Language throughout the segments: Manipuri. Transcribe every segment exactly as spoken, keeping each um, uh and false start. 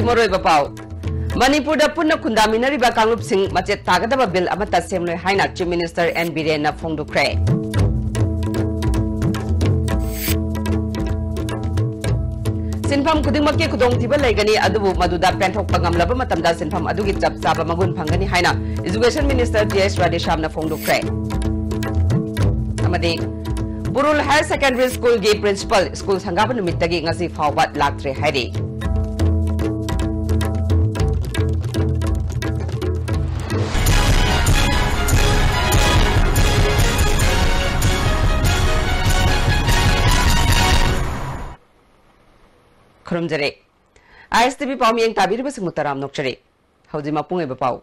ꯃꯔꯨꯑꯣꯏꯕ ꯄꯥꯎ꯫ ꯃꯅꯤꯄꯨꯔꯗ ꯄꯨꯟꯅ ꯈꯨꯟꯗꯥꯃꯤꯟꯅꯔꯤꯕ ꯀꯥꯡꯂꯨꯞꯁꯤꯡ ꯃꯆꯦꯠ ꯇꯥꯒꯗꯕ ꯕꯤꯜ ꯑꯃꯠꯇ ꯁꯦꯝꯂꯣꯏ ꯍꯥꯏꯅ ꯆꯤꯐ ꯃꯤꯅꯤꯁꯇꯔ ꯑꯦꯟ ꯕꯤꯔꯦꯟꯅ ꯐꯣꯡꯗꯣꯛꯈ꯭ꯔꯦ꯫ ꯁꯤꯟꯐꯝ ꯈꯨꯗꯤꯡꯃꯛꯀꯤ ꯈꯨꯗꯣꯡꯊꯤꯕ ꯂꯩꯒꯅꯤ, ꯑꯗꯨꯕꯨ ꯃꯗꯨꯗ ꯄꯦꯟꯊꯣꯛꯄ ꯉꯝꯂꯕ ꯃꯇꯝꯗ ꯁꯤꯟꯐꯝ ꯑꯗꯨꯒꯤ ꯆꯞ ꯆꯥꯕ ꯃꯒꯨꯟ ꯐꯪꯒꯅꯤ ꯍꯥꯏꯅ ꯏꯖꯨꯀꯦꯁꯟ ꯃꯤꯅꯤꯁꯇꯔ ꯇꯤ ꯑꯩꯆ ꯔꯥꯙꯦꯁ꯭ꯌꯥꯝꯅ ꯐꯣꯡꯗꯣꯛꯈ꯭ꯔꯦ꯫ ꯑꯃꯗꯤ ꯕꯨꯔꯨꯜ ꯍꯥꯌꯔ ꯁꯦꯀꯦꯟꯗꯔꯤ ꯁ꯭ꯀꯨꯜꯒꯤ ꯄ꯭ꯔꯤꯟꯁꯤꯄꯜ ꯁ꯭ꯀꯨꯜ ꯁꯪꯒꯥꯕ ꯅꯨꯃꯤꯠꯇꯒꯤ ꯉꯁꯤ ꯐꯥꯎꯕ ꯂꯥꯛꯇ꯭ꯔꯦ ꯍꯥꯏꯔꯤ꯫ ꯈꯨꯔꯨꯝꯖꯔꯤ꯫ ꯑꯥꯏ ꯑꯦꯁ ꯇꯤ ꯚꯤ ꯄꯥꯎꯃꯤꯌꯦꯡ ꯇꯥꯕꯤꯔꯤꯕꯁꯤꯡꯕꯨ ꯇꯔꯥꯝꯅ ꯑꯣꯛꯆꯔꯤ꯫ ꯍꯧꯖꯤꯛ ꯃꯄꯨꯡ ꯑꯣꯏꯕ ꯄꯥꯎ꯫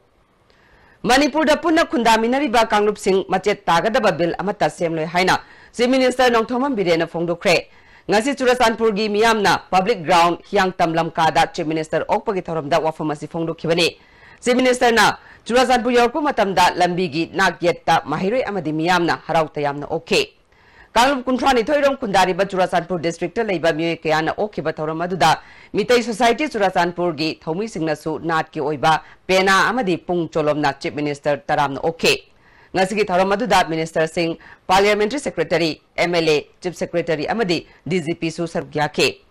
ꯃꯅꯤꯄꯨꯔꯗ ꯄꯨꯟꯅ ꯈꯨꯟꯗꯥꯃꯤꯟꯅꯔꯤꯕ ꯀꯥꯡꯂꯨꯞꯁꯤꯡ ꯃꯆꯦꯠ ꯇꯥꯒꯗꯕ ꯕꯤꯜ ꯑꯃꯠꯇ ꯁꯦꯝꯂꯣꯏ ꯍꯥꯏꯅ ꯆꯤꯐ ꯃꯤꯅꯤꯁꯇꯔ ꯅꯣꯡꯊꯣꯝꯕꯝ ꯕꯤꯔꯦꯟꯅ ꯐꯣꯡꯗꯣꯛꯈ꯭ꯔꯦ꯫ ꯉꯁꯤ ꯆꯨꯔꯆꯥꯟꯄꯨꯔꯒꯤ ꯃꯤꯌꯥꯝꯅ ꯄꯕ꯭ꯂꯤꯛ ꯒ꯭ꯔꯥꯎꯟ ꯍꯤꯌꯥꯡꯇꯝ ꯂꯝꯀꯥꯗ ꯆꯤꯐ ꯃꯤꯅꯤꯁꯇꯔ ꯑꯣꯛꯄꯒꯤ ꯊꯧꯔꯝꯗ ꯋꯥꯐꯝ ꯑꯁꯤ ꯐꯣꯡꯗꯣꯛꯈꯤꯕꯅꯤ꯫ ꯆꯤꯐ ꯃꯤꯅꯤꯁꯇꯔꯅ ꯆꯨꯔꯆꯥꯟꯄꯨꯔ ꯌꯧꯔꯛꯄ ꯃꯇꯝꯗ ꯂꯝꯕꯤꯒꯤ ꯅꯥꯛ ꯌꯦꯠꯇ ꯃꯍꯩꯔꯣꯏ ꯑꯃꯗꯤ ꯃꯤꯌꯥꯝꯅ ꯍꯔꯥꯎ ꯇꯌꯥꯝꯅ ꯑꯣꯛꯈꯤ꯫ ꯀꯥꯡꯂꯨꯞ ꯀꯨꯟꯊ꯭ꯔꯥꯅꯤꯊꯣꯏ ꯔꯣꯝ ꯈꯨꯟꯗꯥꯔꯤꯕ ꯆꯨꯔꯆꯥꯟꯄꯨꯔ ꯗꯤꯁꯇ꯭ꯔꯤꯛꯇ ꯂꯩꯕ ꯃꯤꯑꯣꯏ ꯀꯌꯥꯅ ꯑꯣꯛꯈꯤꯕ ꯊꯧꯔꯝ ꯑꯗꯨꯗ ꯃꯤꯇꯩ ꯁꯣꯁꯥꯏꯇꯤ ꯆꯨꯔꯆꯥꯟꯄꯨꯔꯒꯤ ꯊꯧꯃꯤꯁꯤꯡꯅꯁꯨ ꯅꯥꯠꯀꯤ ꯑꯣꯏꯕ ꯄꯦꯅꯥ ꯑꯃꯗꯤ ꯄꯨꯡ ꯆꯣꯂꯣꯝꯅ ꯆꯤꯐ ꯃꯤꯅꯤꯁꯇꯔ ꯇꯔꯥꯝꯅ ꯑꯣꯛꯈꯤ꯫ ꯉꯁꯤꯒꯤ ꯊꯧꯔꯝ ꯑꯗꯨꯗ ꯃꯤꯅꯤꯁꯇꯔꯁꯤꯡ, parliamentary secretary, M L A, chief secretary ꯑꯃꯗꯤ ꯗꯤ ꯖꯤ ꯄꯤꯁꯨ ꯁꯔꯨꯛ ꯌꯥꯈꯤ꯫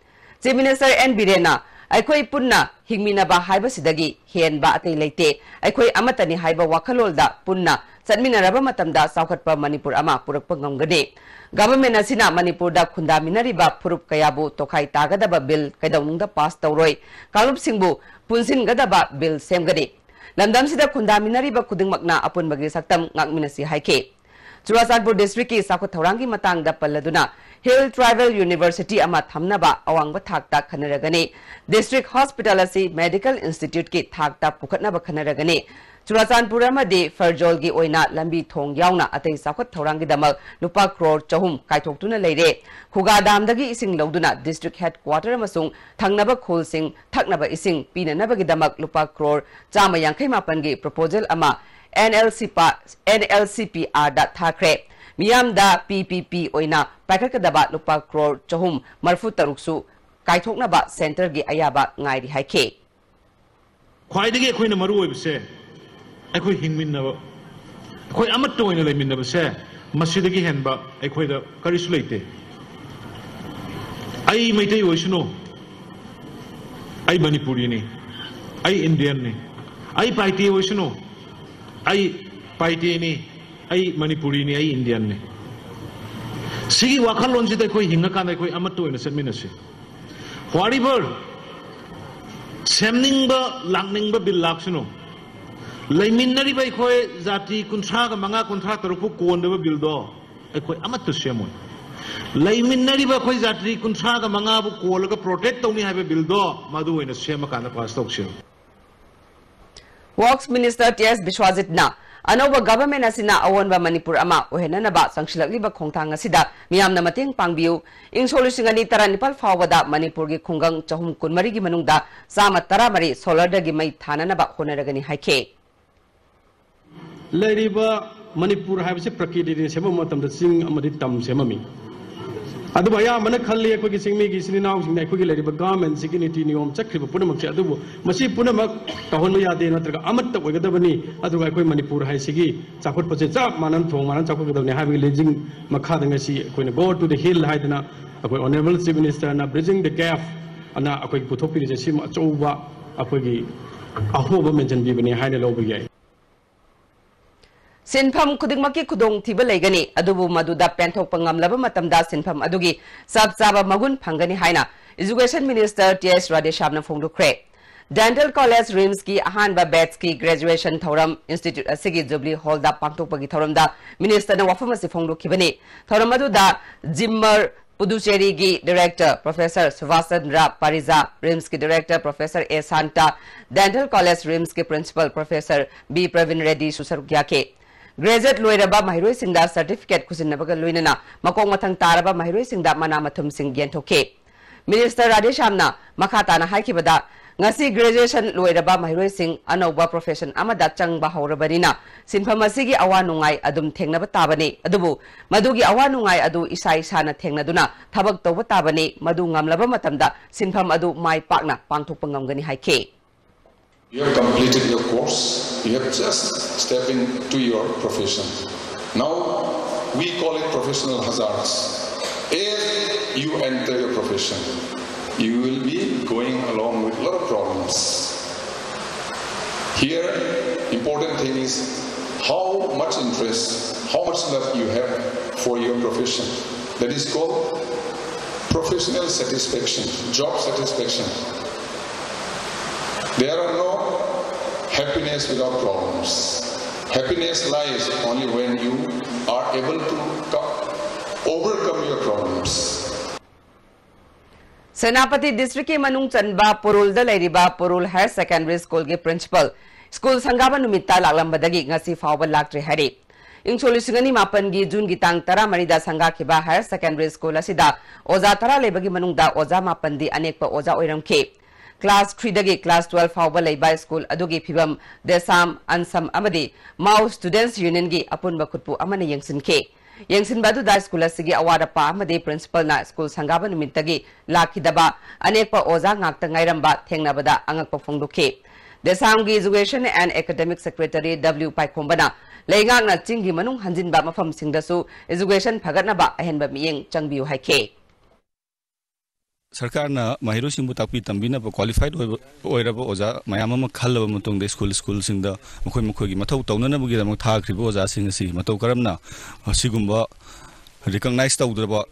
ꯆꯤꯐ ꯃꯤꯅꯤꯁꯇꯔ ꯑꯦꯟ ꯕꯤꯔꯦꯟꯅ ꯑꯩꯈꯣꯏ ꯄꯨꯟꯅ ꯍꯤꯡꯃꯤꯟꯅꯕ ꯍꯥꯏꯕꯁꯤꯗꯒꯤ ꯍꯦꯟꯕ ꯑꯇꯩ ꯂꯩꯇꯦ꯫ ꯑꯩꯈꯣꯏ ꯑꯃꯠꯇꯅꯤ ꯍꯥꯏꯕ ꯋꯥꯈꯜꯂꯣꯟꯗ ꯄꯨꯟꯅ ꯆꯠꯃꯤꯟꯅꯔꯕ ꯃꯇꯝꯗ ꯆꯥꯎꯈꯠꯄ ꯃꯅꯤꯄꯨꯔ ꯑꯃ ꯄꯨꯔꯛꯄ ꯉꯝꯒꯅꯤ꯫ ꯒꯚꯔꯟꯃꯦꯟꯠ ꯑꯁꯤꯅ ꯃꯅꯤꯄꯨꯔꯗ ꯈꯨꯟꯗꯥꯃꯤꯟꯅꯔꯤꯕ ꯐꯨꯔꯨꯞ ꯀꯌꯥꯕꯨ ꯇꯣꯈꯥꯏ ꯇꯥꯒꯗꯕ ꯕꯤꯜ ꯀꯩꯗꯧꯅꯨꯡꯗ ꯄꯥꯁ ꯇꯧꯔꯣꯏ꯫ ꯀꯥꯡꯂꯨꯞꯁꯤꯡꯕꯨ ꯄꯨꯟꯁꯤꯟꯒꯗꯕ ꯕꯤꯜ ꯁꯦꯝꯒꯅꯤ꯫ ꯂꯝꯗꯝꯁꯤꯗ ꯈꯨꯟꯗꯥꯃꯤꯟꯅꯔꯤꯕ ꯈꯨꯗꯤꯡꯃꯛꯅ ꯑꯄꯨꯟꯕꯒꯤ ꯁꯛꯇꯝ ꯉꯥꯛꯃꯤꯟꯅꯁꯤ ꯍꯥꯏꯈꯤ꯫ ꯆꯨꯔꯥꯆꯥꯟꯄꯨꯔ ꯗꯤꯁꯇ꯭ꯔꯤꯛꯀꯤ ꯆꯥꯎꯈꯠ ꯊꯧꯔꯥꯡꯒꯤ ꯃꯇꯥꯡꯗ ꯄꯜꯂꯗꯨꯅ, ꯍꯤꯜ ꯇ꯭ꯔꯥꯏꯕꯦꯜ ꯌꯨꯅꯤꯚꯔꯁꯤꯇꯤ ꯑꯃ ꯊꯝꯅꯕ ꯑꯋꯥꯡꯕ ꯊꯥꯛꯇ ꯈꯟꯅꯔꯒꯅꯤ꯫ ꯗꯤꯁꯇ꯭ꯔꯤꯛ ꯍꯣꯁꯄꯤꯇꯥꯜ ꯑꯁꯤ ꯃꯦꯗꯤꯀꯦꯜ ꯏꯟꯁꯇꯤꯇ꯭ꯌꯨꯠꯀꯤ ꯊꯥꯛꯇ ꯄꯨꯈꯠꯅꯕ ꯈꯟꯅꯔꯒꯅꯤ꯫ ꯆꯨꯔꯥꯆꯥꯟꯄꯨꯔ ꯑꯃꯗꯤ ꯐꯔꯖꯣꯜꯒꯤ ꯑꯣꯏꯅ ꯂꯝꯕꯤ ꯊꯣꯡ ꯌꯥꯎꯅ ꯑꯇꯩ ꯆꯥꯎꯈꯠ ꯊꯧꯔꯥꯡꯒꯤꯗꯃꯛ ꯂꯨꯄꯥ ꯀ꯭ꯔꯣꯔ ꯆꯍꯨꯝ ꯀꯥꯏꯊꯣꯛꯇꯨꯅ ꯂꯩꯔꯦ꯫ ꯈꯨꯒꯥ ꯗꯥꯝꯗꯒꯤ ꯏꯁꯤꯡ ꯂꯧꯗꯨꯅ ꯗꯤꯁꯇ꯭ꯔꯤꯛ ꯍꯦꯗꯀ꯭ꯋꯥꯇꯔ ꯑꯃꯁꯨꯡ ꯊꯪꯅꯕ ꯈꯨꯜꯁꯤꯡ ꯊꯛꯅꯕ ꯏꯁꯤꯡ ꯄꯤꯅꯅꯕꯒꯤꯗꯃꯛ ꯂꯨꯄꯥ ꯀ꯭ꯔꯣꯔ ꯆꯥꯝꯃ ꯌꯥꯡꯈꯩ ꯃꯥꯄꯟꯒꯤ ꯄ꯭ꯔꯣꯄꯣꯖꯦꯜ ꯑꯃ ꯑꯦꯟ ꯑꯦꯜ ꯁꯤ ꯄꯥ-, ꯑꯦꯟ ꯑꯦꯜ ꯁꯤ ꯄꯤ ꯑꯥꯔꯗ ꯊꯥꯈ꯭ꯔꯦ꯫ ꯃꯤꯌꯥꯝꯗ ꯄꯤ ꯄꯤ ꯄꯤ ꯑꯣꯏꯅ ꯄꯥꯏꯈꯠꯀꯗꯕ ꯂꯨꯄꯥ ꯀ꯭ꯔꯣꯔ ꯆꯍꯨꯝ ꯃꯔꯤꯐꯨ ꯇꯔꯨꯛꯁꯨ ꯀꯥꯏꯊꯣꯛꯅꯕ centreꯒꯤ ꯑꯌꯥꯕ ꯉꯥꯏꯔꯤ ꯍꯥꯏꯈꯤ꯫ ꯈ꯭ꯋꯥꯏꯗꯒꯤ ꯑꯩꯈꯣꯏꯅ ꯃꯔꯨ ꯑꯣꯏꯕꯁꯦ ꯑꯩꯈꯣꯏ ꯍꯤꯡꯃꯤꯟꯅꯕ, ꯑꯩꯈꯣꯏ ꯑꯃꯠꯇ ꯑꯣꯏꯅ ꯂꯩꯃꯤꯟꯅꯕꯁꯦ, ꯃꯁꯤꯗꯒꯤ ꯍꯦꯟꯕ ꯑꯩꯈꯣꯏꯗ ꯀꯔꯤꯁꯨ ꯂꯩꯇꯦ꯫ ꯑꯩ ꯃꯩꯇꯩ ꯑꯣꯏꯁꯅꯨ, ꯑꯩ ꯃꯅꯤꯄꯨꯔꯤꯅꯤ, ꯑꯩ ꯏꯟꯗꯤꯌꯟꯅꯤ꯫ ꯑꯩ ꯄꯥꯏꯇꯦ ꯑꯣꯏꯁꯅꯨ, ꯑꯩ ꯄꯥꯏꯇꯦꯅꯤ, ꯑꯩ ꯃꯅꯤꯄꯨꯔꯤꯅꯤ, ꯑꯩ ꯏꯟꯗꯤꯌꯟꯅꯤ꯫ ꯁꯤꯒꯤ ꯋꯥꯈꯜꯂꯣꯟꯁꯤꯗ ꯑꯩꯈꯣꯏ ꯍꯤꯡꯉꯀꯥꯟꯗ ꯑꯩꯈꯣꯏ ꯑꯃꯠꯇ ꯑꯣꯏꯅ ꯆꯠꯃꯤꯟꯅꯁꯤ꯫ Whatever, ꯁꯦꯝꯅꯤꯡꯕ ꯂꯥꯛꯅꯤꯡꯕ ꯕꯤꯜ ꯂꯥꯛꯁꯅꯨ, ꯂꯩꯃꯤꯟꯅꯔꯤꯕ ꯑꯩꯈꯣꯏ ꯖꯥꯇꯤ ꯀꯨꯟꯊ꯭ꯔꯥꯒ ꯃꯉꯥ, ꯀꯨꯟꯊ꯭ꯔꯥ ꯇꯔꯨꯛꯄꯨ ꯀꯣꯟꯗꯕ ꯕꯤꯜꯗꯣ ꯑꯩꯈꯣꯏ ꯑꯃꯠꯇ ꯁꯦꯝꯃꯣꯏ꯫ ꯂꯩꯃꯤꯟꯅꯔꯤꯕ ꯑꯩꯈꯣꯏ ꯖꯥꯇꯤ ꯀꯨꯟꯊ꯭ꯔꯥꯒ ꯃꯉꯥꯕꯨ ꯀꯣꯜꯂꯒ protect ꯇꯧꯅꯤ ꯍꯥꯏꯕ ꯕꯤꯜꯗꯣ ꯃꯗꯨ ꯑꯣꯏꯅ ꯁꯦꯝꯃꯀꯥꯟꯗ pass ꯇꯧꯁꯤ꯫ Works Minister ꯇꯤ ꯑꯦꯁ ꯕꯤꯁ꯭ꯋꯥꯖꯤꯠꯅ ꯑꯅꯧꯕ government ꯑꯁꯤꯅ ꯑꯑꯣꯟꯕ ꯃꯅꯤꯄꯨꯔ ꯑꯃ ꯑꯣꯏꯍꯟꯅꯅꯕ ꯆꯪꯁꯤꯜꯂꯛꯂꯤꯕ ꯈꯣꯡꯊꯥꯡ ꯑꯁꯤꯗ ꯃꯤꯌꯥꯝꯅ ꯃꯇꯦꯡ ꯄꯥꯡꯕꯤꯌꯨ, ꯏꯪ ꯁꯣꯛ ꯂꯤꯁꯤꯡ ꯑꯅꯤ ꯇꯔꯥꯅꯤꯄꯥꯜ ꯐꯥꯎꯕꯗ ꯃꯅꯤꯄꯨꯔꯒꯤ ꯈꯨꯡꯒꯪ ꯆꯍꯨꯝ ꯀꯨꯟꯃꯔꯤꯒꯤ ꯃꯅꯨꯡꯗ ꯆꯥꯝꯃ ꯇꯔꯥꯃꯔꯤ solarꯗꯒꯤ ꯃꯩ ꯊꯥꯅꯅꯕ ꯍꯣꯠꯅꯔꯒꯅꯤ ꯍꯥꯏꯈꯤ꯫ ꯂꯩꯔꯤꯕ ꯃꯅꯤꯄꯨꯔ ꯍꯥꯏꯕꯁꯤ ꯄ꯭ꯔꯀꯤꯇꯤꯅ ꯁꯦꯝꯕ ꯃꯇꯝꯗ ꯆꯤꯡ ꯑꯃꯗꯤ ꯇꯝ ꯁꯦꯝꯃꯝꯃꯤ꯫ ꯑꯗꯨꯕꯨ ꯑꯌꯥꯝꯕꯅ ꯈꯜꯂꯤ ꯑꯩꯈꯣꯏꯒꯤ ꯆꯤꯡꯃꯤꯒꯤ ꯏꯆꯤꯟ ꯏꯅꯥꯎꯁꯤꯡꯅ ꯑꯩꯈꯣꯏꯒꯤ ꯂꯩꯔꯤꯕ governmentꯁꯤꯒꯤ ꯅꯤꯇꯤ ꯅꯤꯌꯣꯝ ꯆꯠꯈ꯭ꯔꯤꯕ ꯄꯨꯝꯅꯃꯛꯁꯦ, ꯑꯗꯨꯕꯨ ꯃꯁꯤ ꯄꯨꯝꯅꯃꯛ ꯇꯧꯍꯟꯕ ꯌꯥꯗꯦ, ꯅꯠꯇ꯭ꯔꯒ ꯑꯃꯠꯇ ꯑꯣꯏꯒꯗꯕꯅꯤ, ꯑꯗꯨꯒ ꯑꯩꯈꯣꯏ ꯃꯅꯤꯄꯨꯔ ꯍꯥꯏꯁꯤꯒꯤ ꯆꯥꯎꯈꯠꯄꯁꯦ ꯆꯞ ꯃꯥꯟꯅꯅ ꯊꯣꯡ ꯃꯥꯟꯅꯅ ꯆꯥꯎꯈꯠꯀꯗꯕꯅꯤ ꯍꯥꯏꯕꯒꯤ ꯂꯦꯡꯖꯤꯟ ꯃꯈꯥꯗ ꯉꯁꯤ ꯑꯩꯈꯣꯏꯅ Go to the Hill ꯍꯥꯏꯗꯅ ꯑꯩꯈꯣꯏ Honourable Chief Ministerꯅ Bridging the Gap ꯑꯅ ꯑꯩꯈꯣꯏꯒꯤ ꯄꯨꯊꯣꯛꯄꯤꯔꯤꯁꯦ ꯁꯤꯃ ꯑꯆꯧꯕ ꯑꯩꯈꯣꯏꯒꯤ ꯑꯍꯣꯕ ꯃꯦꯟꯁꯤꯟꯕꯤꯕꯅꯤ ꯍꯥꯏꯅ ꯂꯧꯕ ꯌꯥꯏ꯫ ꯁꯤꯟꯐꯝ ꯈꯨꯗꯤꯡꯃꯛꯀꯤ ꯈꯨꯗꯣꯡꯊꯤꯕ ꯂꯩꯒꯅꯤ, ꯑꯗꯨꯕꯨ ꯃꯗꯨꯗ ꯄꯦꯟꯊꯣꯛꯄ ꯉꯝꯂꯕ ꯃꯇꯝꯗ ꯁꯤꯟꯐꯝ ꯑꯗꯨꯒꯤ ꯆꯞ ꯆꯥꯕ ꯃꯒꯨꯟ ꯐꯪꯒꯅꯤ ꯍꯥꯏꯅ Education Minister ꯇꯤ ꯑꯦꯁ ꯔꯥꯙꯦꯁ꯭ꯌꯥꯝꯅ ꯐꯣꯡꯗꯣꯛꯈ꯭ꯔꯦ꯫ Dental College RIMSꯀꯤ ꯑꯍꯥꯟꯕ batchꯀꯤ graduation ꯊꯧꯔꯝ institute ꯑꯁꯤꯒꯤ Jubilee Hallꯗ ꯄꯥꯡꯊꯣꯛꯄꯒꯤ ꯊꯧꯔꯝꯗ ministerꯅ ꯋꯥꯐꯝ ꯑꯁꯤ ꯐꯣꯡꯗꯣꯛꯈꯤꯕꯅꯤ꯫ ꯊꯧꯔꯝ ꯑꯗꯨꯗ ꯖꯤꯝꯃꯔ ꯄꯨꯗꯨꯆꯦꯔꯤꯒꯤ director Professor ꯁꯨꯚꯥꯁ ꯆꯟꯗ꯭ꯔ ꯄꯥꯔꯤꯖꯥ, RIMSꯀꯤ director Professor A Santa, Dental College RIMSꯀꯤ principal Professor ꯕꯤ ꯄ꯭ꯔꯕꯤꯟ ꯔꯦꯗꯗꯤꯁꯨ ꯁꯔꯨꯛ ꯌꯥꯈꯤ꯫ Graduate ꯂꯣꯏꯔꯕ ꯃꯍꯩꯔꯣꯏꯁꯤꯡꯗ certificate ꯈꯨꯖꯤꯟꯅꯕꯒ ꯂꯣꯏꯅꯅ ꯃꯀꯣꯛ ꯃꯊꯪ ꯇꯥꯔꯕ ꯃꯍꯩꯔꯣꯏꯁꯤꯡꯗ ꯃꯅꯥ ꯃꯊꯨꯝꯁꯤꯡ ꯌꯦꯟꯊꯣꯛꯈꯤ꯫ Minister ꯔꯥꯙꯦꯁ꯭ꯌꯥꯝꯅ ꯃꯈꯥ ꯇꯥꯅ ꯍꯥꯏꯈꯤꯕꯗ, ꯉꯁꯤ graduation ꯂꯣꯏꯔꯕ ꯃꯍꯩꯔꯣꯏꯁꯤꯡ ꯑꯅꯧꯕ profession ꯑꯃꯗ ꯆꯪꯕ ꯍꯧꯔꯕꯅꯤꯅ, ꯁꯤꯟꯐꯝ ꯑꯁꯤꯒꯤ ꯑꯋꯥ ꯅꯨꯡꯉꯥꯏ ꯑꯗꯨꯝ ꯊꯦꯡꯅꯕ ꯇꯥꯕꯅꯤ꯫ ꯑꯗꯨꯕꯨ ꯃꯗꯨꯒꯤ ꯑꯋꯥ ꯅꯨꯡꯉꯥꯏ ꯑꯗꯨ ꯏꯁꯥ ꯏꯁꯥꯅ ꯊꯦꯡꯅꯗꯨꯅ ꯊꯕꯛ ꯇꯧꯕ ꯇꯥꯕꯅꯤ꯫ ꯃꯗꯨ ꯉꯝꯂꯕ ꯃꯇꯝꯗ ꯁꯤꯟꯐꯝ ꯑꯗꯨ ꯃꯥꯏ ꯄꯥꯛꯅ ꯄꯥꯡꯊꯣꯛꯄ ꯉꯝꯒꯅꯤ ꯍꯥꯏꯈꯤ꯫ You have completed your course. You have just stepped into your profession. Now, we call it professional hazards. As you enter your profession, you will be going along with a lot of problems. Here, important thing is how much interest, how much love you have for your profession. That is called professional satisfaction, job satisfaction. There are no happiness without problems. Happiness lies only when you are able to co- overcome your problems. Senapati ꯗꯤꯁꯇ꯭ꯔꯤꯛꯀꯤ ꯃꯅꯨꯡ ꯆꯟꯕ ꯄꯨꯔꯨꯜꯗ ꯂꯩꯔꯤꯕ ꯄꯨꯔꯨꯜ ꯍꯥꯌꯔ ꯁꯦꯀꯦꯟꯗꯔꯤ ꯁ꯭ꯀꯨꯜꯒꯤ ꯄ꯭ꯔꯤꯟꯁꯤꯄꯜ ꯁ꯭ꯀꯨꯜ ꯁꯪꯒꯥꯕ ꯅꯨꯃꯤꯠꯇ ꯂꯥꯛꯂꯝꯕꯗꯒꯤ ꯉꯁꯤ ꯐꯥꯎꯕ ꯂꯥꯛꯇ꯭ꯔꯤ ꯍꯥꯏꯔꯤ꯫ ꯏꯪꯁꯣꯛ ꯂꯤꯁꯤꯡ ꯑꯅꯤ ꯃꯥꯄꯟꯒꯤ ꯖꯨꯟꯒꯤ ꯇꯥꯡ ꯇꯔꯥꯃꯔꯤꯗ ꯁꯪꯒꯥꯈꯤꯕ ꯍꯥꯌꯔ ꯁꯦꯀꯦꯟꯗꯔꯤ ꯁ꯭ꯀꯨꯜ ꯑꯁꯤꯗ ꯑꯣꯖꯥ ꯇꯔꯥ ꯂꯩꯕꯒꯤ ꯃꯅꯨꯡꯗ ꯑꯣꯖꯥ ꯃꯥꯄꯟꯗꯤ ꯑꯅꯦꯛꯄ ꯑꯣꯖꯥ ꯑꯣꯏꯔꯝꯈꯤ꯫ ꯀ꯭ꯂꯥꯁ ꯊ꯭ꯔꯤꯗꯒꯤ ꯀ꯭ꯂꯥꯁ ꯇꯨꯋꯦꯜꯐ ꯐꯥꯎꯕ ꯂꯩꯕ ꯁ꯭ꯀꯨꯜ ꯑꯗꯨꯒꯤ ꯐꯤꯕꯝ, ꯗꯦꯁꯥꯝ, ꯑꯟꯁꯝ ꯑꯃꯗꯤ ꯃꯥꯎ ꯁ꯭ꯇꯨꯗꯦꯟꯠꯁ ꯌꯨꯅꯤꯌꯟꯒꯤ ꯑꯄꯨꯟꯕ ꯈꯨꯠꯄꯨ ꯑꯃꯅ ꯌꯦꯡꯁꯤꯟꯈꯤ꯫ ꯌꯦꯡꯁꯤꯟꯕ ꯑꯗꯨꯗ ꯁ꯭ꯀꯨꯜ ꯑꯁꯤꯒꯤ ꯑꯋꯥꯠ ꯑꯄꯥ ꯑꯃꯗꯤ ꯄ꯭ꯔꯤꯟꯁꯤꯄꯜꯅ ꯁ꯭ꯀꯨꯜ ꯁꯪꯒꯥꯕ ꯅꯨꯃꯤꯠꯇꯒꯤ ꯂꯥꯛꯈꯤꯗꯕ ꯑꯅꯦꯛꯄ ꯑꯣꯖꯥ ꯉꯥꯛꯇ ꯉꯥꯏꯔꯝꯕ ꯊꯦꯡꯅꯕꯗ ꯑꯉꯛꯄ ꯐꯣꯡꯗꯣꯛꯈꯤ꯫ ꯗꯦꯁꯥꯝꯒꯤ Education and Academic Secretary W ꯄꯥꯏꯈꯣꯝꯕꯅ ꯂꯩꯉꯥꯛꯅ ꯆꯤꯡꯒꯤ ꯃꯅꯨꯡ ꯍꯟꯖꯤꯟꯕ ꯃꯐꯝꯁꯤꯡꯗꯁꯨ education ꯐꯒꯠꯅꯕ ꯑꯍꯦꯟꯕ ꯃꯤꯠꯌꯦꯡ ꯆꯪꯕꯤꯌꯨ ꯍꯥꯏꯈꯤ꯫ ꯁꯔꯀꯥꯔꯅ ꯃꯍꯩꯔꯣꯏꯁꯤꯡꯕꯨ ꯇꯥꯛꯄꯤ ꯇꯝꯕꯤꯅꯕ qualified ꯑꯣꯏꯕ, ꯑꯣꯏꯔꯕ ꯑꯣꯖꯥ ꯃꯌꯥꯝ ꯑꯃ ꯈꯜꯂꯕ ꯃꯇꯨꯡꯗ ꯁ꯭ꯀꯨꯜ, ꯁ꯭ꯀꯨꯜꯁꯤꯡꯗ ꯃꯈꯣꯏ ꯃꯈꯣꯏꯒꯤ ꯃꯊꯧ ꯇꯧꯅꯅꯕꯒꯤꯗꯃꯛ ꯊꯥꯈ꯭ꯔꯤꯕ ꯑꯣꯖꯥꯁꯤꯡ ꯑꯁꯤ ꯃꯇꯧ ꯀꯔꯝꯅ ꯑꯁꯤꯒꯨꯝꯕ recognize ꯇꯧꯗ꯭ꯔꯕ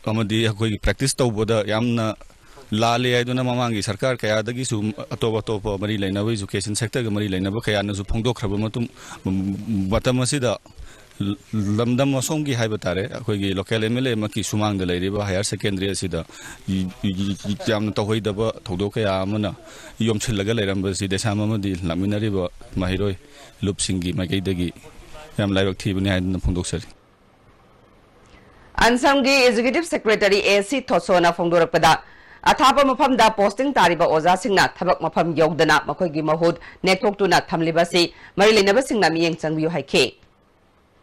ꯑꯃꯗꯤ ꯑꯩꯈꯣꯏꯒꯤ practice ꯇꯧꯕꯗ ꯌꯥꯝꯅ ꯂꯥꯜꯂꯦ ꯍꯥꯏꯗꯨꯅ ꯃꯃꯥꯡꯒꯤ ꯁꯔꯀꯥꯔ ꯀꯌꯥꯗꯒꯤꯁꯨ ꯑꯇꯣꯞ ꯑꯇꯣꯞꯄ ꯃꯔꯤ ꯂꯩꯅꯕ education sectorꯒ ꯃꯔꯤ ꯂꯩꯅꯕ ꯀꯌꯥꯅꯁꯨ ꯐꯣꯡꯗꯣꯛꯈ꯭ꯔꯕ ꯃꯇꯨꯡ, ꯃꯇꯝ ꯑꯁꯤꯗ ꯂꯝꯗꯝ ꯑꯁꯣꯝꯒꯤ ꯍꯥꯏꯕ ꯇꯥꯔꯦ, ꯑꯩꯈꯣꯏꯒꯤ local MLA ꯃꯛꯀꯤ ꯁꯨꯃꯥꯡꯗ ꯂꯩꯔꯤꯕ ꯍꯥꯌꯔ ꯁꯦꯀꯦꯟꯗꯔꯤ ꯑꯁꯤꯗ ꯌꯥꯝꯅ ꯇꯧꯍꯩꯗꯕ ꯊꯧꯗꯣꯛ ꯀꯌꯥ ꯑꯃꯅ ꯌꯣꯝꯁꯤꯜꯂꯒ ꯂꯩꯔꯝꯕꯁꯤ ꯗꯦꯁꯥꯝ ꯑꯃꯗꯤ ꯂꯥꯛꯃꯤꯟꯅꯔꯤꯕ ꯃꯍꯩꯔꯣꯏ ꯂꯨꯞꯁꯤꯡꯒꯤ ꯃꯥꯏꯀꯩꯗꯒꯤ ꯌꯥꯝ ꯂꯥꯏꯕꯛ ꯊꯤꯕꯅꯤ ꯍꯥꯏꯗꯨꯅ ꯐꯣꯡꯗꯣꯛꯆꯔꯤ꯫ ꯑꯟꯁꯝꯒꯤ Executive Secretary A C ꯊꯣꯁꯣꯅ ꯐꯣꯡꯗꯣꯔꯛꯄꯗ, ꯑꯊꯥꯞꯄ ꯃꯐꯝꯗ posting ꯇꯥꯔꯤꯕ ꯑꯣꯖꯥꯁꯤꯡꯅ ꯊꯕꯛ ꯃꯐꯝ ꯌꯧꯗꯅ ꯃꯈꯣꯏꯒꯤ ꯃꯍꯨꯠ ꯅꯦꯛꯊꯣꯛꯇꯨꯅ ꯊꯝꯂꯤꯕ ꯑꯁꯤ ꯃꯔꯤ ꯂꯩꯅꯕꯁꯤꯡꯅ ꯃꯤꯠꯌꯦꯡ ꯆꯪꯕꯤꯌꯨ ꯍꯥꯏꯈꯤ꯫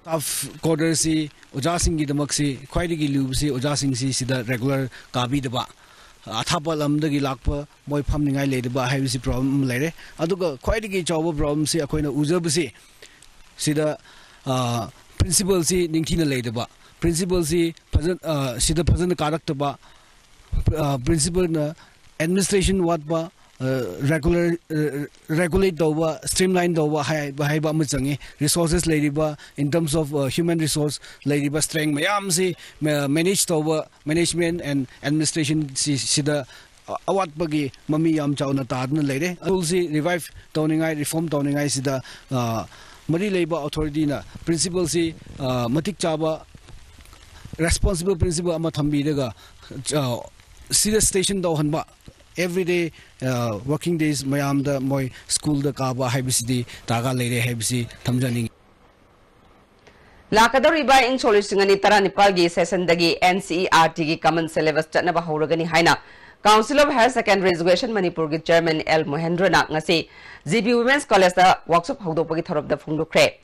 Staff quarter ꯁꯤ ꯑꯣꯖꯥꯁꯤꯡꯒꯤꯗꯃꯛꯁꯤ ꯈ꯭ꯋꯥꯏꯗꯒꯤ ꯂꯨꯕꯁꯤ ꯑꯣꯖꯥꯁꯤꯡꯁꯤ ꯁꯤꯗ regular ꯀꯥꯕꯤꯗꯕ, ꯑꯊꯥꯞꯄ ꯂꯝꯗꯒꯤ ꯂꯥꯛꯄ ꯃꯣꯏ ꯐꯝꯅꯤꯡꯉꯥꯏ ꯂꯩꯇꯕ ꯍꯥꯏꯕꯁꯤ problem ꯑꯃ ꯂꯩꯔꯦ꯫ ꯑꯗꯨꯒ ꯈ꯭ꯋꯥꯏꯗꯒꯤ ꯆꯥꯎꯕ problemꯁꯤ ꯑꯩꯈꯣꯏꯅ ꯎꯖꯕꯁꯤ ꯁꯤꯗ principalꯁꯤ ꯅꯤꯡꯊꯤꯅ ꯂꯩꯇꯕ, principalꯁꯤ ꯐꯖ ꯁꯤꯗ ꯐꯖꯅ ꯀꯥꯔꯛꯇꯕ, principalꯅ administration ꯋꯥꯠꯄ, regular regulate ꯇꯧꯕ, streamline ꯇꯧꯕ ꯍꯥꯏꯕ ꯑꯃ ꯆꯪꯉꯤ꯫ Resources ꯂꯩꯔꯤꯕ, in terms of human resource ꯂꯩꯔꯤꯕ strength ꯃꯌꯥꯝꯁꯤ manage ꯇꯧꯕ, management and administration ꯁꯤꯗ ꯑꯋꯥꯠꯄꯒꯤ ꯃꯃꯤ ꯌꯥꯝ ꯆꯥꯎꯅ ꯇꯥꯗꯨꯅ ꯂꯩꯔꯦ꯫ Schoolꯁꯤ revive ꯇꯧꯅꯤꯡꯉꯥꯏ, reform ꯇꯧꯅꯤꯡꯉꯥꯏꯁꯤꯗ ꯃꯔꯤ ꯂꯩꯕ authorityꯅ principalꯁꯤ ꯃꯇꯤꯛ ꯆꯥꯕ responsible principal ꯑꯃ ꯊꯝꯕꯤꯔꯒ ꯁꯤꯗ station ꯇꯧꯍꯟꯕ, everyday working days ꯃꯌꯥꯝꯗ ꯃꯣꯏ schoolꯗ ꯀꯥꯕ ꯍꯥꯏꯕꯁꯤꯗꯤ ꯗꯔꯀꯥꯔ ꯂꯩꯔꯦ ꯍꯥꯏꯕꯁꯤ ꯊꯝꯖꯅꯤꯡꯏ꯫ ꯂꯥꯛꯀꯗꯧꯔꯤꯕ ꯏꯪ ꯁꯣꯛ ꯂꯤꯁꯤꯡ ꯑꯅꯤ ꯇꯔꯥꯅꯤꯄꯥꯜꯒꯤ sessionꯗꯒꯤ NCERTꯒꯤ common syllabus ꯆꯠꯅꯕ ꯍꯧꯔꯒꯅꯤ ꯍꯥꯏꯅ Council of Higher Secondary Education Manipurꯒꯤ chairman L ꯃꯣꯍꯦꯟꯗ꯭ꯔꯅ ꯉꯁꯤ G P Women's Collegeꯇ workshop ꯍꯧꯗꯣꯛꯄꯒꯤ ꯊꯧꯔꯝꯗ ꯐꯣꯡꯗꯣꯛꯈ꯭ꯔꯦ꯫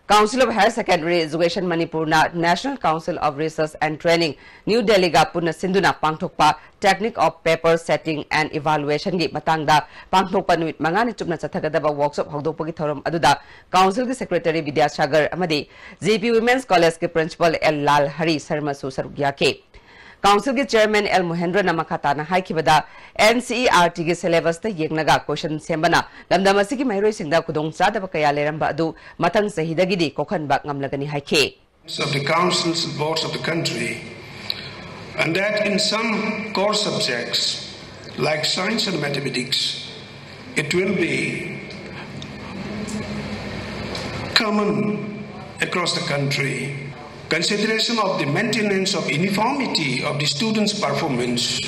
Council of Higher Secondary Education Manipurꯅ National Council of Research and Training, New Delhiꯒ ꯄꯨꯟꯅ ꯁꯤꯟꯗꯨꯅ ꯄꯥꯡꯊꯣꯛꯄ Technique of Paper Setting and Evaluationꯒꯤ ꯃꯇꯥꯡꯗ ꯄꯥꯡꯊꯣꯛꯄ ꯅꯨꯃꯤꯠ ꯃꯉꯥꯅꯤ ꯆꯨꯞꯅ ꯆꯠꯊꯒꯗꯕ workshop ꯍꯧꯗꯣꯛꯄꯒꯤ ꯊꯧꯔꯝ ꯑꯗꯨꯗ Councilꯒꯤ secretary ꯕꯤꯗ꯭ꯌꯥꯁꯥꯒꯔ ꯑꯃꯗꯤ G P Women's Collegeꯀꯤ principal L ꯂꯥꯜ ꯍꯔꯤ ꯁꯔꯃꯁꯨ ꯁꯔꯨꯛ ꯌꯥꯈꯤ꯫ Councilꯒꯤ chairman L ꯃꯣꯍꯦꯟꯗ꯭ꯔꯅ ꯃꯈꯥ ꯇꯥꯅ ꯍꯥꯏꯈꯤꯕꯗ, NCERTꯒꯤ syllabusꯇ ꯌꯦꯡꯂꯒ question ꯁꯦꯝꯕꯅ ꯂꯝꯗꯝ ꯑꯁꯤꯒꯤ ꯃꯍꯩꯔꯣꯏꯁꯤꯡꯗ ꯈꯨꯗꯣꯡꯆꯥꯗꯕ ꯀꯌꯥ ꯂꯩꯔꯝꯕ ꯑꯗꯨ ꯃꯊꯪ ꯆꯍꯤꯗꯒꯤꯗꯤ ꯀꯣꯛꯍꯟꯕ ꯉꯝꯂꯒꯅꯤ ꯍꯥꯏꯈꯤ꯫ Of the councils and boards of the country, and that in some core subjects like science and mathematics, it will be common across the country. Consideration of the maintenance of uniformity of the students' performance,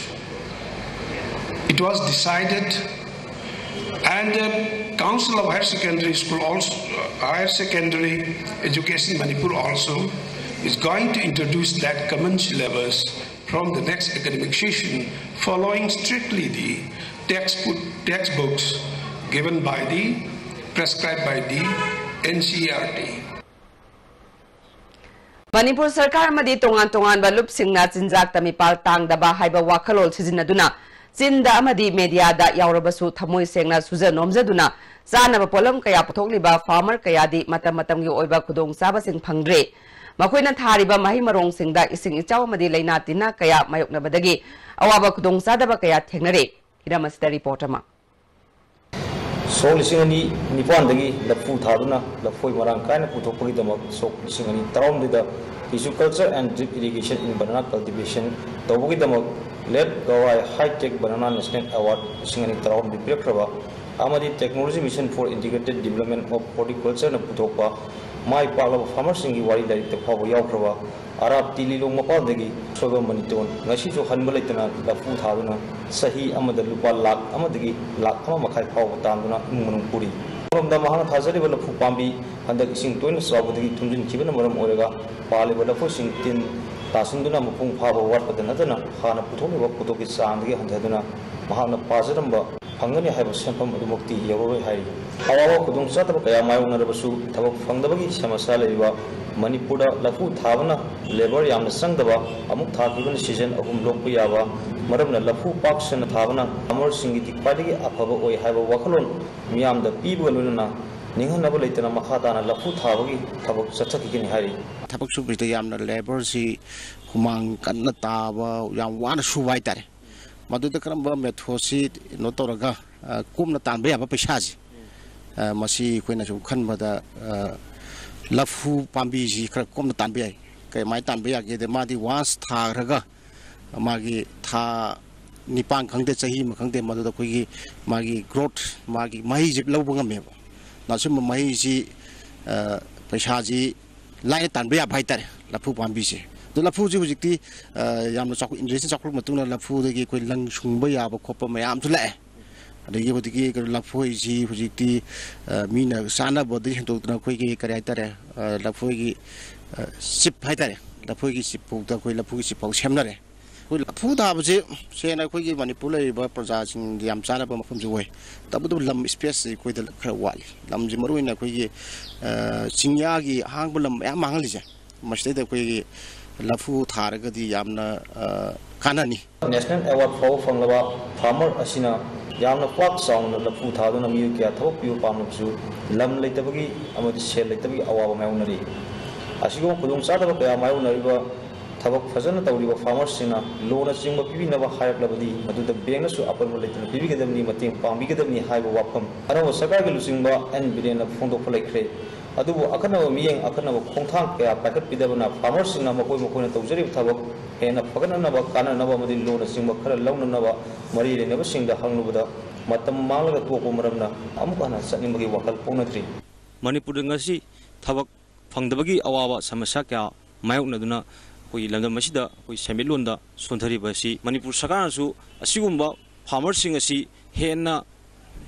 it was decided, and the Council of Higher Secondary School also, Higher Secondary Education Manipur also is going to introduce that common syllabus from the next academic session, following strictly the textbook, textbooks given by the, prescribed by the N C E R T. Manipur ꯁꯔꯀꯥꯔ ꯑꯃꯗꯤ ꯇꯣꯉꯥꯟ ꯇꯣꯉꯥꯟꯕ ꯂꯨꯞꯁꯤꯡꯅ ꯆꯤꯟꯖꯥꯛꯇ ꯃꯤꯄꯥꯜ ꯇꯥꯡꯗꯕ ꯍꯥꯏꯕ ꯋꯥꯈꯜꯂꯣꯟ ꯁꯤꯖꯤꯟꯅꯗꯨꯅ ꯆꯤꯟꯗ ꯑꯃꯗꯤ ꯃꯦꯗꯤꯌꯥꯗ ꯌꯥꯎꯔꯕꯁꯨ ꯊꯃꯣꯏ ꯁꯦꯡꯅ ꯁꯨꯖ ꯅꯣꯝꯖꯗꯨꯅ ꯆꯥꯅꯕ ꯄꯣꯠꯂꯝ ꯀꯌꯥ ꯄꯨꯊꯣꯛꯂꯤꯕ ꯐꯥꯔꯃꯔ ꯀꯌꯥꯗꯤ ꯃꯇꯝ ꯃꯇꯝꯒꯤ ꯑꯣꯏꯕ ꯈꯨꯗꯣꯡꯆꯥꯕꯁꯤꯡ ꯐꯪꯗ꯭ꯔꯦ꯫ ꯃꯈꯣꯏꯅ ꯊꯥꯔꯤꯕ ꯃꯍꯩ ꯃꯔꯣꯡꯁꯤꯡꯗ ꯏꯁꯤꯡ ꯏꯆꯥꯎ ꯑꯃꯗꯤ ꯂꯩꯅꯥ ꯇꯤꯟꯅ ꯀꯌꯥ ꯃꯥꯌꯣꯛꯅꯕꯗꯒꯤ ꯑꯋꯥꯕ ꯈꯨꯗꯣꯡꯆꯥꯗꯕ ꯀꯌꯥ ꯊꯦꯡꯅꯔꯦ꯫ ꯍꯤꯔꯝ ꯑꯁꯤꯗ ꯔꯤꯄꯣꯔꯠ ꯑꯃ꯫ ꯁꯣꯛ ꯂꯤꯁꯤꯡ ꯑꯅꯤ ꯅꯤꯄꯥꯟꯗꯒꯤ ꯂꯐꯨ ꯊꯥꯗꯨꯅ ꯂꯐꯣꯏ ꯃꯔꯥꯡ ꯀꯥꯏꯅ ꯄꯨꯊꯣꯛꯄꯒꯤꯗꯃꯛ ꯁꯣꯛ ꯂꯤꯁꯤꯡ ꯑꯅꯤ ꯇꯔꯥꯍꯨꯝꯗꯣꯏꯗ Tissue Culture and Drip Irrigation in Banana Cultivation ꯇꯧꯕꯒꯤꯗꯃꯛ Late Gawai High Tech Banana National Award ꯂꯤꯁꯤꯡ ꯑꯅꯤ ꯇꯔꯥꯍꯨꯝꯗꯣꯏ ꯄꯤꯔꯛꯈ꯭ꯔꯕ ꯑꯃꯗꯤ Technology Mission for Integrated Development of Horticultureꯅ ꯄꯨꯊꯣꯛꯄ ꯃꯥꯏ ꯄꯥꯛꯂꯕ ꯐꯥꯔꯃꯔꯁꯤꯡꯒꯤ ꯋꯥꯔꯤ ꯂꯥꯏꯔꯤꯛꯇ ꯐꯥꯎꯕ ꯌꯥꯎꯈ꯭ꯔꯕ ꯑꯔꯥꯞꯇꯤ ꯂꯤꯂꯣꯡ ꯃꯄꯥꯟꯗꯒꯤ ꯁꯣꯏꯕ ꯃꯅꯤꯇꯣꯟ ꯉꯁꯤꯁꯨ ꯍꯟꯕ ꯂꯩꯇꯅ ꯂꯐꯨ ꯊꯥꯗꯨꯅ ꯆꯍꯤ ꯑꯃꯗ ꯂꯨꯄꯥ ꯂꯥꯈ ꯑꯃꯗꯒꯤ ꯂꯥꯈ ꯑꯃ ꯃꯈꯥꯏ ꯐꯥꯎꯕ ꯇꯥꯟꯗꯨꯅ ꯏꯃꯨꯡ ꯃꯅꯨꯡ ꯄꯨꯔꯤ꯫ ꯑꯃꯔꯣꯝꯗ ꯃꯍꯥꯛꯅ ꯊꯥꯖꯔꯤꯕ ꯂꯐꯨ ꯄꯥꯝꯕꯤ ꯍꯟꯗꯛ ꯏꯁꯤꯡ ꯇꯣꯏꯅ ꯆꯥꯎꯕꯗꯒꯤ ꯊꯨꯝꯖꯤꯟꯈꯤꯕꯅ ꯃꯔꯝ ꯑꯣꯏꯔꯒ ꯄꯥꯜꯂꯤꯕ ꯂꯐꯨꯁꯤꯡ ꯇꯤꯟ ꯇꯥꯁꯤꯟꯗꯨꯅ ꯃꯄꯨꯡ ꯐꯥꯕ ꯋꯥꯠꯄꯗ ꯅꯠꯇꯅ ꯍꯥꯟꯅ ꯄꯨꯊꯣꯛꯂꯤꯕ ꯄꯣꯠꯊꯣꯛꯀꯤ ꯆꯥꯡꯗꯒꯤ ꯍꯟꯊꯗꯨꯅ ꯃꯍꯥꯛꯅ ꯄꯥꯖꯔꯝꯕ ꯐꯪꯒꯅꯤ ꯍꯥꯏꯕ ꯁꯦꯟꯐꯝ ꯑꯗꯨꯃꯛꯇꯤ ꯌꯧꯔꯔꯣꯏ ꯍꯥꯏꯔꯤ꯫ ꯑꯋꯥꯕ ꯈꯨꯗꯣꯡꯆꯥꯗꯕ ꯀꯌꯥ ꯃꯥꯌꯣꯛꯅꯔꯕꯁꯨ ꯊꯕꯛ ꯐꯪꯗꯕꯒꯤ ꯁꯃꯁ꯭ꯌꯥ ꯂꯩꯔꯤꯕ ꯃꯅꯤꯄꯨꯔꯗ ꯂꯐꯨ ꯊꯥꯕꯅ ꯂꯦꯕꯔ ꯌꯥꯝꯅ ꯆꯪꯗꯕ, ꯑꯃꯨꯛ ꯊꯥꯈꯤꯕꯅ ꯁꯤꯖꯟ ꯑꯍꯨꯝ ꯂꯣꯛꯄ ꯌꯥꯕ ꯃꯔꯝꯅ ꯂꯐꯨ ꯄꯥꯛ ꯁꯟꯅ ꯊꯥꯕꯅ ꯐꯥꯔꯃꯔꯁꯤꯡꯒꯤꯗꯤ ꯈ꯭ꯋꯥꯏꯗꯒꯤ ꯑꯐꯕ ꯑꯣꯏ ꯍꯥꯏꯕ ꯋꯥꯈꯜꯂꯣꯟ ꯃꯤꯌꯥꯝꯗ ꯄꯤꯕꯒ ꯂꯣꯏꯅꯅ ꯅꯤꯡꯍꯟꯅꯕ ꯂꯩꯇꯅ ꯃꯈꯥ ꯇꯥꯅ ꯂꯐꯨ ꯊꯥꯕꯒꯤ ꯊꯕꯛ ꯆꯠꯊꯈꯤꯒꯅꯤ ꯍꯥꯏꯔꯤ꯫ ꯊꯕꯛ ꯁꯨꯕꯁꯤꯗ ꯌꯥꯝꯅ ꯂꯦꯕꯔꯁꯤ ꯍꯨꯃꯥꯡ ꯀꯟꯅ ꯇꯥꯕ, ꯌꯥꯝ ꯋꯥꯅ ꯁꯨꯕ ꯍꯥꯏꯇꯥꯔꯦ꯫ ꯃꯗꯨꯗ ꯀꯔꯝꯕ ꯃꯦꯊꯣꯠꯁꯤ ꯀꯩꯅꯣ ꯇꯧꯔꯒ, ꯑ, ꯀꯣꯝꯅ ꯇꯥꯟꯕ ꯌꯥꯕ ꯄꯩꯁꯥꯁꯦ, ꯑ, ꯃꯁꯤ ꯑꯩꯈꯣꯏꯅ ꯁꯨꯝ ꯈꯟꯕꯗ, ꯑ, ꯂꯐꯨ ꯄꯥꯝꯕꯤꯁꯤ ꯈꯔ ꯀꯣꯝꯅ ꯇꯥꯟꯕ ꯌꯥꯏ꯫ ꯀꯃꯥꯏꯅ ꯇꯥꯟꯕ ꯌꯥꯒꯦꯗ, ꯃꯥꯗꯤ ꯋꯥꯟꯁ ꯊꯥꯈ꯭ꯔꯒ ꯃꯥꯒꯤ ꯊꯥ ꯅꯤꯄꯥꯟ ꯈꯪꯗꯦ, ꯆꯍꯤ ꯑꯃ ꯈꯪꯗꯦ, ꯃꯗꯨꯗ ꯑꯩꯈꯣꯏꯒꯤ ꯃꯥꯒꯤ ꯒ꯭ꯔꯣꯠ, ꯃꯥꯒꯤ ꯃꯍꯩꯁꯦ ꯂꯧꯕ ꯉꯝꯃꯦꯕ꯫ ꯑꯁꯨꯝꯕ ꯃꯍꯩꯁꯤ, ꯑ, ꯄꯩꯁꯥꯁꯤ ꯂꯥꯏꯅ ꯇꯥꯟꯕ ꯌꯥꯕ ꯍꯥꯏꯇꯥꯔꯦ, ꯂꯐꯨ ꯄꯥꯝꯕꯤꯁꯦ꯫ ꯑꯗꯣ ꯂꯐꯨꯁꯤ ꯍꯧꯖꯤꯛꯇꯤ, ꯑ, ꯌꯥꯝꯅ ꯆꯥꯎꯈꯠ-, ꯏꯟꯗꯁꯇ꯭ꯔꯤ ꯆꯥꯎꯈꯠꯂꯛꯄ ꯃꯇꯨꯡꯗ ꯂꯐꯨꯗꯒꯤ ꯑꯩꯈꯣꯏ ꯂꯪ ꯁꯨꯡꯕ ꯌꯥꯕ ꯈꯣꯠꯄ ꯃꯌꯥꯝꯁꯨ ꯂꯥꯛꯑꯦ꯫ ꯑꯗꯒꯤ ꯍꯧꯖꯤꯛꯀꯤ ꯀꯩꯅꯣ ꯂꯐꯣꯏꯁꯤ ꯍꯧꯖꯤꯛꯇꯤ, ꯑ, ꯃꯤꯅ ꯆꯥꯅꯕꯗꯒꯤ ꯍꯦꯟꯗꯣꯛꯇꯅ ꯑꯩꯈꯣꯏꯒꯤ ꯀꯔꯤ ꯍꯥꯏꯇꯥꯔꯦ, ꯑ, ꯂꯐꯣꯏꯒꯤ, ꯑ, ꯆꯤꯞ ꯍꯥꯏꯇꯥꯔꯦ, ꯂꯐꯣꯏꯒꯤ ꯆꯤꯞ ꯐꯥꯎꯗ ꯑꯩꯈꯣꯏ ꯂꯐꯨꯒꯤ ꯆꯤꯞ ꯐꯥꯎ ꯁꯦꯝꯅꯔꯦ꯫ ꯑꯩꯈꯣꯏ ꯂꯐꯨ ꯊꯥꯕꯁꯦ ꯁꯦꯡꯅ ꯑꯩꯈꯣꯏꯒꯤ ꯃꯅꯤꯄꯨꯔ ꯂꯩꯔꯤꯕ ꯄ꯭ꯔꯖꯥꯁꯤꯡꯒꯤ ꯌꯥꯝ ꯆꯥꯅꯕ ꯃꯐꯝꯁꯨ ꯑꯣꯏ꯫ ꯇꯧꯕꯇꯕꯨ ꯂꯝ space ꯁꯤ ꯑꯩꯈꯣꯏꯗ ꯈꯔ ꯋꯥꯠꯂꯤ꯫ ꯂꯝꯁꯤ ꯃꯔꯨꯑꯣꯏꯅ ꯑꯩꯈꯣꯏꯒꯤ, ꯑ, ꯆꯤꯡꯌꯥꯒꯤ ꯑꯍꯥꯡꯕ ꯂꯝ ꯃꯌꯥꯝ ꯃꯥꯡꯍꯜꯂꯤꯁꯦ, ꯃꯁꯤꯗꯩꯗ ꯑꯩꯈꯣꯏꯒꯤ ꯂꯐꯨ ꯊꯥꯔꯒꯗꯤ ꯌꯥꯝꯅ, ꯑ, ꯀꯥꯟꯅꯅꯤ꯫ National Award ꯐꯥꯎꯕ ꯐꯪꯂꯕ farmer ꯑꯁꯤꯅ ꯌꯥꯝꯅ ꯄꯥꯛ ꯆꯥꯎꯅ ꯂꯐꯨ ꯊꯥꯗꯨꯅ ꯃꯤꯑꯣꯏ ꯀꯌꯥ ꯊꯕꯛ ꯄꯤꯕ ꯄꯥꯝꯂꯕꯁꯨ ꯂꯝ ꯂꯩꯇꯕꯒꯤ ꯑꯃꯗꯤ ꯁꯦꯜ ꯂꯩꯇꯕꯒꯤ ꯑꯋꯥꯕ ꯃꯥꯌꯣꯛꯅꯔꯤ꯫ ꯑꯁꯤꯒꯨꯝꯕ ꯈꯨꯗꯣꯡꯆꯥꯗꯕ ꯀꯌꯥ ꯃꯥꯌꯣꯛꯅꯔꯤꯕ ꯊꯕꯛ ꯐꯖꯅ ꯇꯧꯔꯤꯕ farmer ꯁꯤꯡꯅ loan ꯅꯆꯤꯡꯕ ꯄꯤꯕꯤꯅꯕ ꯍꯥꯏꯔꯛꯂꯕꯗꯤ ꯃꯗꯨꯗ bank ꯅꯁꯨ ꯑꯄꯟꯕ ꯂꯩꯇꯅ ꯄꯤꯕꯤꯒꯗꯕꯅꯤ, ꯃꯇꯦꯡ ꯄꯥꯡꯕꯤꯒꯗꯕꯅꯤ ꯍꯥꯏꯕ ꯋꯥꯐꯝ ꯑꯅꯧꯕ ꯁꯔꯀꯥꯔꯒꯤ ꯂꯨꯆꯤꯡꯕ ꯑꯦꯟ ꯕꯤꯔꯦꯟꯅ ꯐꯣꯡꯗꯣꯛꯄ ꯂꯩꯈ꯭ꯔꯦ꯫ ꯑꯗꯨꯕꯨ ꯑꯈꯟꯅꯕ ꯃꯤꯠꯌꯦꯡ, ꯑꯈꯟꯅꯕ ꯈꯣꯡꯊꯥꯡ ꯀꯌꯥ ꯄꯥꯏꯈꯠꯄꯤꯗꯕꯅ farmer ꯁꯤꯡꯅ ꯃꯈꯣꯏ ꯃꯈꯣꯏꯅ ꯇꯧꯖꯔꯤꯕ ꯊꯕꯛ ꯍꯦꯟꯅ ꯐꯒꯠꯅꯅꯕ, ꯀꯥꯟꯅꯅꯕ ꯑꯃꯗꯤ loan ꯅꯆꯤꯡꯕ ꯈꯔ ꯂꯧꯅꯅꯕ ꯃꯔꯤ ꯂꯩꯅꯕꯁꯤꯡꯗ ꯍꯪꯂꯨꯕꯗ ꯃꯇꯝ ꯃꯥꯡꯂꯒ ꯇꯣꯛꯄ ꯃꯔꯝꯅ ꯑꯃꯨꯛ ꯍꯟꯅ ꯆꯠꯅꯤꯡꯕꯒꯤ ꯋꯥꯈꯜ ꯄꯣꯛꯅꯗ꯭ꯔꯤ꯫ ꯃꯅꯤꯄꯨꯔꯗ ꯉꯁꯤ ꯊꯕꯛ ꯐꯪꯗꯕꯒꯤ ꯑꯋꯥꯕ ꯁꯃꯁ꯭ꯌꯥ ꯀꯌꯥ ꯃꯥꯌꯣꯛꯅꯗꯨꯅ ꯑꯩꯈꯣꯏꯒꯤ ꯂꯝꯗꯝ ꯑꯁꯤꯗ ꯑꯩꯈꯣꯏ ꯁꯦꯟꯃꯤꯠꯂꯣꯟꯗ ꯁꯣꯟꯊꯔꯤꯕ ꯑꯁꯤ ꯃꯅꯤꯄꯨꯔ ꯁꯔꯀꯥꯔꯅꯁꯨ ꯑꯁꯤꯒꯨꯝꯕ farmer ꯁꯤꯡ ꯑꯁꯤ ꯍꯦꯟꯅ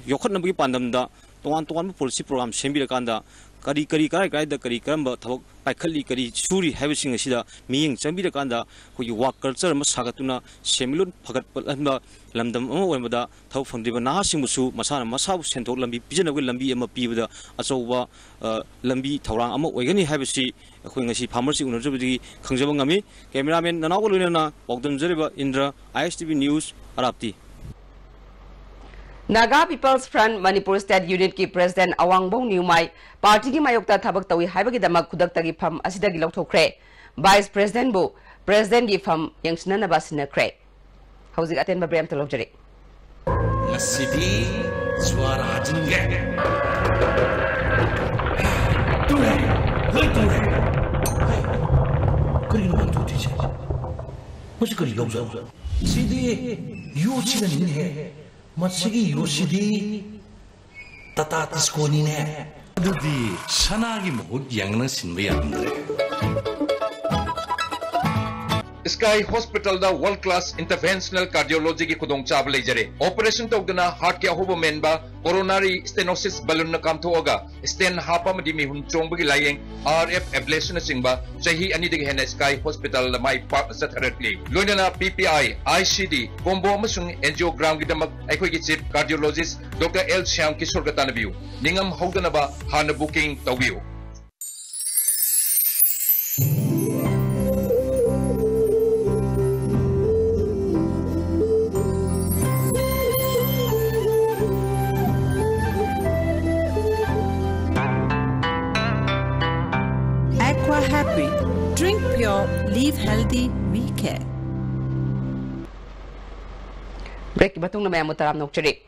ꯌꯣꯛꯈꯠꯅꯕꯒꯤ ꯄꯥꯟꯗꯝꯗ ꯇꯣꯉꯥꯟ ꯇꯣꯉꯥꯟꯕ policy program ꯁꯦꯝꯕꯤꯔꯀꯥꯟꯗ ꯀꯔꯤ ꯀꯔꯤ ꯀꯔꯥꯏ ꯀꯔꯥꯏꯗ ꯀꯔꯤ ꯀꯔꯝꯕ ꯊꯕꯛ ꯄꯥꯏꯈꯠꯂꯤ, ꯀꯔꯤ ꯁꯨꯔꯤ ꯍꯥꯏꯕꯁꯤꯡ ꯑꯁꯤꯗ ꯃꯤꯠꯌꯦꯡ ꯆꯪꯕꯤꯔꯀꯥꯟꯗ ꯑꯩꯈꯣꯏꯒꯤ work culture ꯑꯃ ꯁꯥꯒꯠꯇꯨꯅ ꯁꯦꯟꯃꯤꯠꯂꯣꯟ ꯐꯒꯠꯄꯍꯟꯕ ꯂꯝꯗꯝ ꯑꯃ ꯑꯣꯏꯕꯗ ꯊꯕꯛ ꯐꯪꯗ꯭ꯔꯤꯕ ꯅꯍꯥꯁꯤꯡꯕꯨꯁꯨ ꯃꯁꯥꯅ ꯃꯁꯥꯕꯨ ꯁꯦꯟꯊꯣꯛ ꯂꯝꯕꯤ ꯄꯤꯖꯅꯕꯒꯤ ꯂꯝꯕꯤ ꯑꯃ ꯄꯤꯕꯗ ꯑꯆꯧꯕ, ꯑ, ꯂꯝꯕꯤ ꯊꯧꯔꯥꯡ ꯑꯃ ꯑꯣꯏꯒꯅꯤ ꯍꯥꯏꯕꯁꯤ ꯑꯩꯈꯣꯏ ꯉꯁꯤ farmer ꯁꯤꯡ ꯎꯅꯖꯕꯗꯒꯤ ꯈꯪꯖꯕ ꯉꯝꯃꯤ꯫ Cameraman ꯅꯅꯥꯎꯒ ꯂꯣꯏꯅꯅ ꯄꯥꯎꯗꯝꯖꯔꯤꯕ ꯏꯟꯗ꯭ꯔ, I S T V News, ꯑꯔꯥꯞꯇꯤ꯫ Naga People's Front Manipur State Unit ꯀꯤ President ꯑꯋꯥꯡꯕꯧ ꯅ꯭ꯌꯨꯃꯥꯏ party ꯒꯤ ꯃꯥꯌꯣꯛꯇ ꯊꯕꯛ ꯇꯧꯏ ꯍꯥꯏꯕꯒꯤꯗꯃꯛ ꯈꯨꯗꯛꯇꯒꯤ ꯐꯝ ꯑꯁꯤꯗꯒꯤ ꯂꯧꯊꯣꯛꯈ꯭ꯔꯦ꯫ Vice President ꯕꯨ President ꯒꯤ ꯐꯝ ꯌꯦꯡꯁꯤꯟꯅꯅꯕ ꯁꯤꯟꯅꯈ꯭ꯔꯦ꯫ ꯍꯧꯖꯤꯛ ꯑꯇꯦꯟꯕ break ꯑꯝꯇ ꯂꯧꯖꯔꯤ꯫ ꯉꯁꯤꯗꯤ ꯖ꯭ꯋꯥꯔ ꯍꯥꯖꯤꯟꯒꯦ꯫ ꯇꯨꯔꯦ, ꯂꯣꯏ ꯇꯨꯔꯦ꯫ ꯀꯔꯤꯅꯣ ꯃꯥꯅ ꯇꯧꯗꯣꯏꯁꯦ? ꯃꯁꯤ ꯀꯔꯤ ꯂꯧꯖꯥꯠꯅꯣ? ꯁꯤꯗꯤ ꯌꯣꯠꯁꯤꯅꯅꯤꯅꯦꯍꯦ꯫ ꯃꯁꯤꯒꯤ ꯌꯣꯠꯁꯤꯗꯤ ꯇꯥꯇꯥ ꯇꯤꯁꯀꯣꯅꯤꯅꯦ꯫ ꯑꯗꯨꯗꯤ ꯁꯅꯥꯒꯤ ꯃꯍꯨꯠ ꯌꯥꯡꯅ ꯁꯤꯟꯕ ꯌꯥꯔꯝꯗ꯭ꯔꯦ꯫ Sky Hospitalꯗ world class interventional cardiologyꯒꯤ ꯈꯨꯗꯣꯡꯆꯥꯕ ꯂꯩꯖꯔꯦ꯫ Operation ꯇꯧꯗꯅ heartꯀꯤ ꯑꯍꯣꯕ ꯃꯦꯟꯕ, coronary stenosis balloonꯅ ꯀꯥꯝꯊꯣꯛꯑꯒ stent ꯍꯥꯞꯄ ꯑꯃꯗꯤ ꯃꯤꯍꯨꯟ ꯆꯣꯡꯕꯒꯤ ꯂꯥꯌꯦꯡ, RF ablationꯅꯆꯤꯡꯕ ꯆꯍꯤ ꯑꯅꯤꯗꯒꯤ ꯍꯦꯟꯅ Sky Hospitalꯗ ꯃꯥꯏ ꯄꯥꯛꯅ ꯆꯠꯊꯔꯛꯂꯤ꯫ ꯂꯣꯏꯅꯅ PPI, ICD, combo ꯑꯃꯁꯨꯡ angiogramꯒꯤꯗꯃꯛ ꯑꯩꯈꯣꯏꯒꯤ chief cardiologist Doctor L Shyam ꯀꯤꯁꯣꯔꯒ ꯇꯥꯟꯅꯕꯤꯌꯨ꯫ ꯅꯤꯡꯉꯝ ꯍꯧꯗꯅꯕ ꯍꯥꯟꯅ booking ꯇꯧꯕꯤꯌꯨ꯫ Aqua Happy. Drink pure, live healthy, we care. Breakꯀꯤ ꯃꯇꯨꯡꯗ ꯃꯌꯥꯝꯕꯨ ꯇꯔꯥꯝꯅ ꯑꯣꯛꯆꯔꯤ꯫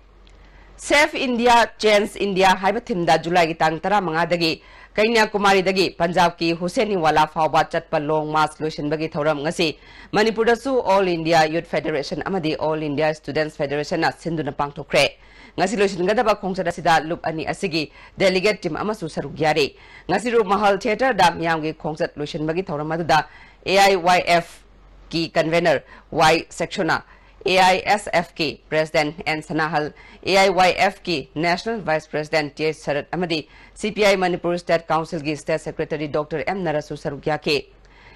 Save India, Change India ꯍꯥꯏꯕ themeꯗ Julyꯒꯤ ꯇꯥꯡ ꯇꯔꯥꯃꯉꯥꯗꯒꯤ ꯀꯩꯅ꯭ꯌꯥꯀꯨꯃꯥꯔꯤꯗꯒꯤ ꯄꯟꯖꯥꯕꯀꯤ ꯍꯨꯁꯦꯟꯅꯤꯋꯥꯂꯥ ꯐꯥꯎꯕ ꯆꯠꯄ long march ꯂꯣꯏꯁꯤꯟꯕꯒꯤ ꯊꯧꯔꯝ ꯉꯁꯤ ꯃꯅꯤꯄꯨꯔꯗꯁꯨ All India Youth Federation ꯑꯃꯗꯤ All India Students Federationꯅ ꯁꯤꯟꯗꯨꯅ ꯄꯥꯡꯊꯣꯛꯈ꯭ꯔꯦ꯫ ꯉꯁꯤ ꯂꯣꯏꯁꯤꯟꯒꯗꯕ ꯈꯣꯡꯆꯠ ꯑꯁꯤꯗ ꯂꯨꯞ ꯑꯅꯤ ꯑꯁꯤꯒꯤ delegate team ꯑꯃꯁꯨ ꯁꯔꯨꯛ ꯌꯥꯔꯤ꯫ ꯉꯁꯤ ꯔꯨꯞ ꯃꯍꯜ theatreꯗ ꯃꯤꯌꯥꯝꯒꯤ ꯈꯣꯡꯆꯠ ꯂꯣꯏꯁꯤꯟꯕꯒꯤ ꯊꯧꯔꯝ ꯑꯗꯨꯗ AIYFꯀꯤ convener Y ꯁꯦꯛꯁꯣꯅꯥ, AISFꯀꯤ president N ꯁꯅꯥꯍꯜ, AIYFꯀꯤ national vice president T H ꯁꯔꯠ ꯑꯃꯗꯤ CPI Manipur state councilꯒꯤ state secretary Doctor M ꯅꯔꯁꯁꯨ ꯁꯔꯨꯛ ꯌꯥꯈꯤ꯫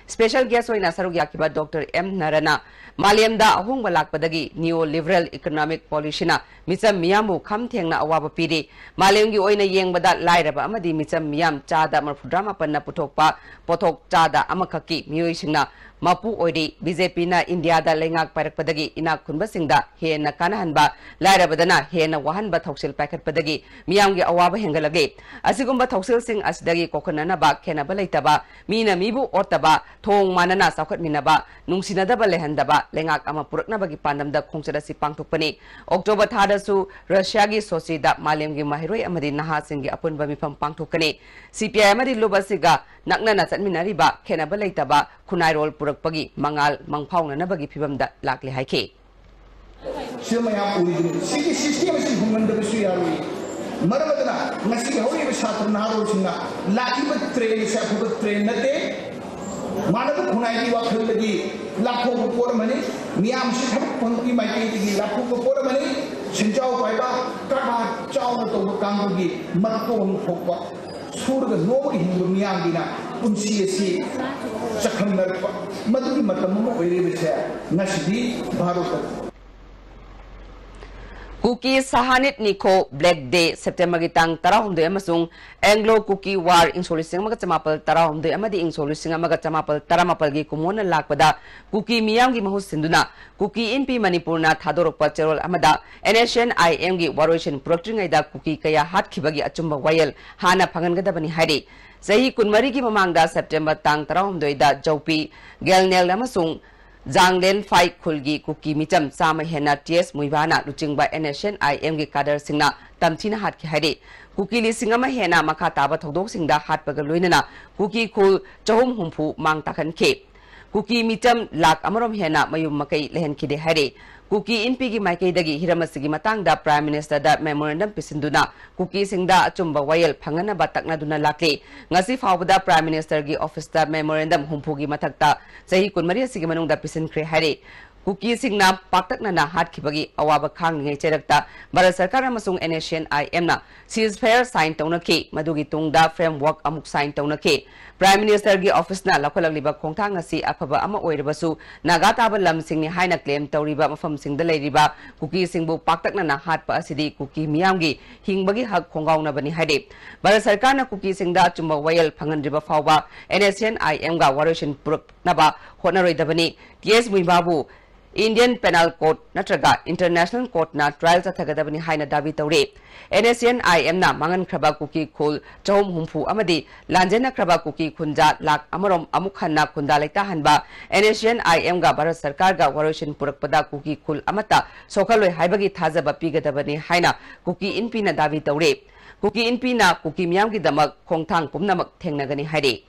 Special guest ꯑꯣꯏꯅ ꯁꯔꯨꯛ ꯌꯥꯈꯤꯕ Doctor M ꯅꯔꯅ ꯃꯥꯂꯦꯝꯗ ꯑꯍꯣꯡꯕ ꯂꯥꯛꯄꯗꯒꯤ neo liberal economic policyꯅ ꯃꯤꯆꯝ ꯃꯤꯌꯥꯝꯕꯨ ꯈꯝ ꯊꯦꯡꯅ ꯑꯋꯥꯕ ꯄꯤꯔꯤ꯫ ꯃꯥꯂꯦꯝꯒꯤ ꯑꯣꯏꯅ ꯌꯦꯡꯕꯗ ꯂꯥꯏꯔꯕ ꯑꯃꯗꯤ ꯃꯤꯆꯝ ꯃꯤꯌꯥꯝ ꯆꯥꯗ ꯃꯔꯐꯨꯇꯔꯥ ꯃꯥꯄꯟꯅ ꯄꯨꯊꯣꯛꯄ ꯄꯣꯠꯊꯣꯛ ꯆꯥꯗ ꯑꯃꯈꯛꯀꯤ ꯃꯤꯑꯣꯏꯁꯤꯡꯅ ꯃꯄꯨ ꯑꯣꯏꯔꯤ꯫ BJPꯅ ꯏꯟꯗꯤꯌꯥꯗ ꯂꯩꯉꯥꯛ ꯄꯥꯏꯔꯛꯄꯗꯒꯤ ꯏꯅꯥꯛ ꯈꯨꯟꯕꯁꯤꯡꯗ ꯍꯦꯟꯅ ꯀꯥꯟꯅꯍꯟꯕ, ꯂꯥꯏꯔꯕꯗꯅ ꯍꯦꯟꯅ ꯋꯥꯍꯟꯕ ꯊꯧꯁꯤꯜ ꯄꯥꯏꯈꯠꯄꯗꯒꯤ ꯃꯤꯌꯥꯝꯒꯤ ꯑꯋꯥꯕ ꯍꯦꯟꯒꯠꯂꯛꯂꯤ꯫ ꯑꯁꯤꯒꯨꯝꯕ ꯊꯧꯁꯤꯜꯁꯤꯡ ꯑꯁꯤꯗꯒꯤ ꯀꯣꯛꯍꯟꯅꯅꯕ ꯈꯦꯟꯅꯕ ꯂꯩꯇꯕ, ꯃꯤꯅ ꯃꯤꯕꯨ ꯑꯣꯠꯇꯕ, ꯊꯣꯡ ꯃꯥꯟꯅꯅ ꯆꯥꯎꯈꯠꯃꯤꯟꯅꯕ, ꯅꯨꯡꯁꯤꯅꯗꯕ ꯂꯩꯍꯟꯗꯕ ꯂꯩꯉꯥꯛ ꯑꯃ ꯄꯨꯔꯛꯅꯕꯒꯤ ꯄꯥꯟꯗꯝꯗ ꯈꯣꯡꯆꯠ ꯑꯁꯤ ꯄꯥꯡꯊꯣꯛꯄꯅꯤ꯫ ꯑꯣꯛꯇꯣꯕꯔ ꯊꯥꯗꯁꯨ ꯔꯁꯤꯌꯥꯒꯤ ꯁꯣꯆꯤꯗ ꯃꯥꯂꯦꯝꯒꯤ ꯃꯍꯩꯔꯣꯏ ꯑꯃꯗꯤ ꯅꯍꯥꯁꯤꯡꯒꯤ ꯑꯄꯨꯟꯕ ꯃꯤꯐꯝ ꯄꯥꯡꯊꯣꯛꯀꯅꯤ꯫ CPI ꯑꯃꯗꯤ ꯂꯨꯞ ꯑꯁꯤꯒ ꯅꯛꯅꯅ ꯆꯠꯃꯤꯟꯅꯔꯤꯕ ꯈꯦꯟꯅꯕ ꯂꯩꯇꯕ ꯈꯨꯟꯅꯥꯏꯔꯣꯜ ꯄꯨꯔꯛꯄꯒꯤ ꯃꯉꯥꯜ ꯃꯪꯐꯥꯎꯅꯅꯕꯒꯤ ꯐꯤꯕꯝꯗ ꯂꯥꯛꯂꯦ ꯍꯥꯏꯈꯤ꯫ ꯁꯤꯗ ꯃꯌꯥꯝ ꯎꯔꯤꯗꯨꯅꯤ꯫ ꯁꯤꯒꯤ system ꯑꯁꯤ ꯍꯣꯡꯍꯟꯗꯕꯁꯨ ꯌꯥꯔꯣꯏ꯫ ꯃꯔꯝ ꯑꯗꯨꯅ ꯉꯁꯤꯒꯤ ꯍꯧꯔꯤꯕ ꯁꯥꯇ꯭ꯔ ꯅꯍꯥꯔꯣꯜꯁꯤꯡꯅ ꯂꯥꯛꯂꯤꯕ train ꯑꯁꯤ ꯑꯐꯕ train ꯅꯠꯇꯦ꯫ ꯃꯥꯟꯅꯕ ꯈꯨꯟꯅꯥꯏꯒꯤ ꯋꯥꯈꯜꯗꯒꯤ ꯂꯥꯞꯊꯣꯛꯄ ꯄꯣꯠ ꯑꯃꯅꯤ꯫ ꯃꯤꯌꯥꯝꯁꯤ ꯊꯕꯛ ꯐꯪꯕꯒꯤ ꯃꯥꯏꯀꯩꯗꯒꯤ ꯂꯥꯞꯊꯣꯛꯄ ꯄꯣꯠ ꯑꯃꯅꯤ꯫ ꯁꯦꯟꯖꯥꯎ ꯄꯥꯏꯕ, ꯀꯔꯕꯥꯔ ꯆꯥꯎꯅ ꯇꯧꯕ ꯀꯥꯡꯕꯨꯒꯤ ꯃꯇꯣꯟ ꯊꯣꯛꯄ, ꯁꯨꯔꯒ ꯅꯣꯝꯃꯒ ꯍꯤꯡꯕ ꯃꯤꯌꯥꯝꯒꯤꯅ ꯄꯨꯟꯁꯤ ꯑꯁꯤ ꯆꯈꯝꯅꯔꯛꯄ, ꯃꯗꯨꯒꯤ ꯃꯇꯝ ꯑꯃ ꯑꯣꯏꯔꯤꯕꯁꯦ ꯉꯁꯤꯗꯤ ꯚꯥꯔꯠꯇ ꯀꯨꯀꯤ ꯁꯍꯥꯅꯤꯠ ꯅꯤꯈꯣ, ꯕ꯭ꯂꯦꯛ ꯗꯦ, ꯁꯦꯞꯇꯦꯝꯕꯔꯒꯤ ꯇꯥꯡ ꯇꯔꯥꯍꯨꯝꯗꯣꯏ ꯑꯃꯁꯨꯡ ꯑꯦꯡꯒ꯭ꯂꯣ ꯀꯨꯀꯤ ꯋꯥꯔ, ꯏꯪ ꯁꯣꯛ ꯂꯤꯁꯤꯡ ꯑꯃꯒ ꯆꯃꯥꯄꯜ ꯇꯔꯥꯍꯨꯝꯗꯣꯏ ꯑꯃꯗꯤ ꯏꯪ ꯁꯣꯛ ꯂꯤꯁꯤꯡ ꯑꯃꯒ ꯆꯃꯥꯄꯜ ꯇꯔꯥꯃꯥꯄꯜꯒꯤ ꯀꯨꯝꯑꯣꯟꯅ ꯂꯥꯛꯄꯗ ꯀꯨꯀꯤ ꯃꯤꯌꯥꯝꯒꯤ ꯃꯍꯨꯠ ꯁꯤꯟꯗꯨꯅ ꯀꯨꯀꯤ ꯏꯟꯄꯤ ꯃꯅꯤꯄꯨꯔꯅ ꯊꯥꯗꯣꯔꯛꯄ ꯆꯦꯔꯣꯜ ꯑꯃꯗ ꯑꯦꯟ ꯑꯦꯁ ꯑꯦꯟ ꯑꯥꯏ ꯑꯦꯝꯒꯤ ꯋꯥꯔꯣꯏꯁꯤꯟ ꯄꯨꯔꯛꯇ꯭ꯔꯤꯉꯩꯗ ꯀꯨꯀꯤ ꯀꯌꯥ ꯍꯥꯠꯈꯤꯕꯒꯤ ꯑꯆꯨꯝꯕ ꯋꯥꯌꯦꯜ ꯍꯥꯟꯅ ꯐꯪꯍꯟꯒꯗꯕꯅꯤ ꯍꯥꯏꯔꯤ꯫ ꯆꯍꯤ ꯀꯨꯟꯃꯔꯤꯒꯤ ꯃꯃꯥꯡꯗ ꯁꯦꯞꯇꯦꯝꯕꯔ ꯇꯥꯡ ꯇꯔꯥꯍꯨꯝꯗꯣꯏꯗ ꯖꯧꯄꯤ, ꯒꯦꯜꯅꯦꯜ ꯑꯃꯁꯨꯡ ꯖꯥꯡꯂꯦꯟꯐꯥꯏ ꯈꯨꯜꯒꯤ ꯀꯨꯀꯤ ꯃꯤꯆꯝ ꯆꯥꯝꯃ ꯍꯦꯟꯅ ꯇꯤ ꯑꯦꯁ ꯃꯨꯏꯕꯥꯅ ꯂꯨꯆꯤꯡꯕ ꯑꯦꯟ ꯑꯦꯁ ꯑꯦꯟ ꯑꯥꯏ ꯑꯦꯝꯒꯤ ꯀꯥꯗꯔꯁꯤꯡꯅ ꯇꯝꯊꯤꯅ ꯍꯥꯠꯈꯤ ꯍꯥꯏꯔꯤ꯫ ꯀꯨꯀꯤ ꯂꯤꯁꯤꯡ ꯑꯃ ꯍꯦꯟꯅ ꯃꯈꯥ ꯇꯥꯕ ꯊꯧꯗꯣꯛꯁꯤꯡꯗ ꯍꯥꯠꯄꯒ ꯂꯣꯏꯅꯅ ꯀꯨꯀꯤ ꯈꯨꯜ ꯆꯍꯨꯝ ꯍꯨꯝꯐꯨ ꯃꯥꯡ ꯇꯥꯛꯍꯟꯈꯤ꯫ ꯀꯨꯀꯤ ꯃꯤꯆꯝ ꯂꯥꯈ ꯑꯃꯔꯣꯝ ꯍꯦꯟꯅ ꯃꯌꯨꯝ ꯃꯀꯩ ꯂꯩꯍꯟꯈꯤꯗꯦ ꯍꯥꯏꯔꯤ꯫ ꯀꯨꯀꯤ ꯏꯟꯄꯤꯒꯤ ꯃꯥꯏꯀꯩꯗꯒꯤ ꯍꯤꯔꯝ ꯑꯁꯤꯒꯤ ꯃꯇꯥꯡꯗ ꯄ꯭ꯔꯥꯏꯝ ꯃꯤꯅꯤꯁꯇꯔꯗ ꯃꯦꯃꯣꯔꯦꯟꯗꯝ ꯄꯤꯁꯤꯟꯗꯨꯅ ꯀꯨꯀꯤꯁꯤꯡꯗ ꯑꯆꯨꯝꯕ ꯋꯥꯌꯦꯜ ꯐꯪꯍꯟꯅꯕ ꯇꯛꯅꯗꯨꯅ ꯂꯥꯛꯂꯤ꯫ ꯉꯁꯤ ꯐꯥꯎꯕꯗ ꯄ꯭ꯔꯥꯏꯝ ꯃꯤꯅꯤꯁꯇꯔꯒꯤ ꯑꯣꯐꯤꯁꯇ ꯃꯦꯃꯣꯔꯦꯟꯗꯝ ꯍꯨꯝꯐꯨꯒꯤ ꯃꯊꯛꯇ ꯆꯍꯤ ꯀꯨꯟꯃꯔꯤ ꯑꯁꯤꯒꯤ ꯃꯅꯨꯡꯗ ꯄꯤꯁꯤꯟꯈ꯭ꯔꯦ ꯍꯥꯏꯔꯤ꯫ ꯀꯨꯀꯤꯁꯤꯡꯅ ꯄꯥꯛꯇꯛꯅꯅ ꯍꯥꯠꯈꯤꯕꯒꯤ ꯑꯋꯥꯕ ꯈꯥꯡꯂꯤꯉꯩ ꯆꯩꯔꯛꯇ ꯚꯥꯔꯠ ꯁꯔꯀꯥꯔ ꯑꯃꯁꯨꯡ N S C N I ceasefire sign ꯇꯧꯅꯈꯤ꯫ ꯃꯗꯨꯒꯤ ꯇꯨꯡꯗ framework ꯑꯃꯨꯛ sign ꯇꯧꯅꯈꯤ꯫ ꯄ꯭ꯔꯥꯏꯝ ꯃꯤꯅꯤꯁꯇꯔꯒꯤ ꯑꯣꯐꯤꯁꯅ ꯂꯧꯈꯠꯂꯛꯂꯤꯕ ꯈꯣꯡꯊꯥꯡ ꯑꯁꯤ ꯑꯐꯕ ꯑꯃ ꯑꯣꯏꯔꯕꯁꯨ, ꯅꯥꯒꯥ ꯇꯥꯕ ꯂꯝꯁꯤꯡꯅꯤ ꯍꯥꯏꯅ claim ꯇꯧꯔꯤꯕ ꯃꯐꯝꯁꯤꯡꯗ ꯂꯩꯔꯤꯕ ꯀꯨꯀꯤꯁꯤꯡꯕꯨ ꯄꯥꯛꯇꯛꯅꯅ ꯍꯥꯠꯄ ꯑꯁꯤꯗꯤ ꯀꯨꯀꯤ ꯃꯤꯌꯥꯝꯒꯤ ꯍꯤꯡꯕꯒꯤ ꯍꯛ ꯈꯣꯡꯒꯥꯎꯅꯕꯅꯤ ꯍꯥꯏꯔꯤ꯫ ꯚꯥꯔꯠ ꯁꯔꯀꯥꯔꯅ ꯀꯨꯀꯤꯁꯤꯡꯗ ꯑꯆꯨꯝꯕ ꯋꯥꯌꯦꯜ ꯐꯪꯍꯟꯗ꯭ꯔꯤꯕ ꯐꯥꯎꯕ ꯑꯦꯟ ꯑꯦꯁ ꯑꯦꯟ ꯑꯥꯏ ꯑꯦꯝꯒ ꯋꯥꯔꯣꯏꯁꯤꯟ ꯄꯨꯔꯛꯅꯕ ꯍꯣꯠꯅꯔꯣꯏꯗꯕꯅꯤ꯫ ꯇꯤ ꯑꯦꯁ ꯃꯨꯏꯕꯥꯕꯨ Indian Penal Code ꯅꯠꯇ꯭ꯔꯒ International Courtꯅ trial ꯆꯠꯊꯒꯗꯕꯅꯤ ꯍꯥꯏꯅ ꯗꯥꯕꯤ ꯇꯧꯔꯤ꯫ ꯑꯦꯟ ꯑꯦꯁ ꯑꯦꯟ ꯑꯥꯏ ꯑꯦꯝꯅ ꯃꯥꯡꯍꯟꯈ꯭ꯔꯕ ꯀꯨꯀꯤ ꯈꯨꯜ ꯆꯍꯨꯝ ꯍꯨꯝꯐꯨ ꯑꯃꯗꯤ ꯂꯥꯟꯖꯦꯟꯅꯈ꯭ꯔꯕ ꯀꯨꯀꯤ ꯈꯨꯟꯖꯥ ꯂꯥꯈ ꯑꯃꯔꯣꯝ ꯑꯃꯨꯛ ꯍꯟꯅ ꯈꯨꯟꯗꯥ ꯂꯩꯇꯥꯍꯟꯕ ꯑꯦꯟ ꯑꯦꯁ ꯑꯦꯟ ꯑꯥꯏ ꯑꯦꯝꯒ ꯚꯥꯔꯠ ꯁꯔꯀꯥꯔꯒ ꯋꯥꯔꯣꯏꯁꯤꯟ ꯄꯨꯔꯛꯄꯗ ꯀꯨꯀꯤ ꯈꯨꯜ ꯑꯃꯠꯇ ꯁꯣꯛꯍꯜꯂꯣꯏ ꯍꯥꯏꯕꯒꯤ ꯊꯥꯖꯕ ꯄꯤꯒꯗꯕꯅꯤ ꯍꯥꯏꯅ ꯀꯨꯀꯤ ꯏꯟꯄꯤꯅ ꯗꯥꯕꯤ ꯇꯧꯔꯤ꯫ ꯀꯨꯀꯤ ꯏꯟꯄꯤꯅ ꯀꯨꯀꯤ ꯃꯤꯌꯥꯝꯒꯤꯗꯃꯛ ꯈꯣꯡꯊꯥꯡ ꯄꯨꯝꯅꯃꯛ ꯊꯦꯡꯅꯒꯅꯤ ꯍꯥꯏꯔꯤ꯫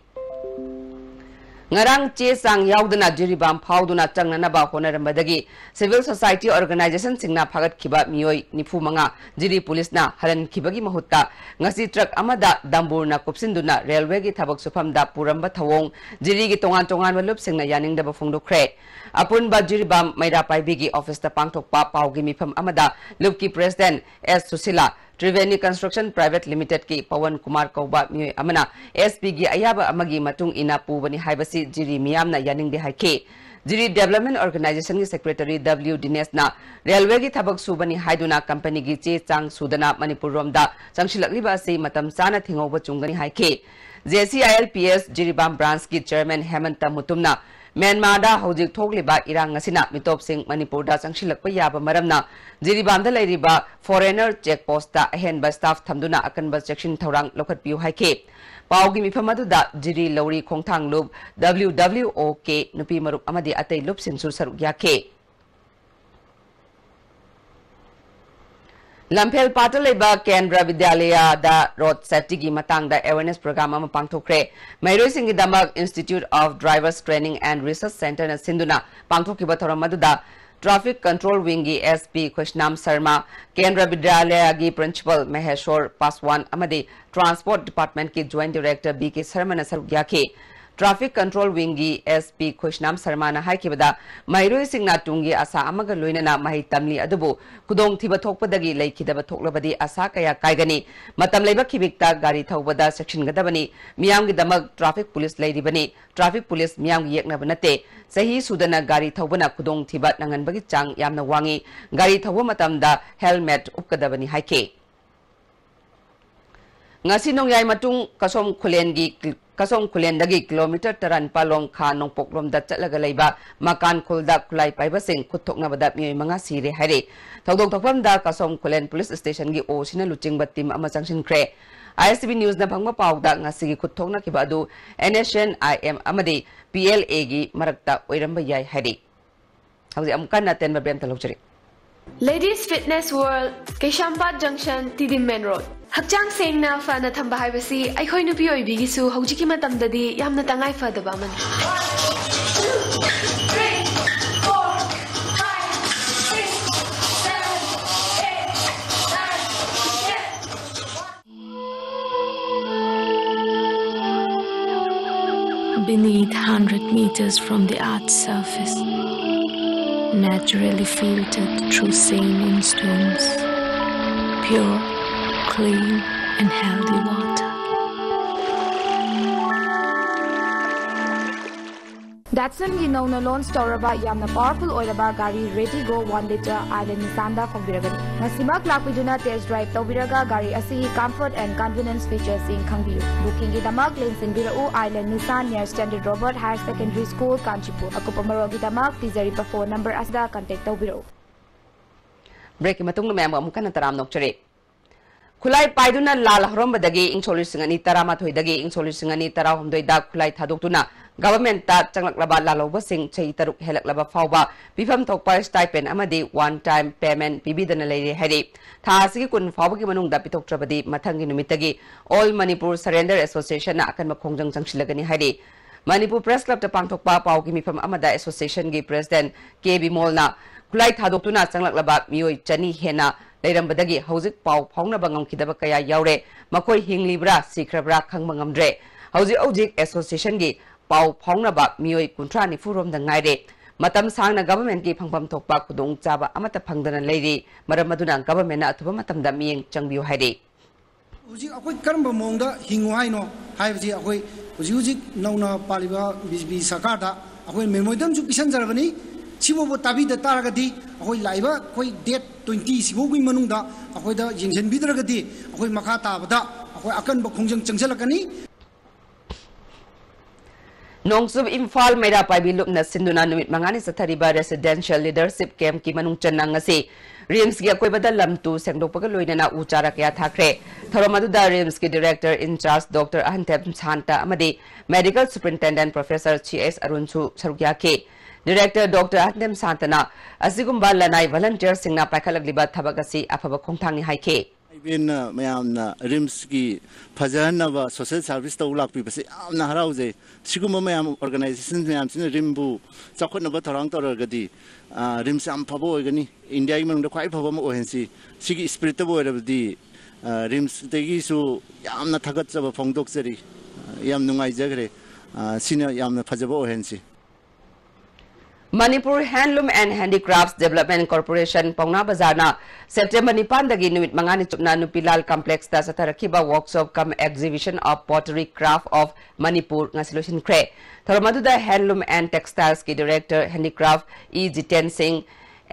ꯉꯔꯥꯡ ꯆꯦ ꯆꯥꯡ ꯌꯥꯎꯗꯅ ꯖꯤꯔꯤꯕꯥꯝ ꯐꯥꯎꯗꯨꯅ ꯆꯪꯅꯅꯕ ꯍꯣꯠꯅꯔꯝꯕꯗꯒꯤ civil society organizationꯁꯤꯡꯅ ꯐꯥꯒꯠꯈꯤꯕ ꯃꯤꯑꯣꯏ ꯅꯤꯐꯨ ꯃꯉꯥ ꯖꯤꯔꯤ ꯄꯨꯂꯤꯁꯅ ꯍꯜꯍꯟꯈꯤꯕꯒꯤ ꯃꯍꯨꯠꯇ ꯉꯁꯤ ꯇ꯭ꯔꯛ ꯑꯃꯗ ꯗꯝꯕꯨꯔꯅ ꯀꯨꯞꯁꯤꯟꯗꯨꯅ ꯔꯦꯜꯋꯦꯒꯤ ꯊꯕꯛ ꯁꯨꯐꯝꯗ ꯄꯨꯔꯝꯕ ꯊꯧꯑꯣꯡ ꯖꯤꯔꯤꯒꯤ ꯇꯣꯉꯥꯟ ꯇꯣꯉꯥꯟꯕ ꯂꯨꯞꯁꯤꯡꯅ ꯌꯥꯅꯤꯡꯗꯕ ꯐꯣꯡꯗꯣꯛꯈ꯭ꯔꯦ꯫ ꯑꯄꯨꯟꯕ ꯖꯤꯔꯤꯕꯥꯝ ꯃꯩꯔꯥ ꯄꯥꯏꯕꯤꯒꯤ ꯑꯣꯐꯤꯁꯇ ꯄꯥꯡꯊꯣꯛꯄ ꯄꯥꯎꯒꯤ ꯃꯤꯐꯝ ꯑꯃꯗ ꯂꯨꯞꯀꯤ president ꯑꯦꯁ ꯁꯨꯁꯤꯂꯥ, ꯇ꯭ꯔꯤꯕꯦꯅꯤ Construction Private Limitedꯀꯤ ꯄꯋꯟ ꯀꯨꯃꯥꯔ ꯀꯧꯕ ꯃꯤꯑꯣꯏ ꯑꯃꯅ ꯑꯦꯁ ꯄꯤꯒꯤ ꯑꯌꯥꯕ ꯑꯃꯒꯤ ꯃꯇꯨꯡ ꯏꯟꯅ ꯄꯨꯕꯅꯤ ꯍꯥꯏꯕꯁꯤ ꯖꯤꯔꯤ ꯃꯤꯌꯥꯝꯅ ꯌꯥꯅꯤꯡꯗꯦ ꯍꯥꯏꯈꯤ꯫ ꯖꯤꯔꯤ Development Organizationꯒꯤ secretary ꯗꯕ꯭ꯂꯤꯎ ꯗꯤꯅꯦꯁꯅ ꯔꯦꯜꯋꯦꯒꯤ ꯊꯕꯛ ꯁꯨꯕꯅꯤ ꯍꯥꯏꯗꯨꯅ ꯀꯝꯄꯅꯤꯒꯤ ꯆꯦ ꯆꯥꯡ ꯁꯨꯗꯅ ꯃꯅꯤꯄꯨꯔ ꯔꯣꯝꯗ ꯆꯪꯁꯤꯜꯂꯛꯂꯤꯕ ꯑꯁꯤ ꯃꯇꯝ ꯆꯥꯅ ꯊꯤꯡꯍꯧꯕ ꯆꯨꯝꯒꯅꯤ ꯍꯥꯏꯈꯤ꯫ J C I L P S Jiribam branchꯀꯤ chairman ꯍꯦꯃꯟꯇ ꯃꯨꯇꯨꯝꯅ ꯃ꯭ꯌꯥꯟꯃꯥꯔꯗ ꯍꯧꯖꯤꯛ ꯊꯣꯛꯂꯤꯕ ꯏꯔꯥꯡ ꯑꯁꯤꯅ ꯃꯤꯇꯣꯞꯁꯤꯡ ꯃꯅꯤꯄꯨꯔꯗ ꯆꯪꯁꯤꯜꯂꯛꯄ ꯌꯥꯕ ꯃꯔꯝꯅ ꯖꯤꯔꯤꯕꯥꯝꯗ ꯂꯩꯔꯤꯕ foreigner check postꯇ ꯑꯍꯦꯟꯕ staff ꯊꯝꯗꯨꯅ ꯑꯀꯟꯕ ꯆꯦꯛꯁꯤꯟ ꯊꯧꯔꯥꯡ ꯂꯧꯈꯠꯄꯤꯌꯨ ꯍꯥꯏꯈꯤ꯫ ꯄꯥꯎꯒꯤ ꯃꯤꯐꯝ ꯑꯗꯨꯗ ꯖꯤꯔꯤ ꯂꯧꯔꯤ ꯈꯣꯡꯊꯥꯡ ꯂꯨꯞ ꯗꯕ꯭ꯂꯤꯎ ꯗꯕ꯭ꯂꯤꯎ ꯑꯣ ꯀꯦ ꯅꯨꯄꯤ ꯃꯔꯨꯞ ꯑꯃꯗꯤ ꯑꯇꯩ ꯂꯨꯞꯁꯤꯡꯁꯨ ꯁꯔꯨꯛ ꯌꯥꯈꯤ꯫ ꯂꯝꯐꯦꯜ ꯄꯥꯠꯇ ꯂꯩꯕ ꯀꯦꯟꯗ꯭ꯔ ꯕꯤꯗ꯭ꯌꯥꯂꯌꯗ road safetyꯒꯤ ꯃꯇꯥꯡꯗ awareness program ꯑꯃ ꯄꯥꯡꯊꯣꯛꯈ꯭ꯔꯦ꯫ ꯃꯍꯩꯔꯣꯏꯁꯤꯡꯒꯤꯗꯃꯛ Institute of Drivers Training and Research Centreꯅ ꯁꯤꯟꯗꯨꯅ ꯄꯥꯡꯊꯣꯛꯈꯤꯕ ꯊꯧꯔꯝ ꯑꯗꯨꯗ Traffic Control Wingꯒꯤ S P ꯈꯨꯁꯅꯥꯝ Sharma, ꯀꯦꯟꯗ꯭ꯔ ꯕꯤꯗ꯭ꯌꯥꯂꯌꯒꯤ Principal ꯃꯍꯦꯁꯣꯔ ꯄꯥꯁꯋꯥꯟ ꯑꯃꯗꯤ Transport Departmentꯀꯤ Joint Director B K ꯁꯔꯃꯅ ꯁꯔꯨꯛ ꯌꯥꯈꯤ꯫ Traffic Control Wingꯒꯤ S P ꯈꯨꯁꯅꯥꯝ ꯁꯔꯃꯅ ꯍꯥꯏꯈꯤꯕꯗ, ꯃꯍꯩꯔꯣꯏꯁꯤꯡꯅ ꯇꯨꯡꯒꯤ ꯑꯁꯥ ꯑꯃꯒ ꯂꯣꯏꯅꯅ ꯃꯍꯩ ꯇꯝꯂꯤ, ꯑꯗꯨꯕꯨ ꯈꯨꯗꯣꯡꯊꯤꯕ ꯊꯣꯛꯄꯗꯒꯤ ꯂꯩꯈꯤꯗꯕ ꯊꯣꯛꯂꯕꯗꯤ ꯑꯁꯥ ꯀꯌꯥ ꯀꯥꯏꯒꯅꯤ꯫ ꯃꯇꯝ ꯂꯩꯕ ꯈꯤꯕꯤꯛꯇ ꯒꯥꯔꯤ ꯊꯧꯕꯗ ꯆꯦꯛꯁꯤꯟꯒꯗꯕꯅꯤ꯫ ꯃꯤꯌꯥꯝꯒꯤꯗꯃꯛ traffic police ꯂꯩꯔꯤꯕꯅꯤ꯫ Traffic police ꯃꯤꯌꯥꯝꯒꯤ ꯌꯦꯛꯅꯕ ꯅꯠꯇꯦ꯫ ꯆꯍꯤ ꯁꯨꯗꯅ ꯒꯥꯔꯤ ꯊꯧꯕꯅ ꯈꯨꯗꯣꯡꯊꯤꯕ ꯅꯪꯍꯟꯕꯒꯤ ꯆꯥꯡ ꯌꯥꯝꯅ ꯋꯥꯡꯏ꯫ ꯒꯥꯔꯤ ꯊꯧꯕ ꯃꯇꯝꯗ helmet ꯎꯞꯀꯗꯕꯅꯤ ꯍꯥꯏꯈꯤ꯫ ꯉꯁꯤ ꯅꯣꯡꯌꯥꯏ ꯃꯇꯨꯡ ꯀꯁꯣꯝ ꯈꯨꯂꯦꯟꯒꯤ, ꯀꯁꯣꯝ ꯈꯨꯂꯦꯟꯗꯒꯤ kilometre ꯇꯔꯥꯅꯤꯄꯥꯜ ꯂꯣꯝ ꯈꯥ ꯅꯣꯡꯄꯣꯛꯂꯣꯝꯗ ꯆꯠꯂꯒ ꯂꯩꯕ ꯃꯀꯥꯟ ꯈꯨꯜꯗ ꯈꯨꯠꯂꯥꯏ ꯄꯥꯏꯕꯁꯤꯡ ꯈꯨꯠ ꯊꯣꯛꯅꯕꯗ ꯃꯤꯑꯣꯏ ꯃꯉꯥ ꯁꯤꯔꯦ ꯍꯥꯏꯔꯤ꯫ ꯊꯧꯗꯣꯛ ꯊꯣꯛꯐꯝꯗ ꯀꯁꯣꯝ ꯈꯨꯂꯦꯟ police stationꯒꯤ ꯑꯣꯁꯤꯅ ꯂꯨꯆꯤꯡꯕ team ꯑꯃ ꯆꯪꯁꯤꯟꯈ꯭ꯔꯦ꯫ I S T V newsꯅ ꯐꯪꯕ ꯄꯥꯎꯗ ꯉꯁꯤꯒꯤ ꯈꯨꯠ ꯊꯣꯛꯅꯈꯤꯕ ꯑꯗꯨ N S C N I M ꯑꯃꯗꯤ P L Aꯒꯤ ꯃꯔꯛꯇ ꯑꯣꯏꯔꯝꯕ ꯌꯥꯏ ꯍꯥꯏꯔꯤ꯫ ꯍꯧꯖꯤꯛ ꯑꯃꯨꯛ ꯀꯟꯅ ꯑꯇꯦꯟꯕ ꯕ꯭ꯔꯦꯛ ꯑꯝꯇ ꯂꯧꯖꯔꯤ꯫ Ladies Fitness World, ꯀꯩꯁꯥꯝꯄꯥꯠ junction, T D Main Road꯫ ꯍꯛꯆꯥꯡ ꯁꯦꯡꯅ ꯐꯅ ꯊꯝꯕ ꯍꯥꯏꯕꯁꯤ ꯑꯩꯈꯣꯏ ꯅꯨꯄꯤ ꯑꯣꯏꯕꯤꯒꯤꯁꯨ ꯍꯧꯖꯤꯛꯀꯤ ꯃꯇꯝꯗꯗꯤ ꯌꯥꯝꯅ ꯇꯉꯥꯏ ꯐꯗꯕ ꯑꯃꯅꯤ꯫ Beneath hundred meters from the earth's surface, naturally filtered through saline stones, pure, clean, and healthy water. ꯗꯦꯠꯁꯟꯒꯤ ꯅꯧꯅ ꯂꯣꯟꯆ ꯇꯧꯔꯕ ꯌꯥꯝꯅ ꯄꯥꯋꯔꯐꯨꯜ ꯑꯣꯏꯔꯕ ꯒꯥꯔꯤ ꯔꯦꯗꯤꯒꯣ ꯋꯥꯟ ꯂꯤꯇꯔ ꯑꯥꯏꯂꯦꯟ ꯅꯤꯁꯥꯟꯗ ꯐꯪꯕꯤꯔꯒꯅꯤ꯫ ꯉꯁꯤꯃꯛ ꯂꯥꯛꯄꯤꯗꯨꯅ ꯇꯦꯁ ꯗ꯭ꯔꯥꯏꯚ ꯇꯧꯕꯤꯔꯒ ꯒꯥꯔꯤ ꯑꯁꯤꯒꯤ ꯀꯝꯐꯔꯠ ꯑꯦꯟ ꯀꯟꯚꯤꯅꯤꯌꯟꯁ ꯐꯤꯆꯔꯁꯤꯡ ꯈꯪꯕꯤꯌꯨ꯫ ꯕꯨꯀꯤꯡꯒꯤꯗꯃꯛ ꯂꯦꯡꯁꯤꯟꯕꯤꯔꯛꯎ Ailen Nishan near Standard Robert Higher Secondary School, Kanchipur꯫ ꯑꯀꯨꯞꯄ ꯃꯔꯣꯜꯒꯤꯗꯃꯛ ꯄꯤꯖꯔꯤꯕ ꯐꯣꯟ ꯅꯝꯕꯔ ꯑꯁꯤꯗ ꯀꯟꯇꯦꯛ ꯇꯧꯕꯤꯔꯛꯎ꯫ ꯕ꯭ꯔꯦꯛꯀꯤ ꯃꯇꯨꯡꯗ ꯃꯌꯥꯝꯕꯨ ꯑꯃꯨꯛ ꯍꯟꯅ ꯇꯔꯥꯝꯅ ꯑꯣꯛꯆꯔꯤ꯫ ꯈꯨꯠꯂꯥꯏ ꯄꯥꯏꯗꯨꯅ ꯂꯥꯜ ꯍꯧꯔꯝꯕꯗꯒꯤ ꯏꯪ ꯁꯣꯛ ꯂꯤꯁꯤꯡ ꯑꯅꯤ ꯇꯔꯥꯃꯥꯊꯣꯏꯗꯒꯤ ꯏꯪ ꯁꯣꯛ ꯂꯤꯁꯤꯡ ꯑꯅꯤ ꯇꯔꯥꯍꯨꯝꯗꯣꯏꯗ ꯈꯨꯠꯂꯥꯏ ꯊꯥꯗꯣꯛꯇꯨꯅ ꯒꯚꯔꯟꯃꯦꯟꯠꯇ ꯆꯪꯂꯛꯂꯕ ꯂꯥꯜꯍꯧꯕꯁꯤꯡ ꯆꯍꯤ ꯇꯔꯨꯛ ꯍꯦꯜꯂꯛꯂꯕ ꯐꯥꯎꯕ ꯄꯤꯐꯝ ꯊꯣꯛꯄ ꯁ꯭ꯇꯥꯏꯄꯦꯟ ꯑꯃꯗꯤ ꯋꯥꯟ ꯇꯥꯏꯝ ꯄꯦꯃꯦꯟꯠ ꯄꯤꯕꯤꯗꯅ ꯂꯩꯔꯦ ꯍꯥꯏꯔꯤ꯫ ꯊꯥ ꯑꯁꯤꯒꯤ ꯀꯨꯟ ꯐꯥꯎꯕꯒꯤ ꯃꯅꯨꯡꯗ ꯄꯤꯊꯣꯛꯇ꯭ꯔꯕꯗꯤ ꯃꯊꯪꯒꯤ ꯅꯨꯃꯤꯠꯇꯒꯤ ꯑꯣꯜ ꯃꯅꯤꯄꯨꯔ ꯁꯔꯦꯟꯗꯔ ꯑꯦꯁꯣꯁꯤꯌꯦꯁꯟꯅ ꯑꯀꯟꯕ ꯈꯣꯡꯖꯪ ꯆꯪꯁꯤꯜꯂꯒꯅꯤ ꯍꯥꯏꯔꯤ꯫ ꯃꯅꯤꯄꯨꯔ ꯄ꯭ꯔꯦꯁ ꯀ꯭ꯂꯕꯇ ꯄꯥꯡꯊꯣꯛꯄ ꯄꯥꯎꯒꯤ ꯃꯤꯐꯝ ꯑꯃꯗ ꯑꯦꯁꯣꯁꯤꯌꯦꯁꯟꯒꯤ ꯄ꯭ꯔꯦꯁꯤꯗꯦꯟꯠ ꯀꯦ ꯕꯤꯃꯣꯜꯅ ꯈꯨꯠꯂꯥꯏ ꯊꯥꯗꯣꯛꯇꯨꯅ ꯆꯪꯂꯛꯂꯕ ꯃꯤꯑꯣꯏ ꯆꯅꯤ ꯍꯦꯟꯅ ꯂꯩꯔꯝꯕꯗꯒꯤ ꯍꯧꯖꯤꯛ ꯄꯥꯎ ꯐꯥꯎꯅꯕ ꯉꯝꯈꯤꯗꯕ ꯀꯌꯥ ꯌꯥꯎꯔꯦ꯫ ꯃꯈꯣꯏ ꯍꯤꯡꯂꯤꯕ꯭ꯔꯥ ꯁꯤꯈ꯭ꯔꯕ꯭ꯔꯥ ꯈꯪꯕ ꯉꯝꯗ꯭ꯔꯦ꯫ ꯍꯧꯖꯤꯛ ꯍꯧꯖꯤꯛ ꯑꯦꯁꯣꯁꯤꯌꯦꯁꯟꯒꯤ ꯄꯥꯎ ꯐꯥꯎꯅꯕ ꯃꯤꯑꯣꯏ ꯀꯨꯟꯊ꯭ꯔꯥ ꯅꯤꯐꯨ ꯔꯣꯝꯗ ꯉꯥꯏꯔꯦ꯫ ꯃꯇꯝ ꯁꯥꯡꯅ ꯒꯚꯔꯟꯃꯦꯟꯠꯀꯤ ꯐꯪꯐꯝ ꯊꯣꯛꯄ ꯈꯨꯗꯣꯡꯆꯥꯕ ꯑꯃꯠꯇ ꯐꯪꯗꯅ ꯂꯩꯔꯤ꯫ ꯃꯔꯝ ꯑꯗꯨꯅ ꯒꯚꯔꯟꯃꯦꯟꯠꯅ ꯑꯊꯨꯕ ꯃꯇꯝꯗ ꯃꯤꯠꯌꯦꯡ ꯆꯪꯕꯤꯌꯨ ꯍꯥꯏꯔꯤ꯫ ꯍꯧꯖꯤꯛ ꯑꯩꯈꯣꯏ ꯀꯔꯝꯕ ꯃꯑꯣꯡꯗ ꯍꯤꯡꯉꯨ ꯍꯥꯏꯅꯣ ꯍꯥꯏꯕꯁꯤ ꯑꯩꯈꯣꯏ ꯍꯧꯖꯤꯛ ꯍꯧꯖꯤꯛ ꯅꯧꯅ ꯄꯥꯜꯂꯤꯕ ꯕꯤ ꯖꯦ ꯄꯤ ꯁꯔꯀꯥꯔꯗ ꯑꯩꯈꯣꯏ ꯃꯦꯃꯣꯔꯦꯟꯗꯝꯁꯨ ꯄꯤꯁꯟꯖꯔꯕꯅꯤ꯫ ꯁꯤꯐꯥꯎꯕ ꯇꯥꯕꯤꯗ ꯇꯥꯔꯒꯗꯤ ꯑꯩꯈꯣꯏ ꯂꯥꯛꯏꯕ ꯑꯩꯈꯣꯏ ꯗꯦꯠ ꯇ꯭ꯋꯦꯟꯇꯤ ꯁꯤꯐꯥꯎꯒꯤ ꯃꯅꯨꯡꯗ ꯑꯩꯈꯣꯏꯗ ꯌꯦꯡꯁꯤꯟꯕꯤꯗ꯭ꯔꯒꯗꯤ ꯑꯩꯈꯣꯏ ꯃꯈꯥ ꯇꯥꯕꯗ ꯑꯩꯈꯣꯏ ꯑꯀꯟꯕ ꯈꯣꯡꯖꯪ ꯆꯪꯁꯤꯜꯂꯛꯀꯅꯤ꯫ ꯅꯣꯡꯆꯨꯞ ꯏꯝꯐꯥꯜ ꯃꯩꯔꯥ ꯄꯥꯏꯕꯤ ꯂꯨꯞꯅ ꯁꯤꯟꯗꯨꯅ ꯅꯨꯃꯤꯠ ꯃꯉꯥꯅꯤ ꯆꯠꯊꯔꯤꯕ Residential Leadership Campꯀꯤ ꯃꯅꯨꯡ ꯆꯟꯅ ꯉꯁꯤ ꯔꯤꯝꯁꯀꯤ ꯑꯀꯣꯏꯕꯗ ꯂꯝ ꯇꯨ ꯁꯦꯡꯗꯣꯛꯄꯒ ꯂꯣꯏꯅꯅ ꯎ ꯆꯥꯔꯥ ꯀꯌꯥ ꯊꯥꯈ꯭ꯔꯦ꯫ ꯊꯧꯔꯝ ꯑꯗꯨꯗ ꯔꯤꯝꯁꯀꯤ director in charge doctor Ahanthem Santa ꯑꯃꯗꯤ medical superintendent professor C S ꯑꯔꯨꯟꯁꯨ ꯁꯔꯨꯛ ꯌꯥꯈꯤ꯫ ꯗꯤꯔꯦꯛꯇꯔ ꯗꯣꯛꯇꯔ ꯑꯍꯟꯊꯦꯝ ꯁꯥꯟꯇꯅ ꯑꯁꯤꯒꯨꯝꯕ ꯂꯅꯥꯏ ꯚꯣꯂꯨꯟꯇꯤꯌꯔꯁꯤꯡꯅ ꯄꯥꯏꯈꯠꯂꯛꯂꯤꯕ ꯊꯕꯛ ꯑꯁꯤ ꯑꯐꯕ ꯈꯣꯡꯊꯥꯡꯅꯤ ꯍꯥꯏꯈꯤ꯫ ꯏꯕꯦꯟꯅ ꯃꯌꯥꯝꯅ ꯔꯤꯝꯁꯀꯤ ꯐꯖꯍꯟꯅꯕ ꯁꯣꯁꯦꯜ ꯁꯥꯔꯚꯤꯁ ꯇꯧ ꯂꯥꯛꯄꯤꯕꯁꯦ ꯌꯥꯝꯅ ꯍꯔꯥꯎꯖꯩ꯫ ꯁꯤꯒꯨꯝꯕ ꯃꯌꯥꯝ ꯑꯣꯔꯒꯅꯥꯏꯖꯦꯁꯟ ꯃꯌꯥꯝꯁꯤꯅ ꯔꯤꯝꯕꯨ ꯆꯥꯎꯈꯠꯅꯕ ꯊꯧꯔꯥꯡ ꯇꯧꯔꯒꯗꯤ, ꯑ, ꯔꯤꯝꯁ ꯌꯥꯝ ꯐꯕ ꯑꯣꯏꯒꯅꯤ꯫ ꯏꯟꯗꯤꯌꯥꯒꯤ ꯃꯅꯨꯡꯗ ꯈ꯭ꯋꯥꯏ ꯐꯕ ꯑꯃ ꯑꯣꯏꯍꯟꯁꯤ꯫ ꯁꯤꯒꯤ ꯏꯁꯄꯤꯔꯤꯠꯇꯕꯨ ꯑꯣꯏꯔꯕꯗꯤ, ꯑ, ꯔꯤꯝꯁꯇꯒꯤꯁꯨ ꯌꯥꯝꯅ ꯊꯥꯒꯠꯆꯕ ꯐꯣꯡꯗꯣꯛꯆꯔꯤ꯫ ꯑ, ꯌꯥꯝ ꯅꯨꯡꯉꯥꯏꯖꯈ꯭ꯔꯦ꯫ ꯑ, ꯁꯤꯅ ꯌꯥꯝꯅ ꯐꯖꯕ ꯑꯣꯏꯍꯟꯁꯤ꯫ Manipur Handloom and Handicrafts Development Corporation ꯄꯥꯎꯅꯥ ꯕꯖꯥꯔꯅ ꯁꯦꯞꯇꯦꯝꯕꯔ ꯅꯤꯄꯥꯟꯗꯒꯤ ꯅꯨꯃꯤꯠ ꯃꯉꯥꯅꯤ ꯆꯨꯞꯅ ꯅꯨꯄꯤꯂꯥꯜ ꯀꯝꯄ꯭ꯂꯦꯛꯁꯇ ꯆꯠꯊꯔꯛꯈꯤꯕ Workshop cum Exhibition of Pottery Craft of Manipur ꯉꯁꯤ ꯂꯣꯏꯁꯤꯟꯈ꯭ꯔꯦ꯫ ꯊꯧꯔꯝ ꯑꯗꯨꯗ Handloom and Textiles ꯀꯤ Director Handicraft ꯏ ꯖꯤꯇꯦꯟ ꯁꯤꯡ,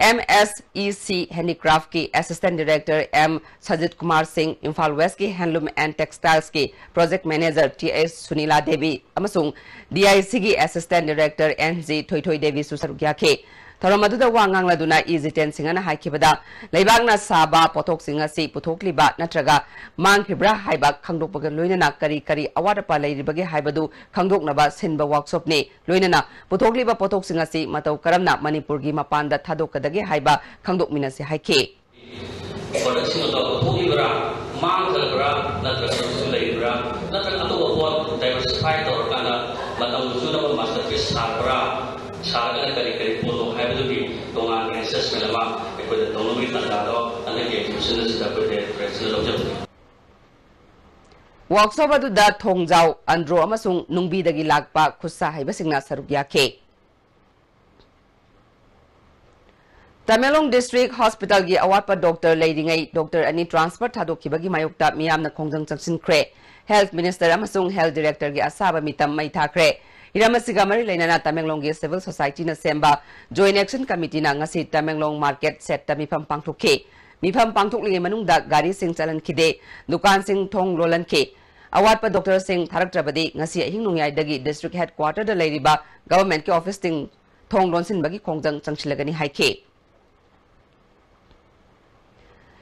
M S E C Handicraft ꯀꯤ Assistant Director M Sajit Kumar ꯁꯤꯡ, ꯏꯝꯐꯥꯜ West ꯀꯤ Handloom and Textiles ꯀꯤ Project Manager T S ꯁꯨꯅꯤꯂꯥ Devi ꯑꯃꯁꯨꯡ D I C ꯒꯤ Assistant Director N G ꯊꯣꯏꯊꯣꯏ ꯗꯦꯕꯤꯁꯨ ꯁꯔꯨꯛ ꯌꯥꯈꯤ꯫ ꯊꯧꯔꯝ ꯑꯗꯨꯗ ꯋꯥ ꯉꯥꯡꯂꯗꯨꯅ ꯏ ꯖꯤꯇꯦꯟ ꯁꯤꯡꯍꯅ ꯍꯥꯏꯈꯤꯕꯗ, ꯂꯩꯕꯥꯛꯅ ꯁꯥꯕ ꯄꯣꯠꯊꯣꯛꯁꯤꯡ ꯑꯁꯤ ꯄꯨꯊꯣꯛꯂꯤꯕ ꯅꯠꯇ꯭ꯔꯒ ꯃꯥꯡꯈꯤꯕ꯭ꯔꯥ ꯍꯥꯏꯕ ꯈꯪꯗꯣꯛꯄꯒ ꯂꯣꯏꯅꯅ ꯀꯔꯤ ꯀꯔꯤ ꯑꯋꯥꯠ ꯑꯄꯥ ꯂꯩꯔꯤꯕꯒꯦ ꯍꯥꯏꯕꯗꯨ ꯈꯪꯗꯣꯛꯅꯕ ꯁꯤꯟꯕ workshop ꯅꯤ꯫ ꯂꯣꯏꯅꯅ ꯄꯨꯊꯣꯛꯂꯤꯕ ꯄꯣꯠꯊꯣꯛꯁꯤꯡ ꯑꯁꯤ ꯃꯇꯧ ꯀꯔꯝꯅ ꯃꯅꯤꯄꯨꯔꯒꯤ ꯃꯄꯥꯟꯗ ꯊꯥꯗꯣꯛꯀꯗꯒꯦ ꯍꯥꯏꯕ ꯈꯪꯗꯣꯛꯃꯤꯟꯅꯁꯤ ꯍꯥꯏꯈꯤ꯫ ꯄ꯭ꯔꯗꯛꯁꯤꯡ ꯑꯗꯣ ꯄꯨꯊꯣꯛꯂꯤꯕ꯭ꯔꯥ, ꯃꯥꯡꯈ꯭ꯔꯕ꯭ꯔꯥ, ꯅꯠꯇ꯭ꯔꯒ ꯁꯔꯨꯛꯁꯨ ꯂꯩꯔꯤꯕ꯭ꯔꯥ, ꯅꯠꯇ꯭ꯔꯒ ꯑꯇꯣꯞꯄ ꯄꯣꯠ diversify ꯇꯧꯔꯀꯥꯟꯗ ꯃꯇꯝ ꯆꯨꯅꯕ masterpiece ꯁꯥꯔꯕ꯭ꯔꯥ, ꯁꯥꯔꯒꯅ ꯀꯔꯤ ꯀꯔꯤ ꯄꯣꯠꯅꯣ ꯍꯥꯏꯕꯗꯨꯒꯤ ꯇꯣꯉꯥꯟꯕ assessment ꯑꯃ ꯑꯩꯈꯣꯏꯗ ꯇꯧꯅꯕꯒꯤ ꯇꯥꯟꯖꯥꯗꯣ ꯍꯟꯗꯛꯀꯤ exhibition ꯑꯁꯤꯗ ꯑꯩꯈꯣꯏ director ꯁꯤꯅ ꯂꯧꯖꯕꯅꯤ꯫ Workshop ꯑꯗꯨꯗ ꯊꯣꯡꯖꯥꯎ, ꯑꯟꯗ꯭ꯔꯣ ꯑꯃꯁꯨꯡ ꯅꯨꯡꯕꯤꯗꯒꯤ ꯂꯥꯛꯄ ꯈꯨꯠꯁꯥ ꯍꯩꯕꯁꯤꯡꯅ ꯁꯔꯨꯛ ꯌꯥꯈꯤ꯫ ꯇꯃꯦꯡꯂꯣꯡ District Hospital ꯒꯤ ꯑꯋꯥꯠꯄ doctor ꯂꯩꯔꯤꯉꯩ doctor ꯑꯅꯤ transfer ꯊꯥꯗꯣꯛꯈꯤꯕꯒꯤ ꯃꯥꯌꯣꯛꯇ ꯃꯤꯌꯥꯝꯅ ꯈꯣꯡꯖꯪ ꯆꯪꯁꯤꯟꯈ꯭ꯔꯦ꯫ Health Minister ꯑꯃꯁꯨꯡ Health Director ꯒꯤ ꯑꯁꯥꯕ ꯃꯤꯇꯝ ꯃꯩ ꯊꯥꯈ꯭ꯔꯦ꯫ ꯍꯤꯔꯝ ꯑꯁꯤꯒ ꯃꯔꯤ ꯂꯩꯅꯅ ꯇꯃꯦꯡꯂꯣꯡꯒꯤ Civil Society ꯅ ꯁꯦꯝꯕ Joint Action Committee ꯅ ꯉꯁꯤ ꯇꯃꯦꯡꯂꯣꯡ Market Shed ꯇ ꯃꯤꯐꯝ ꯄꯥꯡꯊꯣꯛꯈꯤ꯫ ꯃꯤꯐꯝ ꯄꯥꯡꯊꯣꯛꯂꯤꯉꯩ ꯃꯅꯨꯡꯗ ꯒꯥꯔꯤꯁꯤꯡ ꯆꯠꯍꯟꯈꯤꯗꯦ, ꯗꯨꯀꯥꯟꯁꯤꯡ ꯊꯣꯡ ꯂꯣꯜꯍꯟꯈꯤ꯫ ꯑꯋꯥꯠꯄ doctor ꯁꯤꯡ ꯊꯥꯔꯛꯇ꯭ꯔꯕꯗꯤ ꯉꯁꯤ ꯑꯍꯤꯡ ꯅꯣꯡꯌꯥꯏꯗꯒꯤ district headquarter ꯗ ꯂꯩꯔꯤꯕ government ꯀꯤ office ꯁꯤꯡ ꯊꯣꯡ ꯂꯣꯟꯁꯤꯟꯕꯒꯤ ꯈꯣꯡꯖꯪ ꯆꯪꯁꯤꯜꯂꯒꯅꯤ ꯍꯥꯏꯈꯤ꯫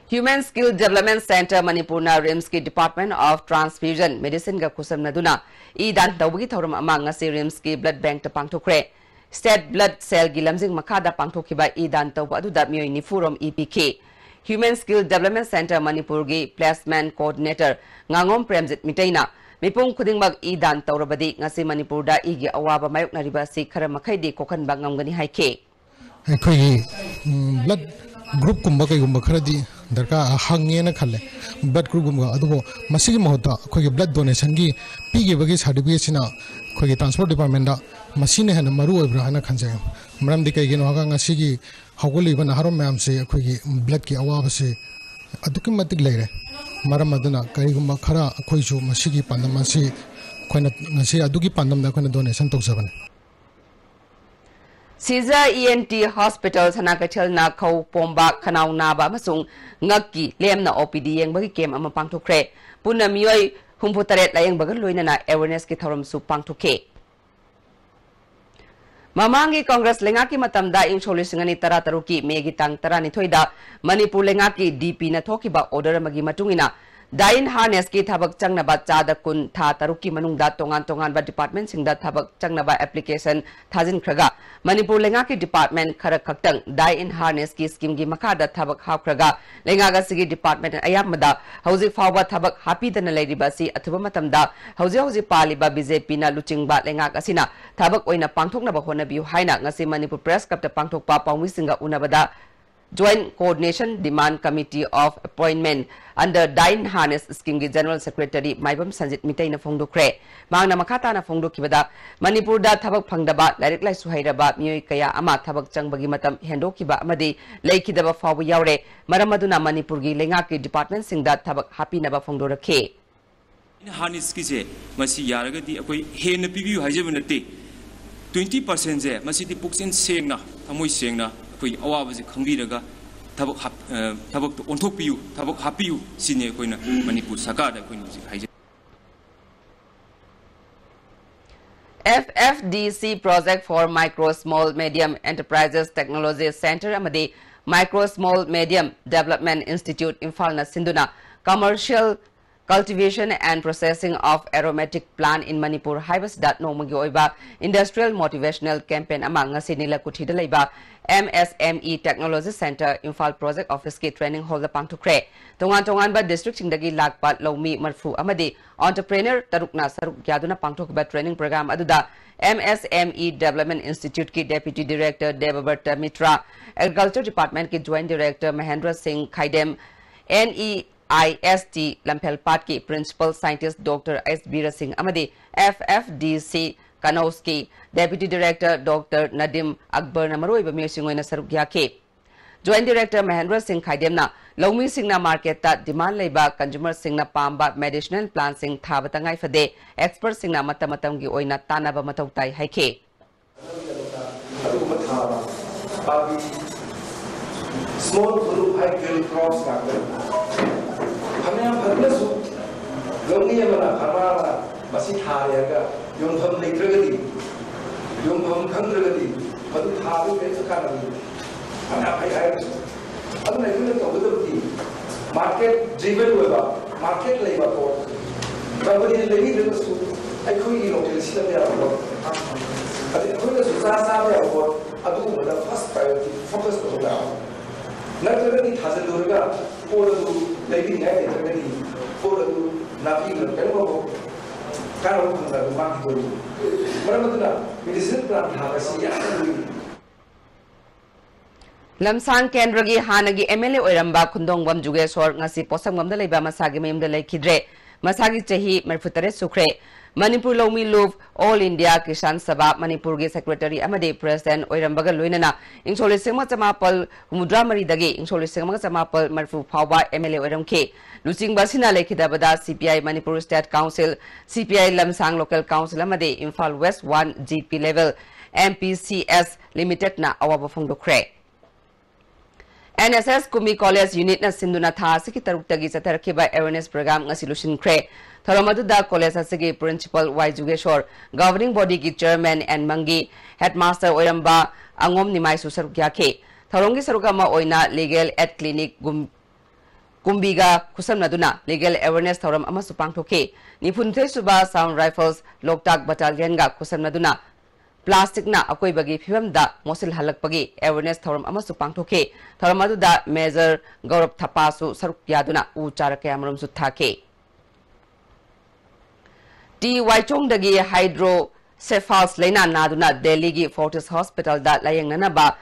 Human Skill Development Centre ꯃꯅꯤꯄꯨꯔꯅ RIMS ꯀꯤ Department of Transfusion Medicine ꯒ ꯈꯨꯠꯁꯝꯅꯗꯨꯅ ꯏ ꯗꯥꯟ ꯇꯧꯕꯒꯤ ꯊꯧꯔꯝ ꯑꯃ ꯉꯁꯤ RIMS ꯀꯤ blood bank ꯇ ꯄꯥꯡꯊꯣꯛꯈ꯭ꯔꯦ꯫ State Blood Cell ꯒꯤ ꯂꯝꯖꯤꯡ ꯃꯈꯥꯗ ꯄꯥꯡꯊꯣꯛꯈꯤꯕ ꯏ ꯗꯥꯟ ꯇꯧꯕ ꯑꯗꯨꯗ ꯃꯤꯑꯣꯏ ꯅꯤꯐꯨ ꯔꯣꯝ ꯏ ꯄꯤꯈꯤ꯫ Human Skill Development Centre ꯃꯅꯤꯄꯨꯔꯒꯤ placement coordinator ꯉꯥꯉꯣꯝ ꯄ꯭ꯔꯦꯝꯖꯤꯠ ꯃꯤꯇꯩꯅ ꯃꯤꯄꯨꯝ ꯈꯨꯗꯤꯡꯃꯛ ꯏ ꯗꯥꯟ ꯇꯧꯔꯕꯗꯤ ꯉꯁꯤ ꯃꯅꯤꯄꯨꯔꯗ ꯏꯒꯤ ꯑꯋꯥꯕ ꯃꯥꯌꯣꯛꯅꯔꯤꯕ ꯑꯁꯤ ꯈꯔ ꯃꯈꯩꯗꯤ ꯀꯣꯛꯍꯟꯕ ꯉꯝꯒꯅꯤ ꯍꯥꯏꯈꯤ꯫ ꯑꯩꯈꯣꯏꯒꯤ, ꯎꯝ, blood groupꯀꯨꯝꯕ ꯀꯩꯒꯨꯝꯕ ꯈꯔꯗꯤ ꯗꯔꯀꯥꯔ ꯍꯪꯉꯦꯅ ꯈꯜꯂꯦ, blood groupꯀꯨꯝꯕ꯫ ꯑꯗꯨꯕꯨ ꯃꯁꯤꯒꯤ ꯃꯍꯨꯠꯇ ꯑꯩꯈꯣꯏꯒꯤ blood donationꯒꯤ ꯄꯤꯈꯤꯕꯒꯤ certificateꯁꯤꯅ ꯑꯩꯈꯣꯏꯒꯤ transport departmentꯇ ꯃꯁꯤꯅ ꯍꯦꯟꯅ ꯃꯔꯨ ꯑꯣꯏꯕ꯭ꯔꯥ ꯍꯥꯏꯅ ꯈꯟꯖꯩ꯫ ꯃꯔꯝꯗꯤ ꯀꯩꯒꯤꯅꯣ ꯍꯥꯏꯔꯒ ꯉꯁꯤꯒꯤ ꯍꯧꯒꯠꯂꯤꯕ ꯅꯍꯥꯔꯣꯜ ꯃꯌꯥꯝꯁꯤ ꯑꯩꯈꯣꯏꯒꯤ bloodꯀꯤ ꯑꯋꯥꯕꯁꯤ ꯑꯗꯨꯛꯀꯤ ꯃꯇꯤꯛ ꯂꯩꯔꯦ꯫ ꯃꯔꯝ ꯑꯗꯨꯅ ꯀꯔꯤꯒꯨꯝꯕ ꯈꯔ ꯑꯩꯈꯣꯏꯁꯨ ꯃꯁꯤꯒꯤ ꯄꯥꯟꯗꯝ ꯑꯁꯤ ꯑꯩꯈꯣꯏꯅ ꯉꯁꯤ ꯑꯗꯨꯒꯤ ꯄꯥꯟꯗꯝꯗ ꯑꯩꯈꯣꯏꯅ donation ꯇꯧꯖꯕꯅꯤ꯫ ꯁꯤꯖ ꯏ ꯑꯦꯟ ꯇꯤ ꯍꯣꯁꯄꯤꯇꯥꯜ ꯁꯅꯥ ꯀꯩꯊꯦꯜꯅ ꯈꯧ ꯄꯣꯝꯕ, ꯈꯅꯥꯎ ꯅꯥꯕ ꯑꯃꯁꯨꯡ ꯉꯛꯀꯤ ꯂꯦꯝꯅ ꯑꯣ ꯄꯤ ꯗꯤ ꯌꯦꯡꯕꯒꯤ ꯀꯦꯝ ꯑꯃ ꯄꯥꯡꯊꯣꯛꯈ꯭ꯔꯦ꯫ ꯄꯨꯟꯅ ꯃꯤꯑꯣꯏ ꯍꯨꯝꯐꯨ ꯇꯔꯦꯠ ꯂꯥꯌꯦꯡꯕꯒ ꯂꯣꯏꯅꯅ awarenessꯀꯤ ꯊꯧꯔꯝꯁꯨ ꯄꯥꯡꯊꯣꯛꯈꯤ꯫ ꯃꯃꯥꯡꯒꯤ ꯀꯪꯒ꯭ꯔꯦꯁ ꯂꯩꯉꯥꯛꯀꯤ ꯃꯇꯝꯗ ꯏꯪ ꯁꯣꯛ ꯂꯤꯁꯤꯡ ꯑꯅꯤ ꯇꯔꯥ ꯇꯔꯨꯛꯀꯤ ꯃꯦꯒꯤ ꯇꯥꯡ ꯇꯔꯥꯅꯤꯊꯣꯏꯗ ꯃꯅꯤꯄꯨꯔ ꯂꯩꯉꯥꯛꯀꯤ ꯗꯤ ꯄꯤꯅ ꯊꯣꯛꯈꯤꯕ order ꯑꯃꯒꯤ ꯃꯇꯨꯡ ꯏꯟꯅ, die in harnessꯀꯤ ꯊꯕꯛ ꯆꯪꯅꯕ ꯆꯥꯗ ꯀꯨꯟ ꯊꯥ ꯇꯔꯨꯛꯀꯤ ꯃꯅꯨꯡꯗ ꯇꯣꯉꯥꯟ ꯇꯣꯉꯥꯟꯕ departmentꯁꯤꯡꯗ ꯊꯕꯛ ꯆꯪꯅꯕ application ꯊꯥꯖꯤꯟꯈ꯭ꯔꯒ, ꯃꯅꯤꯄꯨꯔ ꯂꯩꯉꯥꯛꯀꯤ department ꯈꯔ ꯈꯛꯇꯪ die in harnessꯀꯤ schemeꯒꯤ ꯃꯈꯥꯗ ꯊꯕꯛ ꯍꯥꯞꯈ꯭ꯔꯒ, ꯂꯩꯉꯥꯛ ꯑꯁꯤꯒꯤ department ꯑꯌꯥꯝꯕꯗ ꯍꯧꯖꯤꯛ ꯐꯥꯎꯕ ꯊꯕꯛ ꯍꯥꯞꯄꯤꯗꯅ ꯂꯩꯔꯤꯕ ꯑꯁꯤ ꯑꯊꯨꯕ ꯃꯇꯝꯗ ꯍꯧꯖꯤꯛ ꯍꯧꯖꯤꯛ ꯄꯥꯜꯂꯤꯕ ꯕꯤ ꯖꯦ ꯄꯤꯅ ꯂꯨꯆꯤꯡꯕ ꯂꯩꯉꯥꯛ ꯑꯁꯤꯅ ꯊꯕꯛ ꯑꯣꯏꯅ ꯄꯥꯡꯊꯣꯛꯅꯕ ꯍꯣꯠꯅꯕꯤꯌꯨ ꯍꯥꯏꯅ ꯉꯁꯤ ꯃꯅꯤꯄꯨꯔ Press Clubꯇ ꯄꯥꯡꯊꯣꯛꯄ ꯄꯥꯎꯃꯤꯁꯤꯡꯒ ꯎꯅꯕꯗ Joint Coordination Demand Committee of Appointment under die in harness schemeꯒꯤ General Secretary ꯃꯥꯏꯕꯝ ꯁꯟꯖꯤꯠ ꯃꯤꯇꯩꯅ ꯐꯣꯡꯗꯣꯛꯈ꯭ꯔꯦ꯫ ꯃꯍꯥꯛꯅ ꯃꯈꯥ ꯇꯥꯅ ꯐꯣꯡꯗꯣꯛꯈꯤꯕꯗ, ꯃꯅꯤꯄꯨꯔꯗ ꯊꯕꯛ ꯐꯪꯗꯕ, ꯂꯥꯏꯔꯤꯛ ꯂꯥꯏꯁꯨ ꯍꯩꯔꯕ ꯃꯤꯑꯣꯏ ꯀꯌꯥ ꯑꯃ ꯊꯕꯛ ꯆꯪꯕꯒꯤ ꯃꯇꯝ ꯍꯦꯟꯗꯣꯛꯈꯤꯕ ꯑꯃꯗꯤ ꯂꯩꯈꯤꯗꯕ ꯐꯥꯎꯕ ꯌꯥꯎꯔꯦ꯫ ꯃꯔꯝ ꯑꯗꯨꯅ ꯃꯅꯤꯄꯨꯔꯒꯤ ꯂꯩꯉꯥꯛꯀꯤ departmentꯁꯤꯡꯗ ꯊꯕꯛ ꯍꯥꯞꯄꯤꯅꯕ ꯐꯣꯡꯗꯣꯔꯛꯈꯤ꯫ ꯍꯥꯔꯅꯦꯁꯀꯤꯁꯦ ꯃꯁꯤ ꯌꯥꯔꯒꯗꯤ ꯑꯩꯈꯣꯏ ꯍꯦꯟꯅ ꯄꯤꯕꯤꯌꯨ ꯍꯥꯏꯖꯕ ꯅꯠꯇꯦ, twenty percentꯁꯦ ꯃꯁꯤꯗꯤ ꯄꯨꯛꯆꯦꯜ ꯁꯦꯡꯅ, ꯊꯃꯣꯏ ꯁꯦꯡꯅ ꯑꯩꯈꯣꯏꯒꯤ ꯑꯋꯥꯕꯁꯦ ꯈꯪꯕꯤꯔꯒ ꯊꯕꯛ ꯍꯥꯞ-, ꯑ, ꯊꯕꯛꯇ ꯑꯣꯟꯊꯣꯛꯄꯤꯌꯨ, ꯊꯕꯛ ꯍꯥꯞꯄꯤꯌꯨ, ꯁꯤꯅꯤ ꯑꯩꯈꯣꯏꯅ ꯃꯅꯤꯄꯨꯔ ꯁꯔꯀꯥꯔꯗ ꯑꯩꯈꯣꯏꯅ ꯍꯧꯖꯤꯛ ꯍꯥꯏꯖꯔꯤ꯫ F F D C Project for Micro Small Medium Enterprises Technology Centre ꯑꯃꯗꯤ Micro Small Medium Development Institute ꯏꯝꯐꯥꯜꯅ ꯁꯤꯟꯗꯨꯅ commercial Cultivation and Processing of Aromatic Plant in Manipur ꯍꯥꯏꯕꯁꯤꯗ ꯅꯣꯡꯃꯒꯤ ꯑꯣꯏꯕ industrial motivational campaign ꯑꯃ ꯉꯁꯤ ꯅꯤꯂꯀꯨꯊꯤꯗ ꯂꯩꯕ M S M E Technology Center, Imphal Project Office ꯀꯤ training hall ꯗ ꯄꯥꯡꯊꯣꯛꯈ꯭ꯔꯦ꯫ ꯇꯣꯉꯥꯟ ꯇꯣꯉꯥꯟꯕ district ꯁꯤꯡꯗꯒꯤ ꯂꯥꯛꯄ ꯂꯧꯃꯤ ꯃꯔꯐꯨ ꯑꯃꯗꯤ entrepreneur ꯇꯔꯨꯛꯅ ꯁꯔꯨꯛ ꯌꯥꯗꯨꯅ ꯄꯥꯡꯊꯣꯛꯈꯤꯕ training program ꯑꯗꯨꯗ M S M E Development Institute ꯀꯤ Deputy Director ꯗꯦꯕꯕ꯭ꯔꯇ metre, Agriculture Department ꯀꯤ Joint Director ꯃꯍꯦꯟꯗ꯭ꯔ ꯁꯤꯡ ꯈꯥꯏꯗꯦꯝ, N E I S T ꯂꯝꯐꯦꯜꯄꯥꯠꯀꯤ Principal Scientist Doctor S ꯕꯤꯔ ꯁꯤꯡ ꯑꯃꯗꯤ F F D C ꯀꯅꯧꯁꯀꯤ Deputy Director Doctor ꯅꯗꯤꯝ ꯑꯛꯕꯔꯅ ꯃꯔꯨꯑꯣꯏꯕ ꯃꯤꯑꯣꯏꯁꯤꯡ ꯑꯣꯏꯅ ꯁꯔꯨꯛ ꯌꯥꯈꯤ꯫ Joint Director ꯃꯍꯦꯟꯗ꯭ꯔ ꯁꯤꯡ ꯈꯥꯏꯗꯦꯝꯅ ꯂꯧꯃꯤꯁꯤꯡꯅ market ꯇ demand ꯂꯩꯕ, consumer ꯁꯤꯡꯅ ꯄꯥꯝꯕ medicinal plant ꯁꯤꯡ ꯊꯥꯕ ꯇꯉꯥꯏ ꯐꯗꯦ, expert ꯁꯤꯡꯅ ꯃꯇꯝ ꯃꯇꯝꯒꯤ ꯑꯣꯏꯅ ꯇꯥꯟꯅꯕ ꯃꯊꯧ ꯇꯥꯏ ꯍꯥꯏꯈꯤ꯫ ꯑꯗꯨꯒꯨꯝꯕ ꯊꯥꯕ ꯄꯥꯝꯕꯤ, small group ꯍꯥꯏ, ꯀ꯭ꯔꯣꯞꯁ ꯉꯥꯛꯇ꯫ ꯐꯅꯌꯥꯝ ꯐꯖꯅꯁꯨ ꯂꯧꯃꯤ ꯑꯃꯅ, farmer ꯑꯃꯅ ꯃꯁꯤ ꯊꯥꯔꯦ ꯍꯥꯏꯔꯒ ꯌꯣꯟꯐꯝ ꯂꯩꯇ꯭ꯔꯒꯗꯤ, ꯌꯣꯟꯐꯝ ꯈꯪꯗ꯭ꯔꯒꯗꯤ ꯃꯗꯨ ꯊꯥꯕꯗꯨ ꯀꯔꯤꯝꯇ ꯀꯥꯟꯅꯕ ꯂꯩꯇꯦ꯫ ꯐꯅꯌꯥꯝ ꯐꯩ ꯍꯥꯏꯔꯒꯁꯨ꯫ ꯑꯗꯨꯅ ꯑꯩꯈꯣꯏꯅ ꯇꯧꯒꯗꯕꯗꯤ market driven ꯑꯣꯏꯕ, market ꯂꯩꯕ ꯄꯣꯠ, company ꯅ ꯂꯩꯕꯤꯗ꯭ꯔꯒꯁꯨ ꯑꯩꯈꯣꯏꯒꯤ local ꯁꯤꯗ ꯌꯥꯕ ꯄꯣꯠ, ꯑꯗꯩ ꯑꯩꯈꯣꯏꯅꯁꯨ ꯆꯥ ꯆꯥꯕ ꯌꯥꯕ ꯄꯣꯠ, ꯑꯗꯨꯒꯨꯝꯕꯗ first priority focus ꯇꯧꯕ ꯌꯥꯕ꯫ ꯅꯠꯇ꯭ꯔꯒꯗꯤ ꯊꯥꯖꯤꯜꯂꯨꯔꯒ ꯄꯣꯠ ꯑꯗꯨ ꯂꯩꯕꯤꯅꯤꯡꯉꯥꯏ ꯂꯩꯇ꯭ꯔꯒꯗꯤ ꯄꯣꯠ ꯑꯗꯨ ꯅꯥꯄꯤ ꯀꯩꯅꯣ ꯀꯥꯟꯅꯕ ꯐꯪꯗꯕ ꯃꯥꯡꯈꯤꯗꯣꯔꯤꯕꯅꯤ꯫ ꯃꯔꯝ ꯑꯗꯨꯅ medicinal plant ꯊꯥꯕ ꯑꯁꯤ ꯌꯥꯝꯅ ꯂꯨꯏ꯫ ꯂꯝꯁꯥꯡ ꯀꯦꯟꯗ꯭ꯔꯒꯤ ꯍꯥꯟꯅꯒꯤ M L A ꯑꯣꯏꯔꯝꯕ ꯈꯨꯟꯗꯣꯡꯕꯝ ꯖꯨꯒꯦꯁꯣꯔ ꯉꯁꯤ ꯄꯣꯠꯁꯪꯕꯝꯗ ꯂꯩꯕ ꯃꯁꯥꯒꯤ ꯃꯌꯨꯝꯗ ꯂꯩꯈꯤꯗ꯭ꯔꯦ꯫ ꯃꯁꯥꯒꯤ ꯆꯍꯤ ꯃꯔꯤꯐꯨ ꯇꯔꯦꯠ ꯁꯨꯈ꯭ꯔꯦ꯫ ꯃꯅꯤꯄꯨꯔ ꯂꯧꯃꯤ ꯂꯨꯞ, All India Kisan Sabha ꯃꯅꯤꯄꯨꯔꯒꯤ secretary ꯑꯃꯗꯤ president ꯑꯣꯏꯔꯝꯕꯒ ꯂꯣꯏꯅꯅ ꯏꯪ ꯁꯣꯛ ꯂꯤꯁꯤꯡ ꯑꯃ ꯆꯃꯥꯄꯜ ꯍꯨꯝꯐꯨꯇꯔꯥ ꯃꯔꯤꯗꯒꯤ ꯏꯪ ꯁꯣꯛ ꯂꯤꯁꯤꯡ ꯑꯃꯒ ꯆꯃꯥꯄꯜ ꯃꯔꯤꯐꯨ ꯐꯥꯎꯕ M L A ꯑꯣꯏꯔꯝꯈꯤ꯫ ꯂꯨꯆꯤꯡꯕ ꯑꯁꯤꯅ ꯂꯩꯈꯤꯗꯕꯗ C P I Manipur State Council, C P I ꯂꯝꯁꯥꯡ Local Council ꯑꯃꯗꯤ Imphal West one G P Level, M P C S Limited ꯅ ꯑꯋꯥꯕ ꯐꯣꯡꯗꯣꯛꯈ꯭ꯔꯦ꯫ N S S ꯀꯨꯝꯕꯤ College Unit ꯅ ꯁꯤꯟꯗꯨꯅ ꯊꯥ ꯑꯁꯤꯒꯤ ꯇꯔꯨꯛꯇꯒꯤ ꯆꯠꯊꯔꯛꯈꯤꯕ awareness program ꯉꯁꯤ ꯂꯣꯏꯁꯤꯟꯈ꯭ꯔꯦ꯫ ꯊꯧꯔꯝ ꯑꯗꯨꯗ college ꯑꯁꯤꯒꯤ Principal Y Jugeshor, Governing Body ꯒꯤ Chairman N ꯃꯪꯒꯤ, Headmaster ꯑꯣꯏꯔꯝꯕ ꯑꯉꯣꯝ ꯅꯤꯃꯥꯏꯁꯨ ꯁꯔꯨꯛ ꯌꯥꯈꯤ꯫ ꯊꯧꯔꯝꯒꯤ ꯁꯔꯨꯛ ꯑꯃ ꯑꯣꯏꯅ Legal Aid Clinic ꯒꯨꯝ-, ꯀꯨꯝꯕꯤꯒ ꯈꯨꯠꯁꯝꯅꯗꯨꯅ legal awareness ꯊꯧꯔꯝ ꯑꯃꯁꯨ ꯄꯥꯡꯊꯣꯛꯈꯤ꯫ ꯅꯤꯐꯨꯅꯤꯊꯣꯏ ꯁꯨꯕ Assam Rifles ꯂꯣꯛꯇꯥꯛ Battalionꯒ ꯈꯨꯠꯁꯝꯅꯗꯨꯅ plasticꯅ ꯑꯀꯣꯏꯕꯒꯤ ꯐꯤꯕꯝꯗ ꯃꯣꯠꯁꯤꯜꯍꯜꯂꯛꯄꯒꯤ awareness ꯊꯧꯔꯝ ꯑꯃꯁꯨ ꯄꯥꯡꯊꯣꯛꯈꯤ꯫ ꯊꯧꯔꯝ ꯑꯗꯨꯗ Major ꯒꯧꯔꯕ ꯊꯥꯄꯥꯁꯨ ꯁꯔꯨꯛ ꯌꯥꯗꯨꯅ ꯎ ꯆꯥꯔ ꯀꯌꯥꯃꯔꯨꯝꯁꯨ ꯊꯥꯈꯤ꯫ ꯇꯤ ꯋꯥꯏꯆꯣꯡꯗꯒꯤ hydrocephalus ꯂꯩꯅꯥ ꯅꯥꯗꯨꯅ ꯗꯦꯜꯂꯤꯒꯤ Fortis Hospitalꯗ ꯂꯥꯌꯦꯡꯅꯅꯕ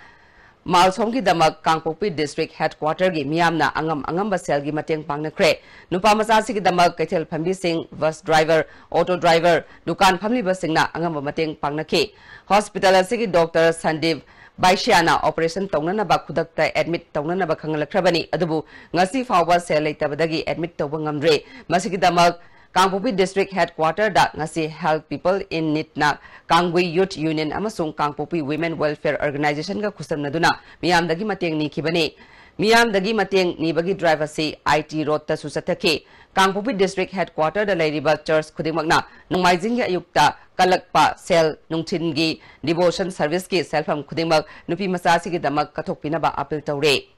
ꯃꯥꯜꯁꯣꯝꯒꯤꯗꯃꯛ ꯀꯥꯡꯄꯣꯛꯄꯤ District Headquarterꯒꯤ ꯃꯤꯌꯥꯝꯅ ꯑꯉꯝ ꯑꯉꯝꯕ ꯁꯦꯜꯒꯤ ꯃꯇꯦꯡ ꯄꯥꯡꯅꯈ꯭ꯔꯦ꯫ ꯅꯨꯄꯥ ꯃꯆꯥ ꯑꯁꯤꯒꯤꯗꯃꯛ ꯀꯩꯊꯦꯜ ꯐꯝꯕꯤꯁꯤꯡ, bus driver, auto driver, ꯗꯨꯀꯥꯟ ꯐꯝꯂꯤꯕꯁꯤꯡꯅ ꯑꯉꯝꯕ ꯃꯇꯦꯡ ꯄꯥꯡꯅꯈꯤ꯫ Hospital ꯑꯁꯤꯒꯤ Doctor ꯁꯟꯗꯤꯞ ꯕꯥꯏꯁꯤꯌꯥꯅ operation ꯇꯧꯅꯅꯕ ꯈꯨꯗꯛꯇ admit ꯇꯧꯅꯅꯕ ꯈꯪꯍꯜꯂꯛꯈ꯭ꯔꯕꯅꯤ, ꯑꯗꯨꯕꯨ ꯉꯁꯤ ꯐꯥꯎꯕ ꯁꯦꯜ ꯂꯩꯇꯕꯗꯒꯤ admit ꯇꯧꯕ ꯉꯝꯗ꯭ꯔꯦ꯫ ꯃꯁꯤꯒꯤꯗꯃꯛ ꯀꯥꯡꯄꯣꯛꯄꯤ District Headquarterꯗ ꯉꯁꯤ Help People in Needꯅ ꯀꯥꯡꯒꯨꯏ Youth Union ꯑꯃꯁꯨꯡ ꯀꯥꯡꯄꯣꯛꯄꯤ Women Welfare Organizationꯒ ꯈꯨꯠꯁꯝꯅꯗꯨꯅ ꯃꯤꯌꯥꯝꯗꯒꯤ ꯃꯇꯦꯡ ꯅꯤꯈꯤꯕꯅꯤ꯫ ꯃꯤꯌꯥꯝꯗꯒꯤ ꯃꯇꯦꯡ ꯅꯤꯕꯒꯤ drive ꯑꯁꯤ I T Roadꯇꯁꯨ ꯆꯠꯊꯈꯤ꯫ ꯀꯥꯡꯄꯣꯛꯄꯤ District Headquarterꯗ ꯂꯩꯔꯤꯕ church ꯈꯨꯗꯤꯡꯃꯛꯅ ꯅꯣꯡꯃꯥꯏꯖꯤꯡꯒꯤ ꯑꯌꯨꯛꯇ ꯀꯜꯂꯛꯄ ꯁꯦꯜ, ꯅꯨꯡꯊꯤꯟꯒꯤ devotion serviceꯀꯤ ꯁꯦꯜꯐꯝ ꯈꯨꯗꯤꯡꯃꯛ ꯅꯨꯄꯤ ꯃꯆꯥ ꯑꯁꯤꯒꯤꯗꯃꯛ ꯀꯠꯊꯣꯛꯄꯤꯅꯕ appeal ꯇꯧꯔꯦ꯫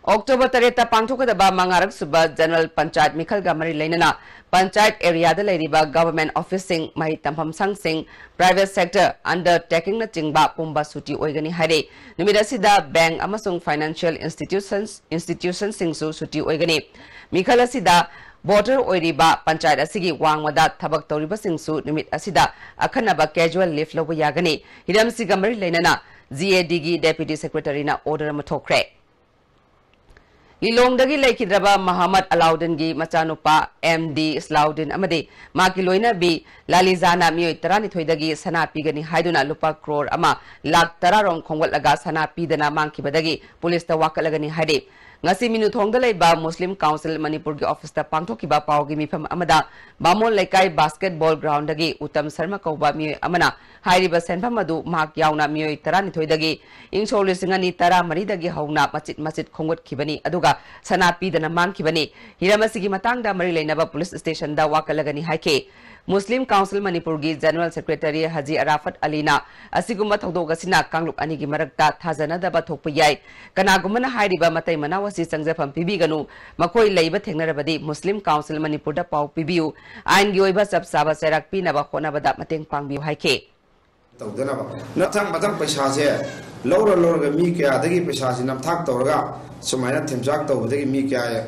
October ꯇꯔꯦꯠꯇ ꯄꯥꯡꯊꯣꯛꯀꯗꯕ ꯃꯉꯥꯔꯛ ꯁꯨꯕ General Panchayat ꯃꯤꯈꯜꯒ ꯃꯔꯤ ꯂꯩꯅꯅ Panchayat areaꯗ ꯂꯩꯔꯤꯕ government officeꯁꯤꯡ, ꯃꯍꯩ ꯇꯝꯐꯝ ꯁꯪꯁꯤꯡ, private sector undertakingꯅꯆꯤꯡꯕ ꯄꯨꯝꯕ ꯁꯨꯇꯤ ꯑꯣꯏꯒꯅꯤ ꯍꯥꯏꯔꯦ꯫ ꯅꯨꯃꯤꯠ ꯑꯁꯤꯗ bank ꯑꯃꯁꯨꯡ financial institutions, institutionꯁꯤꯡꯁꯨ ꯁꯨꯇꯤ ꯑꯣꯏꯒꯅꯤ꯫ ꯃꯤꯈꯜ ꯑꯁꯤꯗ voter ꯑꯣꯏꯔꯤꯕ ꯄꯟꯆꯥꯌꯠ ꯑꯁꯤꯒꯤ ꯋꯥꯡꯃꯗ ꯊꯕꯛ ꯇꯧꯔꯤꯕꯁꯤꯡꯁꯨ ꯅꯨꯃꯤꯠ ꯑꯁꯤꯗ ꯑꯈꯟꯅꯕ casual leave ꯂꯧꯕ ꯌꯥꯒꯅꯤ꯫ ꯍꯤꯔꯝꯁꯤꯒ ꯃꯔꯤ ꯂꯩꯅꯅ G A Dꯒꯤ Deputy Secretaryꯅ order ꯑꯃ ꯊꯣꯛꯈ꯭ꯔꯦ꯫ ꯂꯤꯂꯣꯡꯗꯒꯤ ꯂꯩꯈꯤꯗ꯭ꯔꯕ ꯃꯍꯃꯗ ꯑꯂꯥꯎꯗꯤꯟꯒꯤ ꯃꯆꯥꯅꯨꯄꯥ M D ꯏꯁꯂꯥꯎꯗꯤꯟ ꯑꯃꯗꯤ ꯃꯍꯥꯛꯀꯤ ꯂꯣꯏꯅꯕꯤ ꯂꯥꯂꯤꯖꯥꯅ ꯃꯤꯑꯣꯏ ꯇꯔꯥꯅꯤꯊꯣꯏꯗꯒꯤ ꯁꯅꯥ ꯄꯤꯒꯅꯤ ꯍꯥꯏꯗꯨꯅ ꯂꯨꯄꯥ ꯀ꯭ꯔꯣꯔ ꯑꯃ ꯂꯥꯈ ꯇꯔꯥ ꯔꯣꯝ ꯈꯣꯝꯒꯠꯂꯒ ꯁꯅꯥ ꯄꯤꯗꯅ ꯃꯥꯡꯈꯤꯕꯗꯒꯤ ꯄꯨꯂꯤꯁꯇ ꯋꯥꯀꯠꯂꯒꯅꯤ ꯍꯥꯏꯔꯤ꯫ ꯉꯁꯤ ꯃꯤꯅꯨꯊꯣꯡꯗ ꯂꯩꯕ ꯃꯨꯁꯂꯤꯝ ꯀꯥꯎꯟꯁꯤꯜ ꯃꯅꯤꯄꯨꯔꯒꯤ ꯑꯣꯐꯤꯁꯇ ꯄꯥꯡꯊꯣꯛꯈꯤꯕ ꯄꯥꯎꯒꯤ ꯃꯤꯐꯝ ꯑꯃꯗ ꯕꯥꯃꯣꯟ ꯂꯩꯀꯥꯏ basketball groundꯗꯒꯤ ꯎꯇꯝ ꯁꯔꯃ ꯀꯧꯕ ꯃꯤꯑꯣꯏ ꯑꯃꯅ ꯍꯥꯏꯔꯤꯕ ꯁꯦꯟꯐꯝ ꯑꯗꯨ ꯃꯍꯥꯛ ꯌꯥꯎꯅ ꯃꯤꯑꯣꯏ ꯇꯔꯥꯅꯤꯊꯣꯏꯗꯒꯤ ꯏꯪ ꯁꯣꯛ ꯂꯤꯁꯤꯡ ꯑꯅꯤ ꯇꯔꯥꯃꯔꯤꯗꯒꯤ ꯍꯧꯅ ꯃꯆꯤꯠ ꯃꯆꯤꯠ ꯈꯣꯝꯒꯠꯈꯤꯕꯅꯤ, ꯑꯗꯨꯒ ꯁꯅꯥ ꯄꯤꯗꯅ ꯃꯥꯡꯈꯤꯕꯅꯤ꯫ ꯍꯤꯔꯝ ꯑꯁꯤꯒꯤ ꯃꯇꯥꯡꯗ ꯃꯔꯤ ꯂꯩꯅꯕ ꯄꯨꯂꯤꯁ ꯁ꯭ꯇꯦꯁꯟꯗ ꯋꯥꯀꯠꯂꯒꯅꯤ ꯍꯥꯏꯈꯤ꯫ Muslim Council ꯃꯅꯤꯄꯨꯔꯒꯤ General Secretary ꯍꯥꯖꯤ ꯑꯔꯥꯐꯠ ꯑꯂꯤꯅ ꯑꯁꯤꯒꯨꯝꯕ ꯊꯧꯗꯣꯛ ꯑꯁꯤꯅ ꯀꯥꯡꯂꯨꯞ ꯑꯅꯤꯒꯤ ꯃꯔꯛꯇ ꯊꯥꯖꯅꯗꯕ ꯊꯣꯛꯄ ꯌꯥꯏ, ꯀꯅꯥꯒꯨꯝꯕꯅ ꯍꯥꯏꯔꯤꯕ ꯃꯇꯩ ꯃꯅꯥꯎ ꯑꯁꯤ ꯆꯪꯖꯐꯝ ꯄꯤꯕꯤꯒꯅꯨ, ꯃꯈꯣꯏ ꯂꯩꯕ ꯊꯦꯡꯅꯔꯕꯗꯤ Muslim Council ꯃꯅꯤꯄꯨꯔꯗ ꯄꯥꯎ ꯄꯤꯕꯤꯌꯨ, ꯑꯥꯏꯟꯒꯤ ꯑꯣꯏꯕ ꯆꯞ ꯆꯥꯕ ꯆꯩꯔꯥꯛ ꯄꯤꯅꯕ ꯍꯣꯠꯅꯕꯗ ꯃꯇꯦꯡ ꯄꯥꯡꯕꯤꯌꯨ ꯍꯥꯏꯈꯤ꯫ ꯇꯧꯗꯅꯕ ꯃꯊꯪ ꯃꯊꯪ ꯄꯩꯁꯥꯁꯦ ꯂꯧꯔ ꯂꯧꯔꯒ ꯃꯤ ꯀꯌꯥꯗꯒꯤ ꯄꯩꯁꯥꯁꯦ ꯅꯝꯊꯥꯛ ꯇꯧꯔꯒ ꯁꯨꯃꯥꯏꯅ ꯊꯦꯝꯖꯥꯛ ꯇꯧꯕꯗꯒꯤ ꯃꯤ ꯀꯌꯥ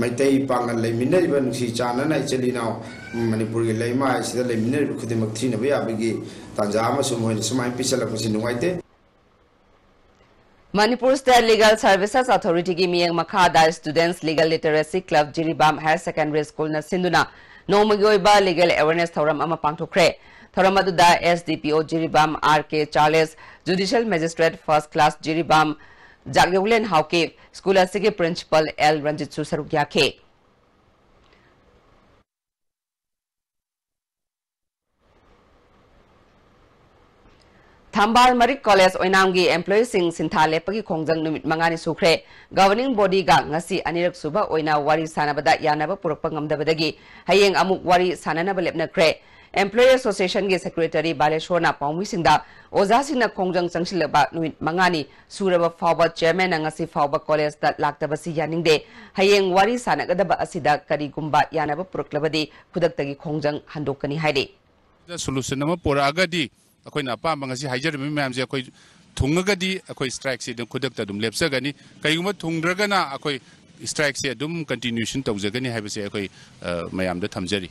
ꯃꯩꯇꯩ ꯄꯥꯡꯒꯜ ꯂꯩꯃꯤꯟꯅꯔꯤꯕ ꯅꯨꯡꯁꯤ ꯆꯥꯟꯅꯅ ꯏꯆꯤꯜ ꯏꯅꯥꯎ ꯃꯅꯤꯄꯨꯔꯒꯤ ꯂꯩꯃꯥꯏ ꯑꯁꯤꯗ ꯂꯩꯃꯤꯟꯅꯔꯤꯕ ꯈꯨꯗꯤꯡꯃꯛ ꯊꯤꯅꯕ ꯌꯥꯕꯒꯤ ꯇꯥꯟꯖꯥ ꯑꯃꯁꯨ ꯃꯣꯏꯅ ꯁꯨꯃꯥꯏꯅ ꯄꯤꯁꯜꯂꯛꯄꯁꯤ ꯅꯨꯡꯉꯥꯏꯇꯦ꯫ Manipur State Legal Services Authority ꯒꯤ ꯃꯤꯠꯌꯦꯡ ꯃꯈꯥꯗ Students Legal Literacy Club Jiribam Higher Secondary School ꯅ ꯁꯤꯟꯗꯨꯅ ꯅꯣꯡꯃꯒꯤ ꯑꯣꯏꯕ legal awareness ꯊꯧꯔꯝ ꯑꯃ ꯄꯥꯡꯊꯣꯛꯈ꯭ꯔꯦ꯫ ꯊꯧꯔꯝ ꯑꯗꯨꯗ S D P O Jiribam R K Charles, Judicial Magistrate First Class Jiribam ꯖꯥꯛꯌꯧꯂꯦꯟ Haokip, school ꯑꯁꯤꯒꯤ Principal L ꯔꯟꯖꯤꯠꯁꯨ ꯁꯔꯨꯛ ꯌꯥꯈꯤ꯫ ꯊꯝꯕꯥꯜ ꯃꯔꯤꯛ ꯀꯣꯂꯦꯖ ꯑꯣꯏꯅꯥꯝꯒꯤ employee ꯁꯤꯡ ꯁꯤꯟꯊꯥ ꯂꯦꯞꯄꯒꯤ ꯈꯣꯡꯖꯪ ꯅꯨꯃꯤꯠ ꯃꯉꯥꯅꯤ ꯁꯨꯈ꯭ꯔꯦ꯫ Governing body ꯒ ꯉꯁꯤ ꯑꯅꯤꯔꯛ ꯁꯨꯕ ꯑꯣꯏꯅ ꯋꯥꯔꯤ ꯁꯥꯟꯅꯕꯗ ꯌꯥꯅꯕ ꯄꯨꯔꯛꯄ ꯉꯝꯗꯕꯗꯒꯤ ꯍꯌꯦꯡ ꯑꯃꯨꯛ ꯋꯥꯔꯤ ꯁꯥꯟꯅꯅꯕ ꯂꯦꯞꯅꯈ꯭ꯔꯦ꯫ Employee Association ꯒꯤ Secretary ꯕꯥꯂꯦꯁꯣꯔꯅ ꯄꯥꯎꯃꯤꯁꯤꯡꯗ ꯑꯣꯖꯥꯁꯤꯡꯅ ꯈꯣꯡꯖꯪ ꯆꯪꯁꯤꯜꯂꯕ ꯅꯨꯃꯤꯠ ꯃꯉꯥꯅꯤ ꯁꯨꯔꯕ ꯐꯥꯎꯕ chairman ꯅ ꯉꯁꯤ ꯐꯥꯎꯕ ꯀꯣꯂꯦꯖꯇ ꯂꯥꯛꯇꯕꯁꯤ ꯌꯥꯅꯤꯡꯗꯦ꯫ ꯍꯌꯦꯡ ꯋꯥꯔꯤ ꯁꯥꯟꯅꯒꯗꯕ ꯑꯁꯤꯗ ꯀꯔꯤꯒꯨꯝꯕ ꯌꯥꯅꯕ ꯄꯨꯔꯛꯂꯕꯗꯤ ꯈꯨꯗꯛꯇꯒꯤ ꯈꯣꯡꯖꯪ ꯍꯟꯗꯣꯛꯀꯅꯤ ꯍꯥꯏꯔꯤ꯫ ꯁꯣꯂꯨꯁꯟ ꯑꯃ ꯄꯨꯔꯛꯑꯒꯗꯤ ꯑꯩꯈꯣꯏꯅ ꯑꯄꯥꯝꯕ ꯉꯁꯤ ꯍꯥꯏꯖꯔꯤꯕ ꯃꯌꯥꯝꯁꯦ ꯑꯩꯈꯣꯏ ꯊꯨꯡꯉꯒꯗꯤ ꯑꯩꯈꯣꯏ ꯁ꯭ꯇ꯭ꯔꯥꯏꯛꯁꯤ ꯑꯗꯨꯝ ꯈꯨꯗꯛꯇ ꯑꯗꯨꯝ ꯂꯦꯞꯆꯒꯅꯤ꯫ ꯀꯔꯤꯒꯨꯝꯕ ꯊꯨꯡꯗ꯭ꯔꯒꯅ ꯑꯩꯈꯣꯏ ꯁ꯭ꯇ꯭ꯔꯥꯏꯛꯁꯤ ꯑꯗꯨꯝ ꯀꯟꯇꯤꯅ꯭ꯌꯨꯁꯟ ꯇꯧꯖꯒꯅꯤ ꯍꯥꯏꯕꯁꯦ ꯑꯩꯈꯣꯏ, ꯑ, ꯃꯌꯥꯝꯗ ꯊꯝꯖꯔꯤ꯫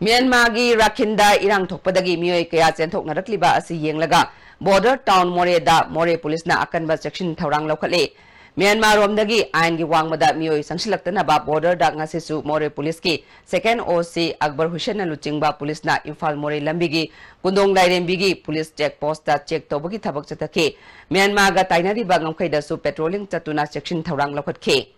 ꯃ꯭ꯌꯥꯟꯃꯥꯔꯒꯤ ꯔꯥꯈꯤꯟꯗ ꯏꯔꯥꯡ ꯊꯣꯛꯄꯗꯒꯤ ꯃꯤꯑꯣꯏ ꯀꯌꯥ ꯆꯦꯟꯊꯣꯛꯅꯔꯛꯂꯤꯕ ꯑꯁꯤ ꯌꯦꯡꯂꯒ border town ꯃꯣꯔꯦꯗ ꯃꯣꯔꯦ ꯄꯨꯂꯤꯁꯅ ꯑꯀꯟꯕ ꯆꯦꯛꯁꯤꯟ ꯊꯧꯔꯥꯡ ꯂꯧꯈꯠꯂꯤ꯫ ꯃ꯭ꯌꯥꯟꯃꯥꯔꯔꯣꯝꯗꯒꯤ ꯑꯥꯏꯟꯒꯤ ꯋꯥꯡꯃꯗ ꯃꯤꯑꯣꯏ ꯆꯪꯁꯤꯜꯂꯛꯇꯅꯕ border ꯗ ꯉꯁꯤꯁꯨ ꯃꯣꯔꯦ ꯄꯨꯂꯤꯁꯀꯤ second O C ꯑꯛꯕꯔ ꯍꯨꯁꯦꯟꯅ ꯂꯨꯆꯤꯡꯕ ꯄꯨꯂꯤꯁꯅ ꯏꯝꯐꯥꯜ ꯃꯣꯔꯦ ꯂꯝꯕꯤꯒꯤ ꯀꯨꯟꯗꯣꯡ ꯂꯥꯏꯔꯦꯝꯕꯤꯒꯤ ꯄꯨꯂꯤꯁ check post ꯇ check ꯇꯧꯕꯒꯤ ꯊꯕꯛ ꯆꯠꯊꯈꯤ꯫ ꯃ꯭ꯌꯥꯟꯃꯥꯔꯒ ꯇꯥꯏꯅꯔꯤꯕ ꯉꯝꯈꯩꯗꯁꯨ patrolling ꯆꯠꯇꯨꯅ ꯆꯦꯛꯁꯤꯟ ꯊꯧꯔꯥꯡ ꯂꯧꯈꯠꯈꯤ꯫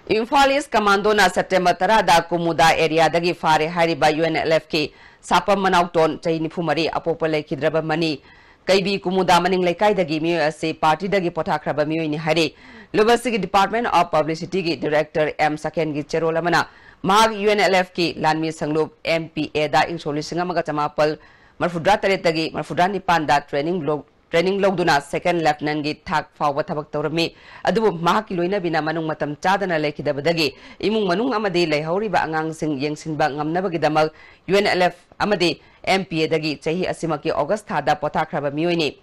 ꯏꯝꯐꯥꯜ East Commando ꯅ September ꯇꯔꯥꯗ ꯀꯨꯃꯨꯗꯥ area ꯗꯒꯤ ꯐꯥꯔꯦ ꯍꯥꯏꯔꯤꯕ U N L F ꯀꯤ ꯁꯥꯄꯝ ꯃꯅꯥꯎꯇꯣꯟ, ꯆꯍꯤ ꯅꯤꯐꯨ ꯃꯔꯤ, ꯑꯄꯣꯛꯄ ꯂꯩꯈꯤꯗ꯭ꯔꯕ ꯃꯅꯤ, ꯀꯩꯕꯤ ꯀꯨꯃꯨꯗ ꯃꯅꯤꯡ ꯂꯩꯀꯥꯏꯗꯒꯤ ꯃꯤꯑꯣꯏ ꯑꯁꯤ ꯄꯥꯔꯇꯤꯗꯒꯤ ꯄꯣꯊꯥꯈ꯭ꯔꯕ ꯃꯤꯑꯣꯏꯅꯤ ꯍꯥꯏꯔꯤ꯫ ꯂꯨꯞ ꯑꯁꯤꯒꯤ Department of Publicityꯒꯤ Director ꯑꯦꯝ ꯁꯀꯦꯟꯒꯤ ꯆꯦꯔꯣꯜ ꯑꯃꯅ ꯃꯍꯥꯛ UNLFꯀꯤ ꯂꯥꯟꯃꯤ ꯁꯪꯂꯨꯞ MPAꯗ ꯏꯪ ꯁꯣꯛ ꯂꯤꯁꯤꯡ ꯑꯃꯒ ꯆꯃꯥꯄꯜ ꯃꯔꯐꯨꯇꯔꯥ ꯇꯔꯦꯠꯇꯒꯤ ꯃꯔꯐꯨꯇꯔꯥ ꯅꯤꯄꯥꯟꯗ training ꯂꯧ-, training ꯂꯧꯗꯨꯅ second lieutenantꯒꯤ ꯊꯥꯛ ꯐꯥꯎꯕ ꯊꯕꯛ ꯇꯧꯔꯝꯃꯤ꯫ ꯑꯗꯨꯕꯨ ꯃꯍꯥꯛꯀꯤ ꯂꯣꯏꯅꯕꯤꯅ ꯃꯅꯨꯡ ꯃꯇꯝ ꯆꯥꯗꯅ ꯂꯩꯈꯤꯗꯕꯗꯒꯤ ꯏꯃꯨꯡ ꯃꯅꯨꯡ ꯑꯃꯗꯤ ꯂꯩꯍꯧꯔꯤꯕ ꯑꯉꯥꯡꯁꯤꯡ ꯌꯦꯡꯁꯤꯟꯕ ꯉꯝꯅꯕꯒꯤꯗꯃꯛ UNLF ꯑꯃꯗꯤ MPAꯗꯒꯤ ꯆꯍꯤ ꯑꯁꯤꯃꯛꯀꯤ ꯑꯣꯒꯁ ꯊꯥꯗ ꯄꯣꯊꯥꯈ꯭ꯔꯕ ꯃꯤꯑꯣꯏꯅꯤ꯫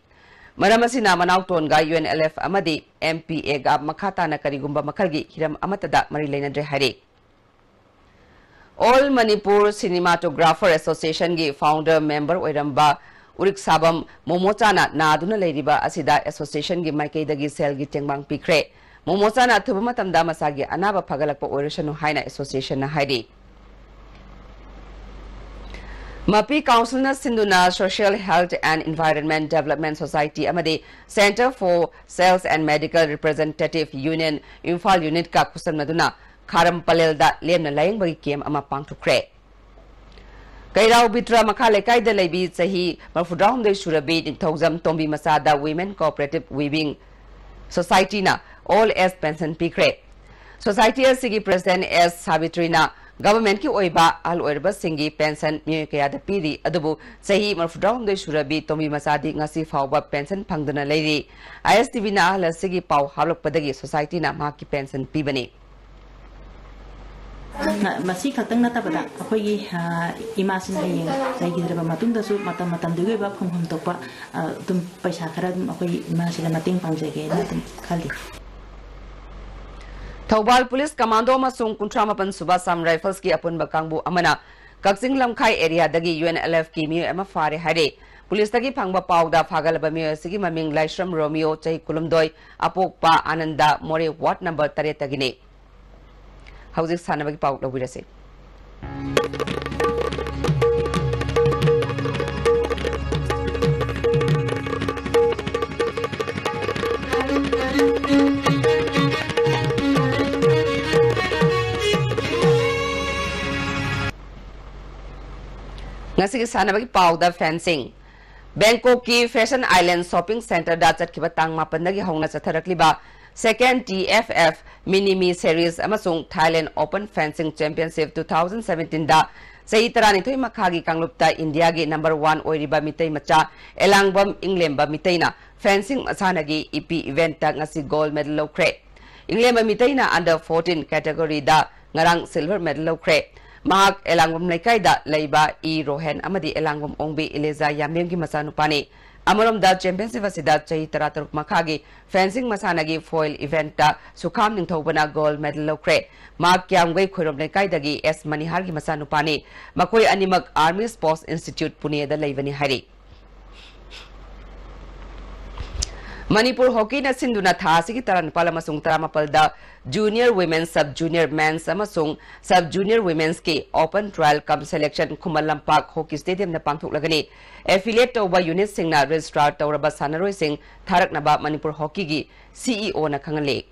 ꯃꯔꯝ ꯑꯁꯤꯅ ꯃꯅꯥꯎꯇꯣꯟꯒ UNLF ꯑꯃꯗꯤ MPAꯒ ꯃꯈꯥ ꯇꯥꯅ ꯀꯔꯤꯒꯨꯝꯕ ꯃꯈꯜꯒꯤ ꯍꯤꯔꯝ ꯑꯃꯠꯇꯗ ꯃꯔꯤ ꯂꯩꯅꯗ꯭ꯔꯦ ꯍꯥꯏꯔꯤ꯫ All Manipur Cinematographer Associationꯒꯤ founder member ꯑꯣꯏꯔꯝꯕ ꯎꯔꯤꯛꯁꯥꯕꯝ ꯃꯣꯃꯣꯆꯥꯅ ꯅꯥꯗꯨꯅ ꯂꯩꯔꯤꯕ ꯑꯁꯤꯗ associationꯒꯤ ꯃꯥꯏꯀꯩꯗꯒꯤ ꯁꯦꯜꯒꯤ ꯇꯦꯡꯕꯥꯡ ꯄꯤꯈ꯭ꯔꯦ꯫ ꯃꯣꯃꯣꯆꯥꯅ ꯑꯊꯨꯕ ꯃꯇꯝꯗ ꯃꯁꯥꯒꯤ ꯑꯅꯥꯕ ꯐꯒꯠꯂꯛꯄ ꯑꯣꯏꯔꯁꯅꯨ ꯍꯥꯏꯅ associationꯅ ꯍꯥꯏꯔꯤ꯫ ꯃꯄꯤ Councilꯅ ꯁꯤꯟꯗꯨꯅ Social Health and Environment Development Society ꯑꯃꯗꯤ Centre for Sales and Medical Representative Union Imphal unitꯀ ꯈꯨꯠꯁꯝꯅꯗꯨꯅ ꯈꯥꯔꯝ ꯄꯂꯦꯜꯗ ꯂꯦꯝꯅ ꯂꯥꯌꯦꯡꯕꯒꯤ camp ꯑꯃ ꯄꯥꯡꯊꯣꯛꯈ꯭ꯔꯦ꯫ ꯀꯩꯔꯥꯎ ꯕꯤꯇ꯭ꯔ ꯃꯈꯥ ꯂꯩꯀꯥꯏꯗ ꯂꯩꯕꯤ ꯆꯍꯤ ꯃꯔꯐꯨꯇꯔꯥꯍꯨꯝꯗꯣꯏ ꯁꯨꯔꯕꯤ ꯅꯤꯡꯊꯧꯖꯝ ꯇꯣꯝꯕꯤ ꯃꯆꯥꯗ Women Cooperative Weaving Societyꯅ old age pension ꯄꯤꯈ꯭ꯔꯦ꯫ Society ꯑꯁꯤꯒꯤ president ꯑꯦꯁ ꯁꯥꯕꯤꯇ꯭ꯔꯤꯅ governmentꯀꯤ ꯑꯣꯏꯕ ꯑꯍꯜ ꯑꯣꯏꯔꯕꯁꯤꯡꯒꯤ pension ꯃꯤꯑꯣꯏ ꯀꯌꯥꯗ ꯄꯤꯔꯤ, ꯑꯗꯨꯕꯨ ꯆꯍꯤ ꯃꯔꯐꯨꯇꯔꯥꯍꯨꯝꯗꯣꯏ ꯁꯨꯔꯕꯤ ꯇꯣꯝꯕꯤ ꯃꯆꯥꯗꯤ ꯉꯁꯤ ꯐꯥꯎꯕ pension ꯐꯪꯗꯅ ꯂꯩꯔꯤ꯫ ISTVꯅ ꯑꯍꯜ ꯑꯁꯤꯒꯤ ꯄꯥꯎ ꯍꯥꯞꯂꯛꯄꯗꯒꯤ societyꯅ ꯃꯍꯥꯛꯀꯤ pension ꯄꯤꯕꯅꯤ꯫ ꯃꯁꯤ ꯈꯛꯇꯪ ꯅꯠꯇꯕꯗ ꯑꯩꯈꯣꯏꯒꯤ, ꯑ, ꯏꯃꯥꯁꯤꯅ ꯍꯌꯦꯡ ꯂꯩꯈꯤꯗ꯭ꯔꯕ ꯃꯇꯨꯡꯗꯁꯨ ꯃꯇꯝ ꯃꯇꯝꯗꯨꯒꯤ ꯑꯣꯏꯕ ꯐꯪꯐꯝ ꯊꯣꯛꯄ, ꯑ, ꯑꯗꯨꯝ ꯄꯩꯁꯥ ꯈꯔ ꯑꯗꯨꯝ ꯑꯩꯈꯣꯏ ꯏꯃꯥꯁꯤꯗ ꯃꯇꯦꯡ ꯄꯥꯡꯖꯒꯦꯅ ꯑꯗꯨꯝ ꯈꯜꯂꯤ꯫ ꯊꯧꯕꯥꯜ ꯄꯨꯂꯤꯁ ꯀꯃꯥꯟꯗꯣ ꯑꯃꯁꯨꯡ ꯀꯨꯟꯊ꯭ꯔꯥ ꯃꯥꯄꯟ ꯁꯨꯕ Assam Riflesꯀꯤ ꯑꯄꯨꯟꯕ ꯀꯥꯡꯕꯨ ꯑꯃꯅ ꯀꯛꯆꯤꯡ ꯂꯝꯈꯥꯏ areaꯗꯒꯤ UNLFꯀꯤ ꯃꯤꯑꯣꯏ ꯑꯃ ꯐꯥꯔꯦ ꯍꯥꯏꯔꯦ꯫ ꯄꯨꯂꯤꯁꯇꯒꯤ ꯐꯪꯕ ꯄꯥꯎꯗ ꯐꯥꯒꯠꯂꯕ ꯃꯤꯑꯣꯏ ꯑꯁꯤꯒꯤ ꯃꯃꯤꯡ ꯂꯥꯏꯁ꯭ꯔꯝ ꯔꯣꯃꯤꯌꯣ, ꯆꯍꯤ ꯀꯨꯟꯍꯨꯝꯗꯣꯏ, ꯑꯄꯣꯛꯄ ꯑꯥꯅꯟꯗ ꯃꯣꯔꯦ ward number ꯇꯔꯦꯠꯇꯒꯤꯅꯤ꯫ ꯍꯧꯖꯤꯛ ꯁꯥꯟꯅꯕꯒꯤ ꯄꯥꯎ ꯂꯧꯕꯤꯔꯁꯤ꯫ ꯉꯁꯤꯒꯤ ꯁꯥꯟꯅꯕꯒꯤ ꯄꯥꯎꯗ fencing꯫ ꯕꯦꯡꯀꯣꯛꯀꯤ Fashion Island Shopping Centreꯗ ꯆꯠꯈꯤꯕ ꯇꯥꯡ ꯃꯥꯄꯟꯗꯒꯤ ꯍꯧꯅ ꯆꯠꯊꯔꯛꯂꯤꯕ Second T F F Minimi Series ꯑꯃꯁꯨꯡ Thailand Open Fencing Championship two thousand seventeenꯗ ꯆꯍꯤ ꯇꯔꯥꯅꯤꯊꯣꯏ ꯃꯈꯥꯒꯤ ꯀꯥꯡꯂꯨꯞꯇ ꯏꯟꯗꯤꯌꯥꯒꯤ number one ꯑꯣꯏꯔꯤꯕ ꯃꯤꯇꯩ ꯃꯆꯥ ꯑꯦꯂꯥꯡꯕꯝ ꯏꯪꯂꯦꯝꯕ ꯃꯤꯇꯩꯅ fencing ꯃꯁꯥꯟꯅꯒꯤ ꯏꯄꯤ eventꯇ ꯉꯁꯤ gold medal ꯂꯧꯈ꯭ꯔꯦ꯫ ꯏꯪꯂꯦꯝꯕ ꯃꯤꯇꯩꯅ under fourteen categoryꯗ ꯉꯔꯥꯡ silver medal ꯂꯧꯈ꯭ꯔꯦ꯫ ꯃꯍꯥꯛ ꯑꯦꯂꯥꯡꯕꯝ ꯂꯩꯀꯥꯏꯗ ꯂꯩꯕ ꯏ ꯔꯣꯍꯦꯟ ꯑꯃꯗꯤ ꯑꯦꯂꯥꯡꯕꯝ ꯑꯣꯡꯕꯤ ꯏꯂꯤꯖꯥ ꯌꯥꯝꯕꯦꯝꯒꯤ ꯃꯆꯥꯅꯨꯄꯥꯅꯤ꯫ ꯑꯃꯔꯣꯝꯗ, championship ꯑꯁꯤꯗ ꯆꯍꯤ ꯇꯔꯥꯇꯔꯨꯛ ꯃꯈꯥꯒꯤ fencing ꯃꯁꯥꯟꯅꯒꯤ foil eventꯇ ꯁꯨꯈꯥꯝ ꯅꯤꯡꯊꯧꯕꯅ gold medal ꯂꯧꯈ꯭ꯔꯦ꯫ ꯃꯍꯥꯛ ꯀ꯭ꯌꯥꯝꯒꯩ ꯈꯣꯏꯔꯣꯝ ꯂꯩꯀꯥꯏꯗꯒꯤ ꯑꯦꯁ ꯃꯅꯤꯍꯥꯔꯒꯤ ꯃꯆꯥꯅꯨꯄꯥꯅꯤ꯫ ꯃꯈꯣꯏ ꯑꯅꯤꯃꯛ Army Sports Institute ꯄꯨꯅꯦꯗ ꯂꯩꯕꯅꯤ ꯍꯥꯏꯔꯤ꯫ ꯃꯅꯤꯄꯨꯔ ꯍꯣꯀꯤꯅ ꯁꯤꯟꯗꯨꯅ ꯊꯥ ꯑꯁꯤꯒꯤ ꯇꯔꯥꯅꯤꯄꯥꯜ ꯑꯃꯁꯨꯡ ꯇꯔꯥꯃꯥꯄꯜꯗ Junior Women's, Sub Junior Men's ꯑꯃꯁꯨꯡ Sub Junior Women'sꯀꯤ Open Trial cum Selection Khuman Lampak hockey stadiumꯗ ꯄꯥꯡꯊꯣꯛꯂꯒꯅꯤ꯫ Affiliate ꯇꯧꯕ unitꯁꯤꯡꯅ registrar ꯇꯧꯔꯕ ꯁꯥꯟꯅꯔꯣꯏꯁꯤꯡ ꯊꯥꯔꯛꯅꯕ ꯃꯅꯤꯄꯨꯔ ꯍꯣꯀꯤꯒꯤ CEOꯅ ꯈꯪꯍꯜꯂꯤ꯫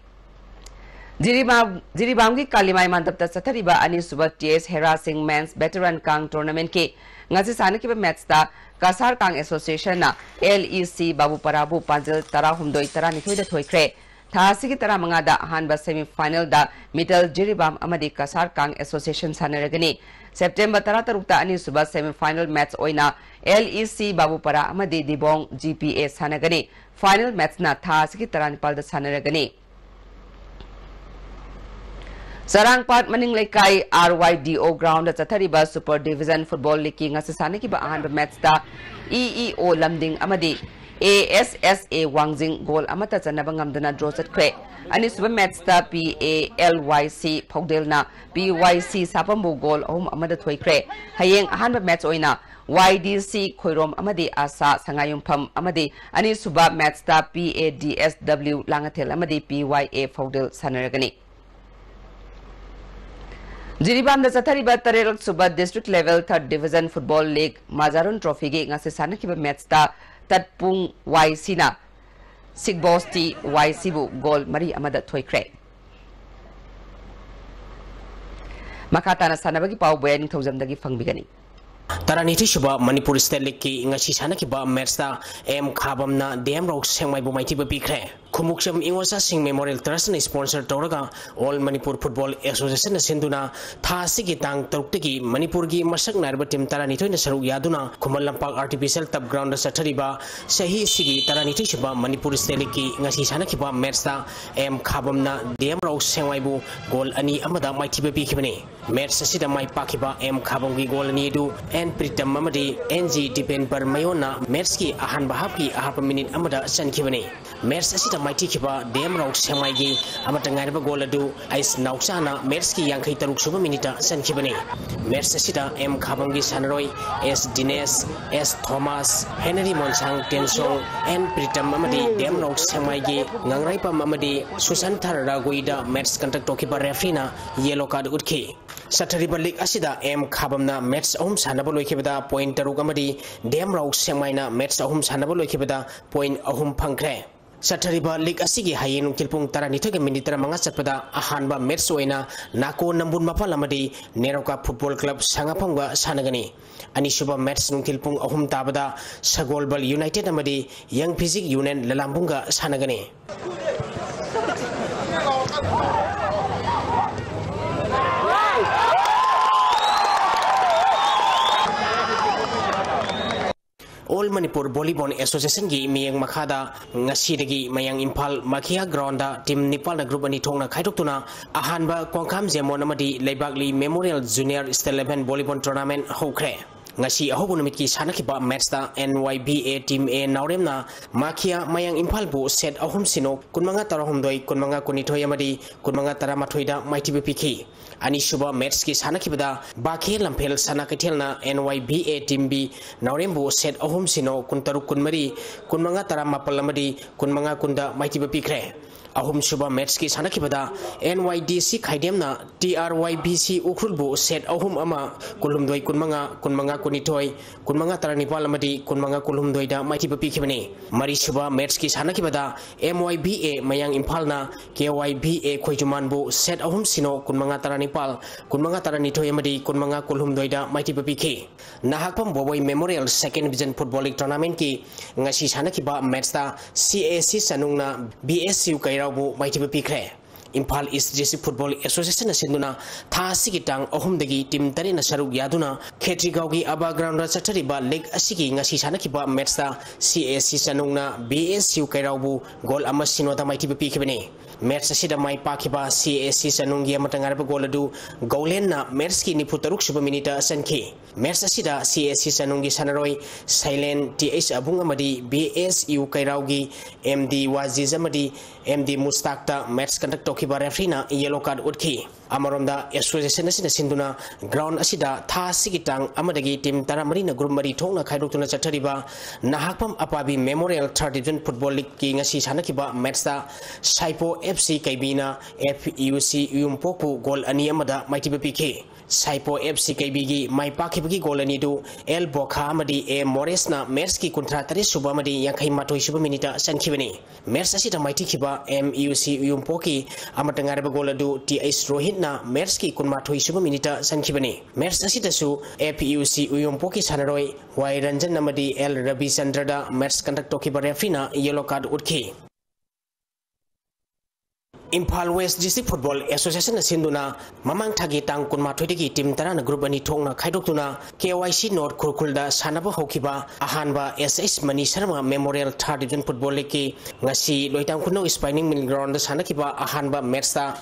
ꯖꯤꯔꯤꯕꯥꯝ, ꯖꯤꯔꯤꯕꯥꯝꯒꯤ ꯀꯥꯂꯤꯃꯥꯏ ꯃꯟꯗꯞꯇ ꯆꯠꯊꯔꯤꯕ ꯑꯅꯤꯁꯨꯕ T S ꯍꯦꯔꯥ ꯁꯤꯡ Men's Veteran ꯀꯥꯡ Tournamentꯀꯤ ꯉꯁꯤ ꯁꯥꯟꯅꯈꯤꯕ matchꯇ ꯀꯁꯥꯔ ꯀꯥꯡ Associationꯅ LEC ꯕꯥꯕꯨꯄꯥꯔꯥꯕꯨ ꯄꯥꯟꯖꯜ ꯇꯔꯥꯍꯨꯝꯗꯣꯏ ꯇꯔꯥꯅꯤꯊꯣꯏꯗ ꯊꯣꯏꯈ꯭ꯔꯦ꯫ ꯊꯥ ꯑꯁꯤꯒꯤ ꯇꯔꯥꯃꯉꯥꯗ ꯑꯍꯥꯟꯕ semifinalꯗ ꯃꯤꯇꯜ ꯖꯤꯔꯤꯕꯥꯝ ꯑꯃꯗꯤ ꯀꯁꯥꯔ ꯀꯥꯡ Association ꯁꯥꯟꯅꯔꯒꯅꯤ꯫ September ꯇꯔꯥꯇꯔꯨꯛꯇ ꯑꯅꯤꯁꯨꯕ semifinal match ꯑꯣꯏꯅ LEC ꯕꯥꯕꯨꯄꯥꯔꯥ ꯑꯃꯗꯤ ꯗꯤꯕꯣꯡ GPA ꯁꯥꯟꯅꯒꯅꯤ꯫ Final matchꯅ ꯊꯥ ꯑꯁꯤꯒꯤ ꯇꯔꯥꯅꯤꯄꯥꯜꯗ ꯁꯥꯟꯅꯔꯒꯅꯤ꯫ ꯆꯔꯥꯡꯄꯥꯠ ꯃꯅꯤꯡ ꯂꯩꯀꯥꯏ RYDO groundꯗ ꯆꯠꯊꯔꯤꯕ Super Division Football Leagueꯀꯤ ꯉꯁꯤ ꯁꯥꯟꯅꯈꯤꯕ ꯑꯍꯥꯟꯕ matchꯇ EEO ꯂꯝꯗꯤꯡ ꯑꯃꯗꯤ ASSA ꯋꯥꯡꯖꯤꯡ goal ꯑꯃꯠꯇ ꯆꯟꯅꯕ ꯉꯝꯗꯅ draw ꯆꯠꯈ꯭ꯔꯦ꯫ ꯑꯅꯤꯁꯨꯕ matchꯇ PALYC ꯐꯧꯗꯦꯜꯅ PYC ꯁꯥꯄꯝꯕꯨ goal ꯑꯍꯨꯝ ꯑꯃꯗ ꯊꯣꯏꯈ꯭ꯔꯦ꯫ ꯍꯌꯦꯡ ꯑꯍꯥꯟꯕ match ꯑꯣꯏꯅ YDC ꯈꯣꯏꯔꯣꯝ ꯑꯃꯗꯤ ꯑꯁꯥ ꯁꯉꯥꯏꯌꯨꯝꯐꯝ ꯑꯃꯗꯤ ꯑꯅꯤꯁꯨꯕ matchꯇ PADSW ꯂꯥꯡꯉꯊꯦꯜ ꯑꯃꯗꯤ PYA ꯐꯧꯗꯦꯜ ꯁꯥꯟꯅꯔꯒꯅꯤ꯫ ꯖꯤꯔꯤꯕꯥꯝꯗ ꯆꯠꯊꯔꯤꯕ ꯇꯔꯦꯠꯂꯛ ꯁꯨꯕ District Level Third Division Football League ꯃꯖꯥꯔꯨꯟ Trophyꯒꯤ ꯉꯁꯤ ꯁꯥꯟꯅꯈꯤꯕ matchꯇ ꯇꯠꯄꯨꯡ YCꯅ ꯁꯤꯛꯕꯣꯁꯇꯤ YCꯕꯨ goal ꯃꯔꯤ ꯑꯃꯗ ꯊꯣꯏꯈ꯭ꯔꯦ꯫ ꯃꯈꯥ ꯇꯥꯅ ꯁꯥꯟꯅꯕꯒꯤ ꯄꯥꯎ ꯕꯣꯌꯥ ꯅꯤꯡꯊꯧꯖꯝꯗꯒꯤ ꯐꯪꯕꯤꯒꯅꯤ꯫ ꯇꯔꯥꯅꯤꯊꯣꯏ ꯁꯨꯕ ꯃꯅꯤꯄꯨꯔ ꯁ꯭ꯇꯦꯠ ꯂꯤꯒꯀꯤ ꯉꯁꯤ ꯁꯥꯟꯅꯈꯤꯕ ꯃꯦꯠꯁꯇ ꯑꯦꯝ ꯈꯥꯕꯝꯅ ꯗꯤ ꯑꯦꯝ ꯔꯥꯎ ꯁꯦꯡꯃꯥꯏꯕꯨ ꯃꯥꯏꯊꯤꯕ ꯄꯤꯈ꯭ꯔꯦ꯫ ꯈꯨꯃꯨꯛꯆꯝ ꯏꯉꯣꯆꯥꯁꯤꯡ ꯃꯦꯃꯣꯔꯤꯌꯦꯜ ꯇ꯭ꯔꯁꯅ ꯁ꯭ꯄꯣꯟꯁꯔ ꯇꯧꯔꯒ ꯑꯣꯜ ꯃꯅꯤꯄꯨꯔ ꯐꯨꯠꯕꯣꯜ ꯑꯦꯁꯣꯁꯤꯌꯦꯁꯟꯅ ꯁꯤꯟꯗꯨꯅ ꯊꯥ ꯑꯁꯤꯒꯤ ꯇꯥꯡ ꯇꯔꯨꯛꯇꯒꯤ ꯃꯅꯤꯄꯨꯔꯒꯤ ꯃꯁꯛ ꯅꯥꯏꯔꯕ ꯇꯤꯝ ꯇꯔꯥꯅꯤꯊꯣꯏꯅ ꯁꯔꯨꯛ ꯌꯥꯗꯨꯅ ꯈꯨꯃꯟ ꯂꯝꯄꯥꯛ ꯑꯥꯔꯇꯤꯐꯤꯁꯤꯌꯦꯜ ꯇꯞ ꯒ꯭ꯔꯥꯎꯟꯗ ꯆꯠꯊꯔꯤꯕ ꯆꯍꯤ ꯑꯁꯤꯒꯤ ꯇꯔꯥꯅꯤꯊꯣꯏ ꯁꯨꯕ ꯃꯅꯤꯄꯨꯔ ꯁ꯭ꯇꯦꯠ ꯂꯤꯒꯀꯤ ꯉꯁꯤ ꯁꯥꯟꯅꯈꯤꯕ ꯃꯦꯠꯁꯇ ꯑꯦꯝ ꯈꯥꯕꯝꯅ ꯗꯤ ꯑꯦꯝ ꯔꯥꯎ ꯁꯦꯡꯃꯥꯏꯕꯨ ꯒꯣꯜ ꯑꯅꯤ ꯑꯃꯗ ꯃꯥꯏꯊꯤꯕ ꯄꯤꯈꯤꯕꯅꯤ꯫ ꯃꯦꯠꯁ ꯑꯁꯤꯗ ꯃꯥꯏ ꯄꯥꯛꯈꯤꯕ ꯑꯦꯝ ꯈꯥꯕꯝꯒꯤ ꯒꯣꯜ ꯑꯅꯤ ꯑꯗꯨ ꯑꯦꯟ ꯄ꯭ꯔꯤꯇꯝ ꯑꯃꯗꯤ ꯑꯦꯟ ꯖꯤ ꯗꯤꯄꯦꯟꯕꯔ ꯃꯌꯣꯟꯅ ꯃꯦꯠꯁꯀꯤ ꯑꯍꯥꯟꯕ ꯍꯥꯞꯀꯤ ꯑꯍꯥꯞꯄ ꯃꯤꯅꯤꯠ ꯑꯃꯗ ꯆꯟꯈꯤꯕꯅꯤ꯫ ꯃꯦꯠꯁ ꯑꯁꯤꯗ ꯃꯥꯏꯊꯤꯈꯤꯕ ꯗꯤ ꯑꯦꯝ ꯔꯥꯎ ꯁꯦꯡꯃꯥꯏꯒꯤ ꯑꯃꯠꯇ ꯉꯥꯏꯔꯕ ꯒꯣꯜ ꯑꯗꯨ ꯑꯩꯁ ꯅꯥꯎꯆꯥꯅ ꯃꯦꯠꯁꯀꯤ ꯌꯥꯡꯈꯩ ꯇꯔꯨꯛ ꯁꯨꯕ ꯃꯤꯅꯤꯠꯇ ꯆꯟꯈꯤꯕꯅꯤ꯫ ꯃꯦꯠꯁ ꯑꯁꯤꯗ ꯑꯦꯝ ꯈꯥꯕꯝꯒꯤ ꯁꯥꯟꯅꯔꯣꯏ ꯑꯦꯁ ꯗꯤꯅꯦꯁ, ꯑꯦꯁ ꯊꯣꯃꯥꯁ, ꯍꯦꯅꯔꯤ ꯃꯣꯟꯁꯥꯡ ꯇꯦꯟꯁꯣꯡ, ꯑꯦꯟ ꯄ꯭ꯔꯤꯇꯝ ꯑꯃꯗꯤ ꯗꯤ ꯑꯦꯝ ꯔꯥꯎ ꯁꯦꯡꯃꯥꯏꯒꯤ ꯉꯪꯔꯥꯏꯄꯝ ꯑꯃꯗꯤ ꯁꯨꯁꯥꯟꯊ ꯔꯥꯒꯨꯏꯗ ꯃꯦꯠꯁ ꯀꯟꯗꯛ ꯇꯧꯈꯤꯕ ꯔꯦꯐ꯭ꯔꯤꯅ ꯌꯦꯂꯣ ꯀꯥꯔꯗ ꯎꯠꯈꯤ꯫ ꯆꯠꯊꯔꯤꯕ ꯂꯤꯒ ꯑꯁꯤꯗ ꯑꯦꯝ ꯈꯥꯕꯝꯅ ꯃꯦꯠꯁ ꯑꯍꯨꯝ ꯁꯥꯟꯅꯕ ꯂꯣꯏꯈꯤꯕꯗ ꯄꯣꯏꯟ ꯇꯔꯨꯛ ꯑꯃꯗꯤ ꯗꯤ ꯑꯦꯝ ꯔꯥꯎ ꯁꯦꯡꯃꯥꯏꯅ ꯃꯦꯠꯁ ꯑꯍꯨꯝ ꯁꯥꯟꯅꯕ ꯂꯣꯏꯈꯤꯕꯗ ꯄꯣꯏꯟ ꯑꯍꯨꯝ ꯐꯪꯈ꯭ꯔꯦ꯫ ꯆꯠꯊꯔꯤꯕ ꯂꯤꯒ ꯑꯁꯤꯒꯤ ꯍꯌꯦꯡ ꯅꯨꯡꯊꯤꯜ ꯄꯨꯡ ꯇꯔꯥꯅꯤꯊꯣꯏꯒ ꯃꯤꯅꯤꯠ ꯇꯔꯥꯃꯉꯥ ꯆꯠꯄꯗ ꯑꯍꯥꯟꯕ ꯃꯦꯠꯁ ꯑꯣꯏꯅ ꯅꯥꯀꯣ ꯅꯝꯕꯨꯜ ꯃꯄꯥꯜ ꯑꯃꯗꯤ ꯅꯦꯔꯣꯀꯥ ꯐꯨꯠꯕꯣꯜ ꯀ꯭ꯂꯕ ꯁꯉꯥꯐꯝꯒ ꯁꯥꯟꯅꯒꯅꯤ꯫ ꯑꯅꯤꯁꯨꯕ ꯃꯦꯠꯁ ꯅꯨꯡꯊꯤꯜ ꯄꯨꯡ ꯑꯍꯨꯝ ꯇꯥꯕꯗ ꯁꯒꯣꯜꯕꯜ ꯌꯨꯅꯥꯏꯇꯦꯗ ꯑꯃꯗꯤ ꯌꯪ ꯐꯤꯖꯤꯛ ꯌꯨꯅꯤꯌꯟ ꯂꯂꯥꯝꯕꯨꯡꯒ ꯁꯥꯟꯅꯒꯅꯤ꯫ ꯑꯣꯜ ꯃꯅꯤꯄꯨꯔ ꯚꯣꯂꯤꯕꯣꯜ ꯑꯦꯁꯣꯁꯤꯌꯦꯁꯟꯒꯤ ꯃꯤꯠꯌꯦꯡ ꯃꯈꯥꯗ ꯉꯁꯤꯗꯒꯤ ꯃꯌꯥꯡ ꯏꯝꯐꯥꯜ ꯃꯈꯤꯌꯥ ꯒ꯭ꯔꯥꯎꯟꯗ ꯇꯤꯝ ꯅꯤꯄꯥꯜꯅ ꯒ꯭ꯔꯨꯞ ꯑꯅꯤ ꯊꯣꯛꯅ ꯈꯥꯏꯗꯣꯛꯇꯨꯅ ꯑꯍꯥꯟꯕ ꯀꯣꯡꯈꯥꯝ ꯖꯦꯃꯣꯟ ꯑꯃꯗꯤ ꯂꯩꯕꯥꯛꯂꯤ memorial junior state eleven volleyball tournament ꯍꯧꯈ꯭ꯔꯦ꯫ ꯉꯁꯤ ꯑꯍꯧꯕ ꯅꯨꯃꯤꯠꯀꯤ ꯁꯥꯟꯅꯈꯤꯕ ꯃꯦꯠꯁꯇ and Y B A team ꯑꯦ ꯅꯥꯎꯔꯦꯝꯅ ꯃꯈꯤꯌꯥ ꯃꯌꯥꯡ ꯏꯝꯐꯥꯜꯕꯨ ꯁꯦꯠ ꯑꯍꯨꯝ ꯁꯤꯅꯣ, ꯀꯨꯟꯃꯉꯥ ꯇꯔꯥꯍꯨꯝꯗꯣꯏ, ꯀꯨꯟꯃꯉꯥ ꯀꯨꯟꯅꯤꯊꯣꯏ ꯑꯃꯗꯤ ꯀꯨꯟꯃꯉꯥ ꯇꯔꯥꯃꯥꯊꯣꯏꯗ ꯃꯥꯏꯊꯤꯕ ꯄꯤꯈꯤ꯫ ꯑꯅꯤꯁꯨꯕ ꯃꯦꯠꯁꯀꯤ ꯁꯥꯟꯅꯈꯤꯕꯗ ꯕꯥꯈꯦ ꯂꯝꯐꯦꯜ ꯁꯅꯥ ꯀꯩꯊꯦꯜꯅ N Y B A team B ꯅꯥꯎꯔꯦꯝꯕꯨ ꯁꯦꯠ ꯑꯍꯨꯝ ꯁꯤꯅꯣ, ꯀꯨꯟꯇꯔꯨꯛ ꯀꯨꯟꯃꯔꯤ, ꯀꯨꯟꯃꯉꯥ ꯇꯔꯥꯃꯥꯄꯜ ꯑꯃꯗꯤ ꯀꯨꯟꯃꯉꯥ ꯀꯨꯟꯗ ꯃꯥꯏꯊꯤꯕ ꯄꯤꯈ꯭ꯔꯦ꯫ ꯑꯍꯨꯝꯁꯨꯕ ꯃꯦꯠꯁꯀꯤ ꯁꯥꯟꯅꯈꯤꯕꯗ NYDC ꯈꯥꯏꯗꯦꯝꯅ TRYBC ꯎꯈ꯭ꯔꯨꯜꯕꯨ ꯁꯦꯠ ꯑꯍꯨꯝ ꯑꯃ, ꯀꯨꯟꯍꯨꯝꯗꯣꯏ ꯀꯨꯟꯃꯉꯥ, ꯀꯨꯟꯃꯉꯥ ꯀꯨꯟꯅꯤꯊꯣꯏ, ꯀꯨꯟꯃꯉꯥ ꯇꯔꯥꯅꯤꯄꯥꯜ ꯑꯃꯗꯤ ꯀꯨꯟꯃꯉꯥ ꯀꯨꯟꯍꯨꯝꯗꯣꯏꯗ ꯃꯥꯏꯊꯤꯕ ꯄꯤꯈꯤꯕꯅꯤ꯫ ꯃꯔꯤꯁꯨꯕ ꯃꯦꯠꯁꯀꯤ ꯁꯥꯟꯅꯈꯤꯕꯗ MYBA ꯃꯌꯥꯡ ꯏꯝꯐꯥꯜꯅ KYBA ꯈꯣꯏꯖꯨꯃꯥꯟꯕꯨ ꯁꯦꯠ ꯑꯍꯨꯝ ꯁꯤꯅꯣ, ꯀꯨꯟꯃꯉꯥ ꯇꯔꯥꯅꯤꯄꯥꯜ, ꯀꯨꯟꯃꯉꯥ ꯇꯔꯥꯅꯤꯊꯣꯏ ꯑꯃꯗꯤ ꯀꯨꯟꯃꯉꯥ ꯀꯨꯟꯍꯨꯝꯗꯣꯏꯗ ꯃꯥꯏꯊꯤꯕ ꯄꯤꯈꯤ꯫ Nahakpam ꯕꯣꯕꯣꯏ Memorial Second Division Football League Tournamentꯀꯤ ꯉꯁꯤ ꯁꯥꯟꯅꯈꯤꯕ ꯃꯦꯠꯁꯇ CAC ꯆꯅꯨꯡꯅ BSU ꯀꯩꯔꯥꯎꯕꯨ ꯃꯥꯏꯊꯤꯕ ꯄꯤꯈ꯭ꯔꯦ꯫ ꯏꯝꯐꯥꯜ East District Football Associationꯅ ꯁꯤꯟꯗꯨꯅ ꯊꯥ ꯑꯁꯤꯒꯤ ꯇꯥꯡ ꯑꯍꯨꯝꯗꯒꯤ ꯇꯤꯝ ꯇꯔꯦꯠꯅ ꯁꯔꯨꯛ ꯌꯥꯗꯨꯅ ꯈꯦꯇ꯭ꯔꯤꯒꯥꯎꯒꯤ ꯑꯕꯥ ꯒ꯭ꯔꯥꯎꯟꯗ ꯆꯠꯊꯔꯤꯕ ꯂꯤꯒ ꯑꯁꯤꯒꯤ ꯉꯁꯤ ꯁꯥꯟꯅꯈꯤꯕ ꯃꯦꯠꯁꯇ CAC ꯆꯅꯨꯡꯅ BSU ꯀꯩꯔꯥꯎꯕꯨ ꯒꯣꯜ ꯑꯃ ꯁꯤꯅꯣꯗ ꯃꯥꯏꯊꯤꯕ ꯄꯤꯈꯤꯕꯅꯤ꯫ ꯃꯦꯠꯁ ꯑꯁꯤꯗ ꯃꯥꯏ ꯄꯥꯛꯈꯤꯕ CAC ꯆꯅꯨꯡꯒꯤ ꯑꯃꯠꯇ ꯉꯥꯏꯔꯕ ꯒꯣꯜ ꯑꯗꯨ ꯒꯧꯂꯦꯟꯅ ꯃꯦꯠꯁꯀꯤ ꯅꯤꯐꯨ ꯇꯔꯨꯛ ꯁꯨꯕ ꯃꯤꯅꯤꯠꯇ ꯆꯟꯈꯤ꯫ ꯃꯦꯠꯁ ꯑꯁꯤꯗ CAC ꯆꯅꯨꯡꯒꯤ ꯁꯥꯟꯅꯔꯣꯏ ꯁꯩꯂꯦꯟ TH ꯑꯕꯨꯡ ꯑꯃꯗꯤ BSU ꯀꯩꯔꯥꯎꯒꯤ MD ꯋꯥꯖꯤꯖ ꯑꯃꯗꯤ MD ꯃꯨꯁꯇꯥꯛꯇ ꯃꯦꯠꯁ ꯀꯟꯗꯛ ꯇꯧꯈꯤꯕ ꯔꯦꯐ꯭ꯔꯤꯅ ꯌꯦꯂꯣ ꯀꯥꯔꯗ ꯎꯠꯈꯤ꯫ ꯑꯃꯔꯣꯝꯗ, ꯑꯦꯁꯣꯁꯤꯌꯦꯁꯟ ꯑꯁꯤꯅ ꯁꯤꯟꯗꯨꯅ ꯒ꯭ꯔꯥꯎꯟ ꯑꯁꯤꯗ ꯊꯥ ꯑꯁꯤꯒꯤ ꯇꯥꯡ ꯑꯃꯗꯒꯤ ꯇꯤꯝ ꯇꯔꯥꯃꯔꯤꯅ ꯒ꯭ꯔꯨꯞ ꯃꯔꯤ ꯊꯣꯛꯅ ꯈꯥꯏꯗꯣꯛꯇꯨꯅ ꯆꯠꯊꯔꯤꯕ Nahakpam ꯑꯄꯥꯕꯤ Memorial Third Division Football Leagueꯀꯤ ꯉꯁꯤ ꯁꯥꯟꯅꯈꯤꯕ ꯃꯦꯠꯁꯇ ꯁꯥꯏꯄꯣ FC ꯀꯩꯕꯤꯅ FUC ꯎꯌꯨꯝꯄꯣꯛꯄꯨ ꯒꯣꯜ ꯑꯅꯤ ꯑꯃꯗ ꯃꯥꯏꯊꯤꯕ ꯄꯤꯈꯤ꯫ ꯁꯥꯏꯄꯣ FC ꯀꯩꯕꯤꯒꯤ ꯃꯥꯏ ꯄꯥꯛꯈꯤꯕꯒꯤ ꯒꯣꯜ ꯑꯅꯤꯗꯨ ꯑꯦꯜ ꯕꯣꯈꯥ ꯑꯃꯗꯤ ꯑꯦ ꯃꯣꯔꯦꯁꯅ ꯃꯦꯠꯁꯀꯤ ꯀꯨꯟꯊ꯭ꯔꯥ ꯇꯔꯦꯠ ꯁꯨꯕ ꯑꯃꯗꯤ ꯌꯥꯡꯈꯩ ꯃꯥꯊꯣꯏ ꯁꯨꯕ ꯃꯤꯅꯤꯠꯇ ꯆꯟꯈꯤꯕꯅꯤ꯫ ꯃꯦꯠꯁ ꯑꯁꯤꯗ ꯃꯥꯏꯊꯤꯈꯤꯕ MUC ꯎꯌꯨꯝꯄꯣꯛꯀꯤ ꯑꯃꯠꯇ ꯉꯥꯏꯔꯕ ꯒꯣꯜ ꯑꯗꯨ TH ꯔꯣꯍꯤꯠꯅ ꯃꯦꯠꯁꯀꯤ ꯀꯨꯟꯃꯥꯊꯣꯏ ꯁꯨꯕ ꯃꯤꯅꯤꯠꯇ ꯆꯟꯈꯤꯕꯅꯤ꯫ ꯃꯦꯠꯁ ꯑꯁꯤꯗꯁꯨ FUC ꯎꯌꯨꯝꯄꯣꯛꯀꯤ ꯁꯥꯟꯅꯔꯣꯏ ꯋꯥꯏ ꯔꯟꯖꯟ ꯑꯃꯗꯤ ꯑꯦꯜ ꯔꯕꯤꯆꯟꯗ꯭ꯔꯗ ꯃꯦꯠꯁ ꯀꯟꯗꯛ ꯇꯧꯈꯤꯕ ꯔꯦꯐ꯭ꯔꯤꯅ ꯌꯦꯂꯣ ꯀꯥꯔꯗ ꯎꯠꯈꯤ꯫ ꯏꯝꯐꯥꯜ West District Football Associationꯅ ꯁꯤꯟꯗꯨꯅ ꯃꯃꯥꯡ ꯊꯥꯒꯤ ꯇꯥꯡ ꯀꯨꯟꯃꯥꯊꯣꯏꯗꯒꯤ ꯇꯤꯝ ꯇꯔꯥꯅ ꯒ꯭ꯔꯨꯞ ꯑꯅꯤ ꯊꯣꯛꯅ ꯈꯥꯏꯗꯣꯛꯇꯨꯅ KYC North ꯈꯨꯔꯈꯨꯜꯗ ꯁꯥꯟꯅꯕ ꯍꯧꯈꯤꯕ ꯑꯍꯥꯟꯕ S H Mani Sharma Memorial Third Division Football Leagueꯀꯤ ꯉꯁꯤ ꯂꯣꯏꯇꯥꯡ ꯈꯨꯅꯧ Spinning Mill Groundꯗ ꯁꯥꯟꯅꯈꯤꯕ ꯑꯍꯥꯟꯕ ꯃꯦꯠꯁꯇ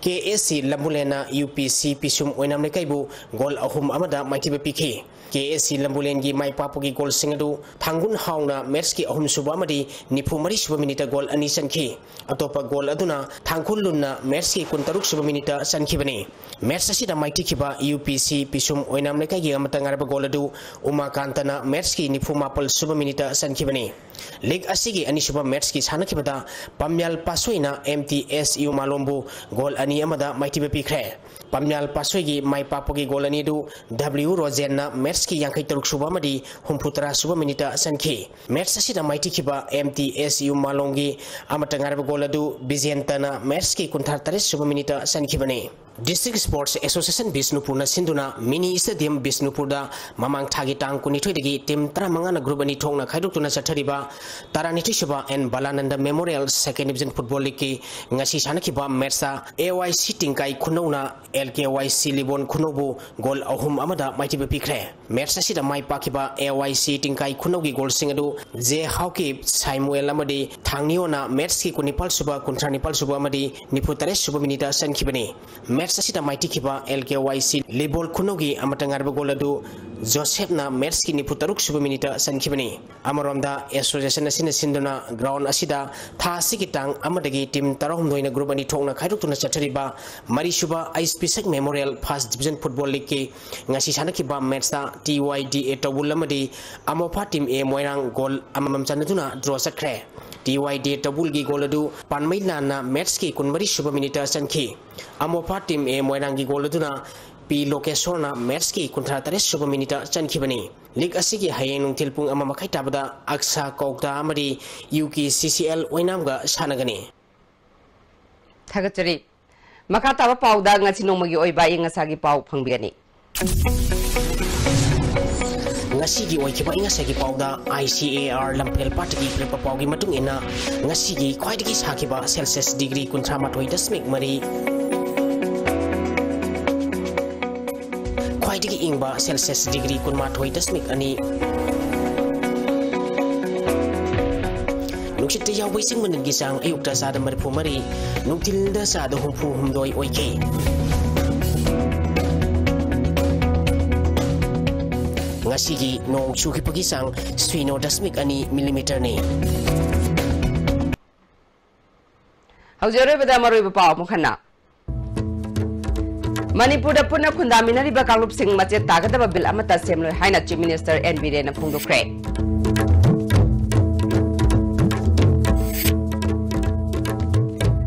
KSC ꯂꯝꯕꯨꯂꯦꯟꯅ UPC ꯄꯤꯁꯨꯝ ꯑꯣꯏꯅꯥꯝ ꯂꯩꯀꯥꯏꯕꯨ ꯒꯣꯜ ꯑꯍꯨꯝ ꯑꯃꯗ ꯃꯥꯏꯊꯤꯕ ꯄꯤꯈꯤ꯫ ꯀꯦ ꯑꯦꯁ ꯁꯤ ꯂꯝꯕꯨꯂꯦꯟꯒꯤ ꯃꯥꯏ ꯄꯥꯛꯄꯒꯤ ꯒꯣꯜꯁꯤꯡ ꯑꯗꯨ ꯊꯥꯡꯒꯨꯟ ꯍꯥꯎꯅ ꯃꯦꯠꯁꯀꯤ ꯑꯍꯨꯝꯁꯨꯕ ꯑꯃꯗꯤ ꯅꯤꯐꯨ ꯃꯔꯤ ꯁꯨꯕ ꯃꯤꯅꯤꯠꯇ ꯒꯣꯜ ꯑꯅꯤ ꯆꯟꯈꯤ꯫ ꯑꯇꯣꯞꯄ ꯒꯣꯜ ꯑꯗꯨꯅ ꯊꯥꯡꯈꯨꯜ ꯂꯨꯟꯅ ꯃꯦꯠꯁꯀꯤ ꯀꯨꯟꯇꯔꯨꯛ ꯁꯨꯕ ꯃꯤꯅꯤꯠꯇ ꯆꯟꯈꯤꯕꯅꯤ꯫ ꯃꯦꯠꯁ ꯑꯁꯤꯗ ꯃꯥꯏꯊꯤꯈꯤꯕ ꯌꯨ ꯄꯤ ꯁꯤ ꯄꯤꯁꯨꯝ ꯑꯣꯏꯅꯥꯝ ꯂꯩꯀꯥꯏꯒꯤ ꯑꯃꯠꯇ ꯉꯥꯏꯔꯕ ꯒꯣꯜ ꯑꯗꯨ ꯎꯃꯥꯀꯥꯟꯇꯅ ꯃꯦꯠꯁꯀꯤ ꯅꯤꯐꯨ ꯃꯥꯄꯜ ꯁꯨꯕ ꯃꯤꯅꯤꯠꯇ ꯆꯟꯈꯤꯕꯅꯤ꯫ ꯂꯤꯒ ꯑꯁꯤꯒꯤ ꯑꯅꯤꯁꯨꯕ ꯃꯦꯠꯁꯀꯤ ꯁꯥꯟꯅꯈꯤꯕꯗ ꯄꯥꯝꯌꯥꯜ ꯄꯥꯁꯣꯏꯅ ꯑꯦꯝ ꯇꯤ ꯑꯦꯁ ꯌꯨ ꯃꯥꯂꯣꯝꯕꯨ ꯒꯣꯜ ꯑꯅꯤ ꯑꯃꯗ ꯃꯥꯏꯊꯤꯕ ꯄꯤꯈ꯭ꯔꯦ꯫ ꯄꯥꯝꯌꯥꯜ ꯄꯥꯁꯣꯏꯒꯤ ꯃꯥꯏ ꯄꯥꯛꯄꯒꯤ ꯒꯣꯜ ꯑꯅꯤ ꯑꯗꯨ ꯗꯕ꯭ꯂꯤꯌꯨ ꯔꯣꯖꯦꯟꯅ ꯃꯦꯠꯁꯀꯤ ꯌꯥꯡꯈꯩ ꯇꯔꯨꯛ ꯁꯨꯕ ꯑꯃꯗꯤ ꯍꯨꯝꯐꯨ ꯇꯔꯥ ꯁꯨꯕ ꯃꯤꯅꯤꯠꯇ ꯆꯟꯈꯤ꯫ ꯃꯦꯠꯁ ꯑꯁꯤꯗ ꯃꯥꯏꯊꯤꯈꯤꯕ ꯑꯦꯝ ꯇꯤ ꯑꯦꯁ ꯌꯨ ꯃꯥꯂꯣꯝꯒꯤ ꯑꯃꯠꯇ ꯉꯥꯏꯔꯕ ꯒꯣꯜ ꯑꯗꯨ ꯕꯤꯖꯦꯟꯇꯅ ꯃꯦꯠꯁꯀꯤ ꯀꯨꯟꯊ꯭ꯔꯥ ꯇꯔꯦꯠ ꯁꯨꯕ ꯃꯤꯅꯤꯠꯇ ꯆꯟꯈꯤꯕꯅꯤ꯫ ꯗꯤꯁꯇ꯭ꯔꯤꯛ ꯁ꯭ꯄꯣꯔꯠꯁ ꯑꯦꯁꯣꯁꯤꯌꯦꯁꯟ ꯕꯤꯁꯅꯨꯄꯨꯔꯅ ꯁꯤꯟꯗꯨꯅ ꯃꯤꯅꯤ ꯁ꯭ꯇꯦꯗꯤꯌꯝ ꯕꯤꯁꯅꯨꯄꯨꯔꯗ ꯃꯃꯥꯡ ꯊꯥꯒꯤ ꯇꯥꯡ ꯀꯨꯟꯅꯤꯊꯣꯏꯗꯒꯤ ꯇꯤꯝ ꯇꯔꯥꯃꯉꯥꯅ ꯒ꯭ꯔꯨꯞ ꯑꯅꯤ ꯊꯣꯛꯅ ꯈꯥꯏꯗꯣꯛꯇꯨꯅ ꯆꯠꯊꯔꯤꯕ ꯇꯔꯥꯅꯤꯊꯣꯏ ꯁꯨꯕ N Balananda memorial second division football ꯂꯤꯒꯀꯤ ꯉꯁꯤ ꯁꯥꯟꯅꯈꯤꯕ ꯃꯦꯠꯁꯇ ꯑꯦ ꯋꯥꯏ ꯁꯤ ꯇꯤꯡꯀꯥꯏ ꯈꯨꯅꯧꯅ ꯑꯦꯜ ꯀꯦ ꯋꯥꯏ ꯁꯤ ꯂꯤꯕꯣꯟ ꯈꯨꯅꯧꯕꯨ ꯒꯣꯜ ꯑꯍꯨꯝ ꯑꯃꯗ ꯃꯥꯏꯊꯤꯕ ꯄꯤꯈ꯭ꯔꯦ꯫ ꯃꯦꯠꯁ ꯑꯁꯤꯗ ꯃꯥꯏ ꯄꯥꯛꯈꯤꯕ ꯑꯦ ꯋꯥꯏ ꯁꯤ ꯇꯤꯡꯀꯥꯏ ꯈꯨꯅꯧꯒꯤ ꯒꯣꯜꯁꯤꯡ ꯑꯗꯨ ꯖꯦ ꯍꯥꯎꯀꯤꯞ, ꯁꯥꯏꯃꯨꯑꯦꯜ ꯑꯃꯗꯤ ꯊꯥꯡꯅꯤꯌꯣꯅ ꯃꯦꯠꯁꯀꯤ ꯀꯨꯟꯅꯤꯄꯥꯜ ꯁꯨꯕ, ꯀꯨꯟꯊ꯭ꯔꯥ ꯅꯤꯄꯥꯜ ꯁꯨꯕ ꯑꯃꯗꯤ ꯅꯤꯐꯨ ꯇꯔꯦꯠ ꯁꯨꯕ ꯃꯤꯅꯤꯠꯇ ꯆꯟꯈꯤꯕꯅꯤ꯫ ꯃꯦꯠꯁ ꯑꯁꯤꯗ ꯃꯥꯏꯊꯤꯈꯤꯕ ꯑꯦꯜ ꯀꯦ ꯋꯥꯏ ꯁꯤ ꯂꯤꯕꯣꯜ ꯈꯨꯅꯧꯒꯤ ꯑꯃꯠꯇ ꯉꯥꯏꯔꯕ ꯒꯣꯜ ꯑꯗꯨ ꯖꯣꯁꯦꯞꯅ ꯃꯦꯠꯁꯀꯤ ꯅꯤꯐꯨ ꯇꯔꯨꯛ ꯁꯨꯕ ꯃꯤꯅꯤꯠꯇ ꯆꯟꯈꯤꯕꯅꯤ꯫ ꯑꯃꯔꯣꯝꯗ ꯑꯦꯁꯣꯁꯤꯌꯦꯁꯟ ꯑꯁꯤꯅ ꯁꯤꯟꯗꯨꯅ ꯒ꯭ꯔꯥꯎꯟ ꯑꯁꯤꯗ ꯊꯥ ꯑꯁꯤꯒꯤ ꯇꯥꯡ ꯑꯃꯗꯒꯤ ꯇꯤꯝ ꯇꯔꯥꯍꯨꯝꯗꯣꯏꯅ ꯒ꯭ꯔꯨꯞ ꯑꯅꯤ ꯊꯣꯛꯅ ꯈꯥꯏꯗꯣꯛꯇꯨꯅ ꯆꯠꯊꯔꯤꯕ ꯃꯔꯤꯁꯨꯕ ꯑꯩꯆ ꯄꯤ ꯁꯛ ꯃꯦꯃꯣꯔꯤꯌꯦꯜ ꯐꯥꯔꯁ ꯗꯤꯕꯤꯖꯟ ꯐꯨꯠꯕꯣꯜ ꯂꯤꯒꯀꯤ ꯉꯁꯤ ꯁꯥꯟꯅꯈꯤꯕ ꯃꯦꯠꯁꯇ ꯇꯤ ꯋꯥꯏ ꯗꯤ ꯑꯦ ꯇꯧꯕꯨꯜ ꯑꯃꯗꯤ ꯑꯃꯣꯐꯥ ꯇꯤꯝ ꯑꯦ ꯃꯣꯏꯔꯥꯡ ꯒꯣꯜ ꯑꯃꯃꯝ ꯆꯟꯅꯗꯨꯅ ꯗ꯭ꯔꯣ ꯆꯠꯈ꯭ꯔꯦ꯫ ꯇꯤ ꯋꯥꯏ ꯗꯤ ꯑꯦ ꯇꯧꯕꯨꯜꯒꯤ ꯒꯣꯜ ꯑꯗꯨ ꯄꯥꯟꯃꯩ ꯂꯥꯟꯅ ꯃꯦꯠꯁꯀꯤ ꯀꯨꯟꯃꯔꯤ ꯁꯨꯕ ꯃꯤꯅꯤꯠꯇ ꯆꯟꯈꯤ꯫ ꯑꯃꯣꯐꯥ ꯇꯤꯝ ꯑꯦ ꯃꯣꯏꯔꯥꯡꯒꯤ ꯒꯣꯜ ꯑꯗꯨꯅ ꯄꯤ ꯂꯣꯀꯦꯁꯣꯔꯅ ꯃꯦꯠꯁꯀꯤ ꯀꯨꯟꯊ꯭ꯔꯥ ꯇꯔꯦꯠ ꯁꯨꯕ ꯃꯤꯅꯤꯠꯇ ꯆꯟꯈꯤꯕꯅꯤ꯫ ꯂꯤꯒ ꯑꯁꯤꯒꯤ ꯍꯌꯦꯡ ꯅꯨꯡꯊꯤꯜ ꯄꯨꯡ ꯑꯃ ꯃꯈꯥꯏ ꯇꯥꯕꯗ ꯑꯛꯁꯥ ꯀꯧꯇꯥ ꯑꯃꯗꯤ U K C C L ꯑꯣꯏꯅꯥꯝꯒ ꯁꯥꯟꯅꯒꯅꯤ꯫ ꯊꯥꯒꯠꯆꯔꯤ꯫ ꯃꯈꯥ ꯇꯥꯕ ꯄꯥꯎꯗ ꯉꯁꯤ ꯅꯣꯡꯃꯒꯤ ꯑꯣꯏꯕ ꯑꯏꯪ ꯑꯁꯥꯒꯤ ꯄꯥꯎ ꯐꯪꯕꯤꯒꯅꯤ꯫ ꯉꯁꯤꯒꯤ ꯑꯣꯏꯈꯤꯕ ꯑꯏꯪ ꯑꯁꯥꯒꯤ ꯄꯥꯎꯗ ꯑꯥꯏ ꯁꯤ ꯑꯦ ꯑꯥꯔ ꯂꯝꯐꯦꯜ ꯄꯥꯠꯇꯒꯤ ꯄꯤꯔꯛꯄ ꯄꯥꯎꯒꯤ ꯃꯇꯨꯡ ꯏꯟꯅ, ꯉꯁꯤꯒꯤ ꯈ꯭ꯋꯥꯏꯗꯒꯤ ꯁꯥꯈꯤꯕ ꯁꯦꯜꯁꯤꯌꯁ ꯗꯤꯒ꯭ꯔꯤ ꯀꯨꯟꯊ꯭ꯔꯥ ꯃꯥꯊꯣꯏ ꯗꯁꯃꯤꯛ ꯃꯔꯤ, ꯈ꯭ꯋꯥꯏꯗꯒꯤ ꯏꯪꯕ ꯁꯦꯜꯁꯤꯌꯁ ꯗꯤꯒ꯭ꯔꯤ ꯀꯨꯟꯃꯥꯊꯣꯏ ꯗꯁꯃꯤꯛ ꯑꯅꯤ꯫ ꯅꯨꯡꯁꯤꯠꯇ ꯌꯥꯎꯕ ꯏꯁꯤꯡ ꯃꯅꯤꯜꯒꯤ ꯆꯥꯡ ꯑꯌꯨꯛꯇ ꯆꯥꯗ ꯃꯔꯤꯐꯨ ꯃꯔꯤ, ꯅꯨꯡꯊꯤꯜꯗ ꯆꯥꯗ ꯍꯨꯝꯐꯨ ꯍꯨꯝꯗꯣꯏ ꯑꯣꯏꯈꯤ꯫ ꯑꯁꯤꯒꯤ ꯅꯣꯡ ꯆꯨꯈꯤꯕꯒꯤ ꯆꯥꯡ ꯁꯤꯅꯣ ꯗꯁꯃꯤꯛ ꯑꯅꯤ ꯃꯤꯂꯤꯃꯤꯇꯔꯅꯤ꯫ ꯍꯧꯖꯤꯛ ꯑꯔꯣꯏꯕꯗ ꯃꯔꯨꯑꯣꯏꯕ ꯄꯥꯎ ꯑꯃꯨꯛ ꯍꯟꯅ꯫ ꯃꯅꯤꯄꯨꯔꯗ ꯄꯨꯟꯅ ꯈꯨꯟꯗꯥꯃꯤꯟꯅꯔꯤꯕ ꯀꯥꯡꯂꯨꯞꯁꯤꯡ ꯃꯆꯦꯠ ꯇꯥꯒꯗꯕ ꯕꯤꯜ ꯑꯃꯠꯇ ꯁꯦꯝꯂꯣꯏ ꯍꯥꯏꯅ ꯆꯤꯐ ꯃꯤꯅꯤꯁꯇꯔ ꯑꯦꯟ ꯕꯤꯔꯦꯟꯅ ꯐꯣꯡꯗꯣꯛꯈ꯭ꯔꯦ꯫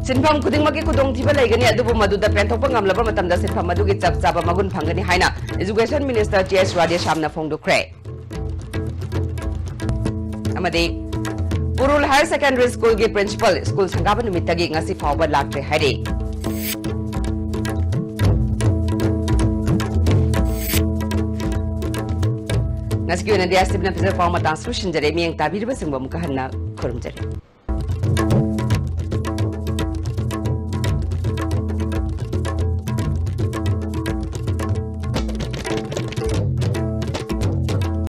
ꯁꯤꯟꯐꯝ ꯈꯨꯗꯤꯡꯃꯛꯀꯤ ꯈꯨꯗꯣꯡꯊꯤꯕ ꯂꯩꯒꯅꯤ, ꯑꯗꯨꯕꯨ ꯃꯗꯨꯗ ꯄꯦꯟꯊꯣꯛꯄ ꯉꯝꯂꯕ ꯃꯇꯝꯗ ꯁꯤꯟꯐꯝ ꯑꯗꯨꯒꯤ ꯆꯞ ꯆꯥꯕ ꯃꯒꯨꯟ ꯐꯪꯒꯅꯤ ꯍꯥꯏꯅ ꯏꯖꯨꯀꯦꯁꯟ ꯃꯤꯅꯤꯁꯇꯔ ꯇꯤ ꯑꯦꯁ ꯔꯥꯙꯦꯁ꯭ꯌꯥꯝꯅ ꯐꯣꯡꯗꯣꯛꯈ꯭ꯔꯦ꯫ ꯑꯃꯗꯤ ꯎꯔꯨꯜ ꯍꯥꯌꯔ ꯁꯦꯀꯦꯟꯗꯔꯤ ꯁ꯭ꯀꯨꯜꯒꯤ ꯄ꯭ꯔꯤꯟꯁꯤꯄꯜ ꯁ꯭ꯀꯨꯜ ꯁꯪꯒꯥꯕ ꯅꯨꯃꯤꯠꯇꯒꯤ ꯉꯁꯤ ꯐꯥꯎꯕ ꯂꯥꯛꯇ꯭ꯔꯦ ꯍꯥꯏꯔꯤ꯫ ꯉꯁꯤꯒꯤ ꯑꯣꯏꯅꯗꯤ ꯑꯁꯤꯕꯅ ꯐꯖꯕ ꯄꯥꯎ ꯃꯇꯥꯡ ꯁꯨꯁꯤꯟꯖꯔꯦ꯫ ꯃꯤꯠꯌꯦꯡ ꯇꯥꯕꯤꯔꯤꯕꯁꯤꯡꯕꯨ ꯑꯃꯨꯛꯀ ꯍꯟꯅ ꯈꯨꯔꯨꯝꯖꯔꯤ꯫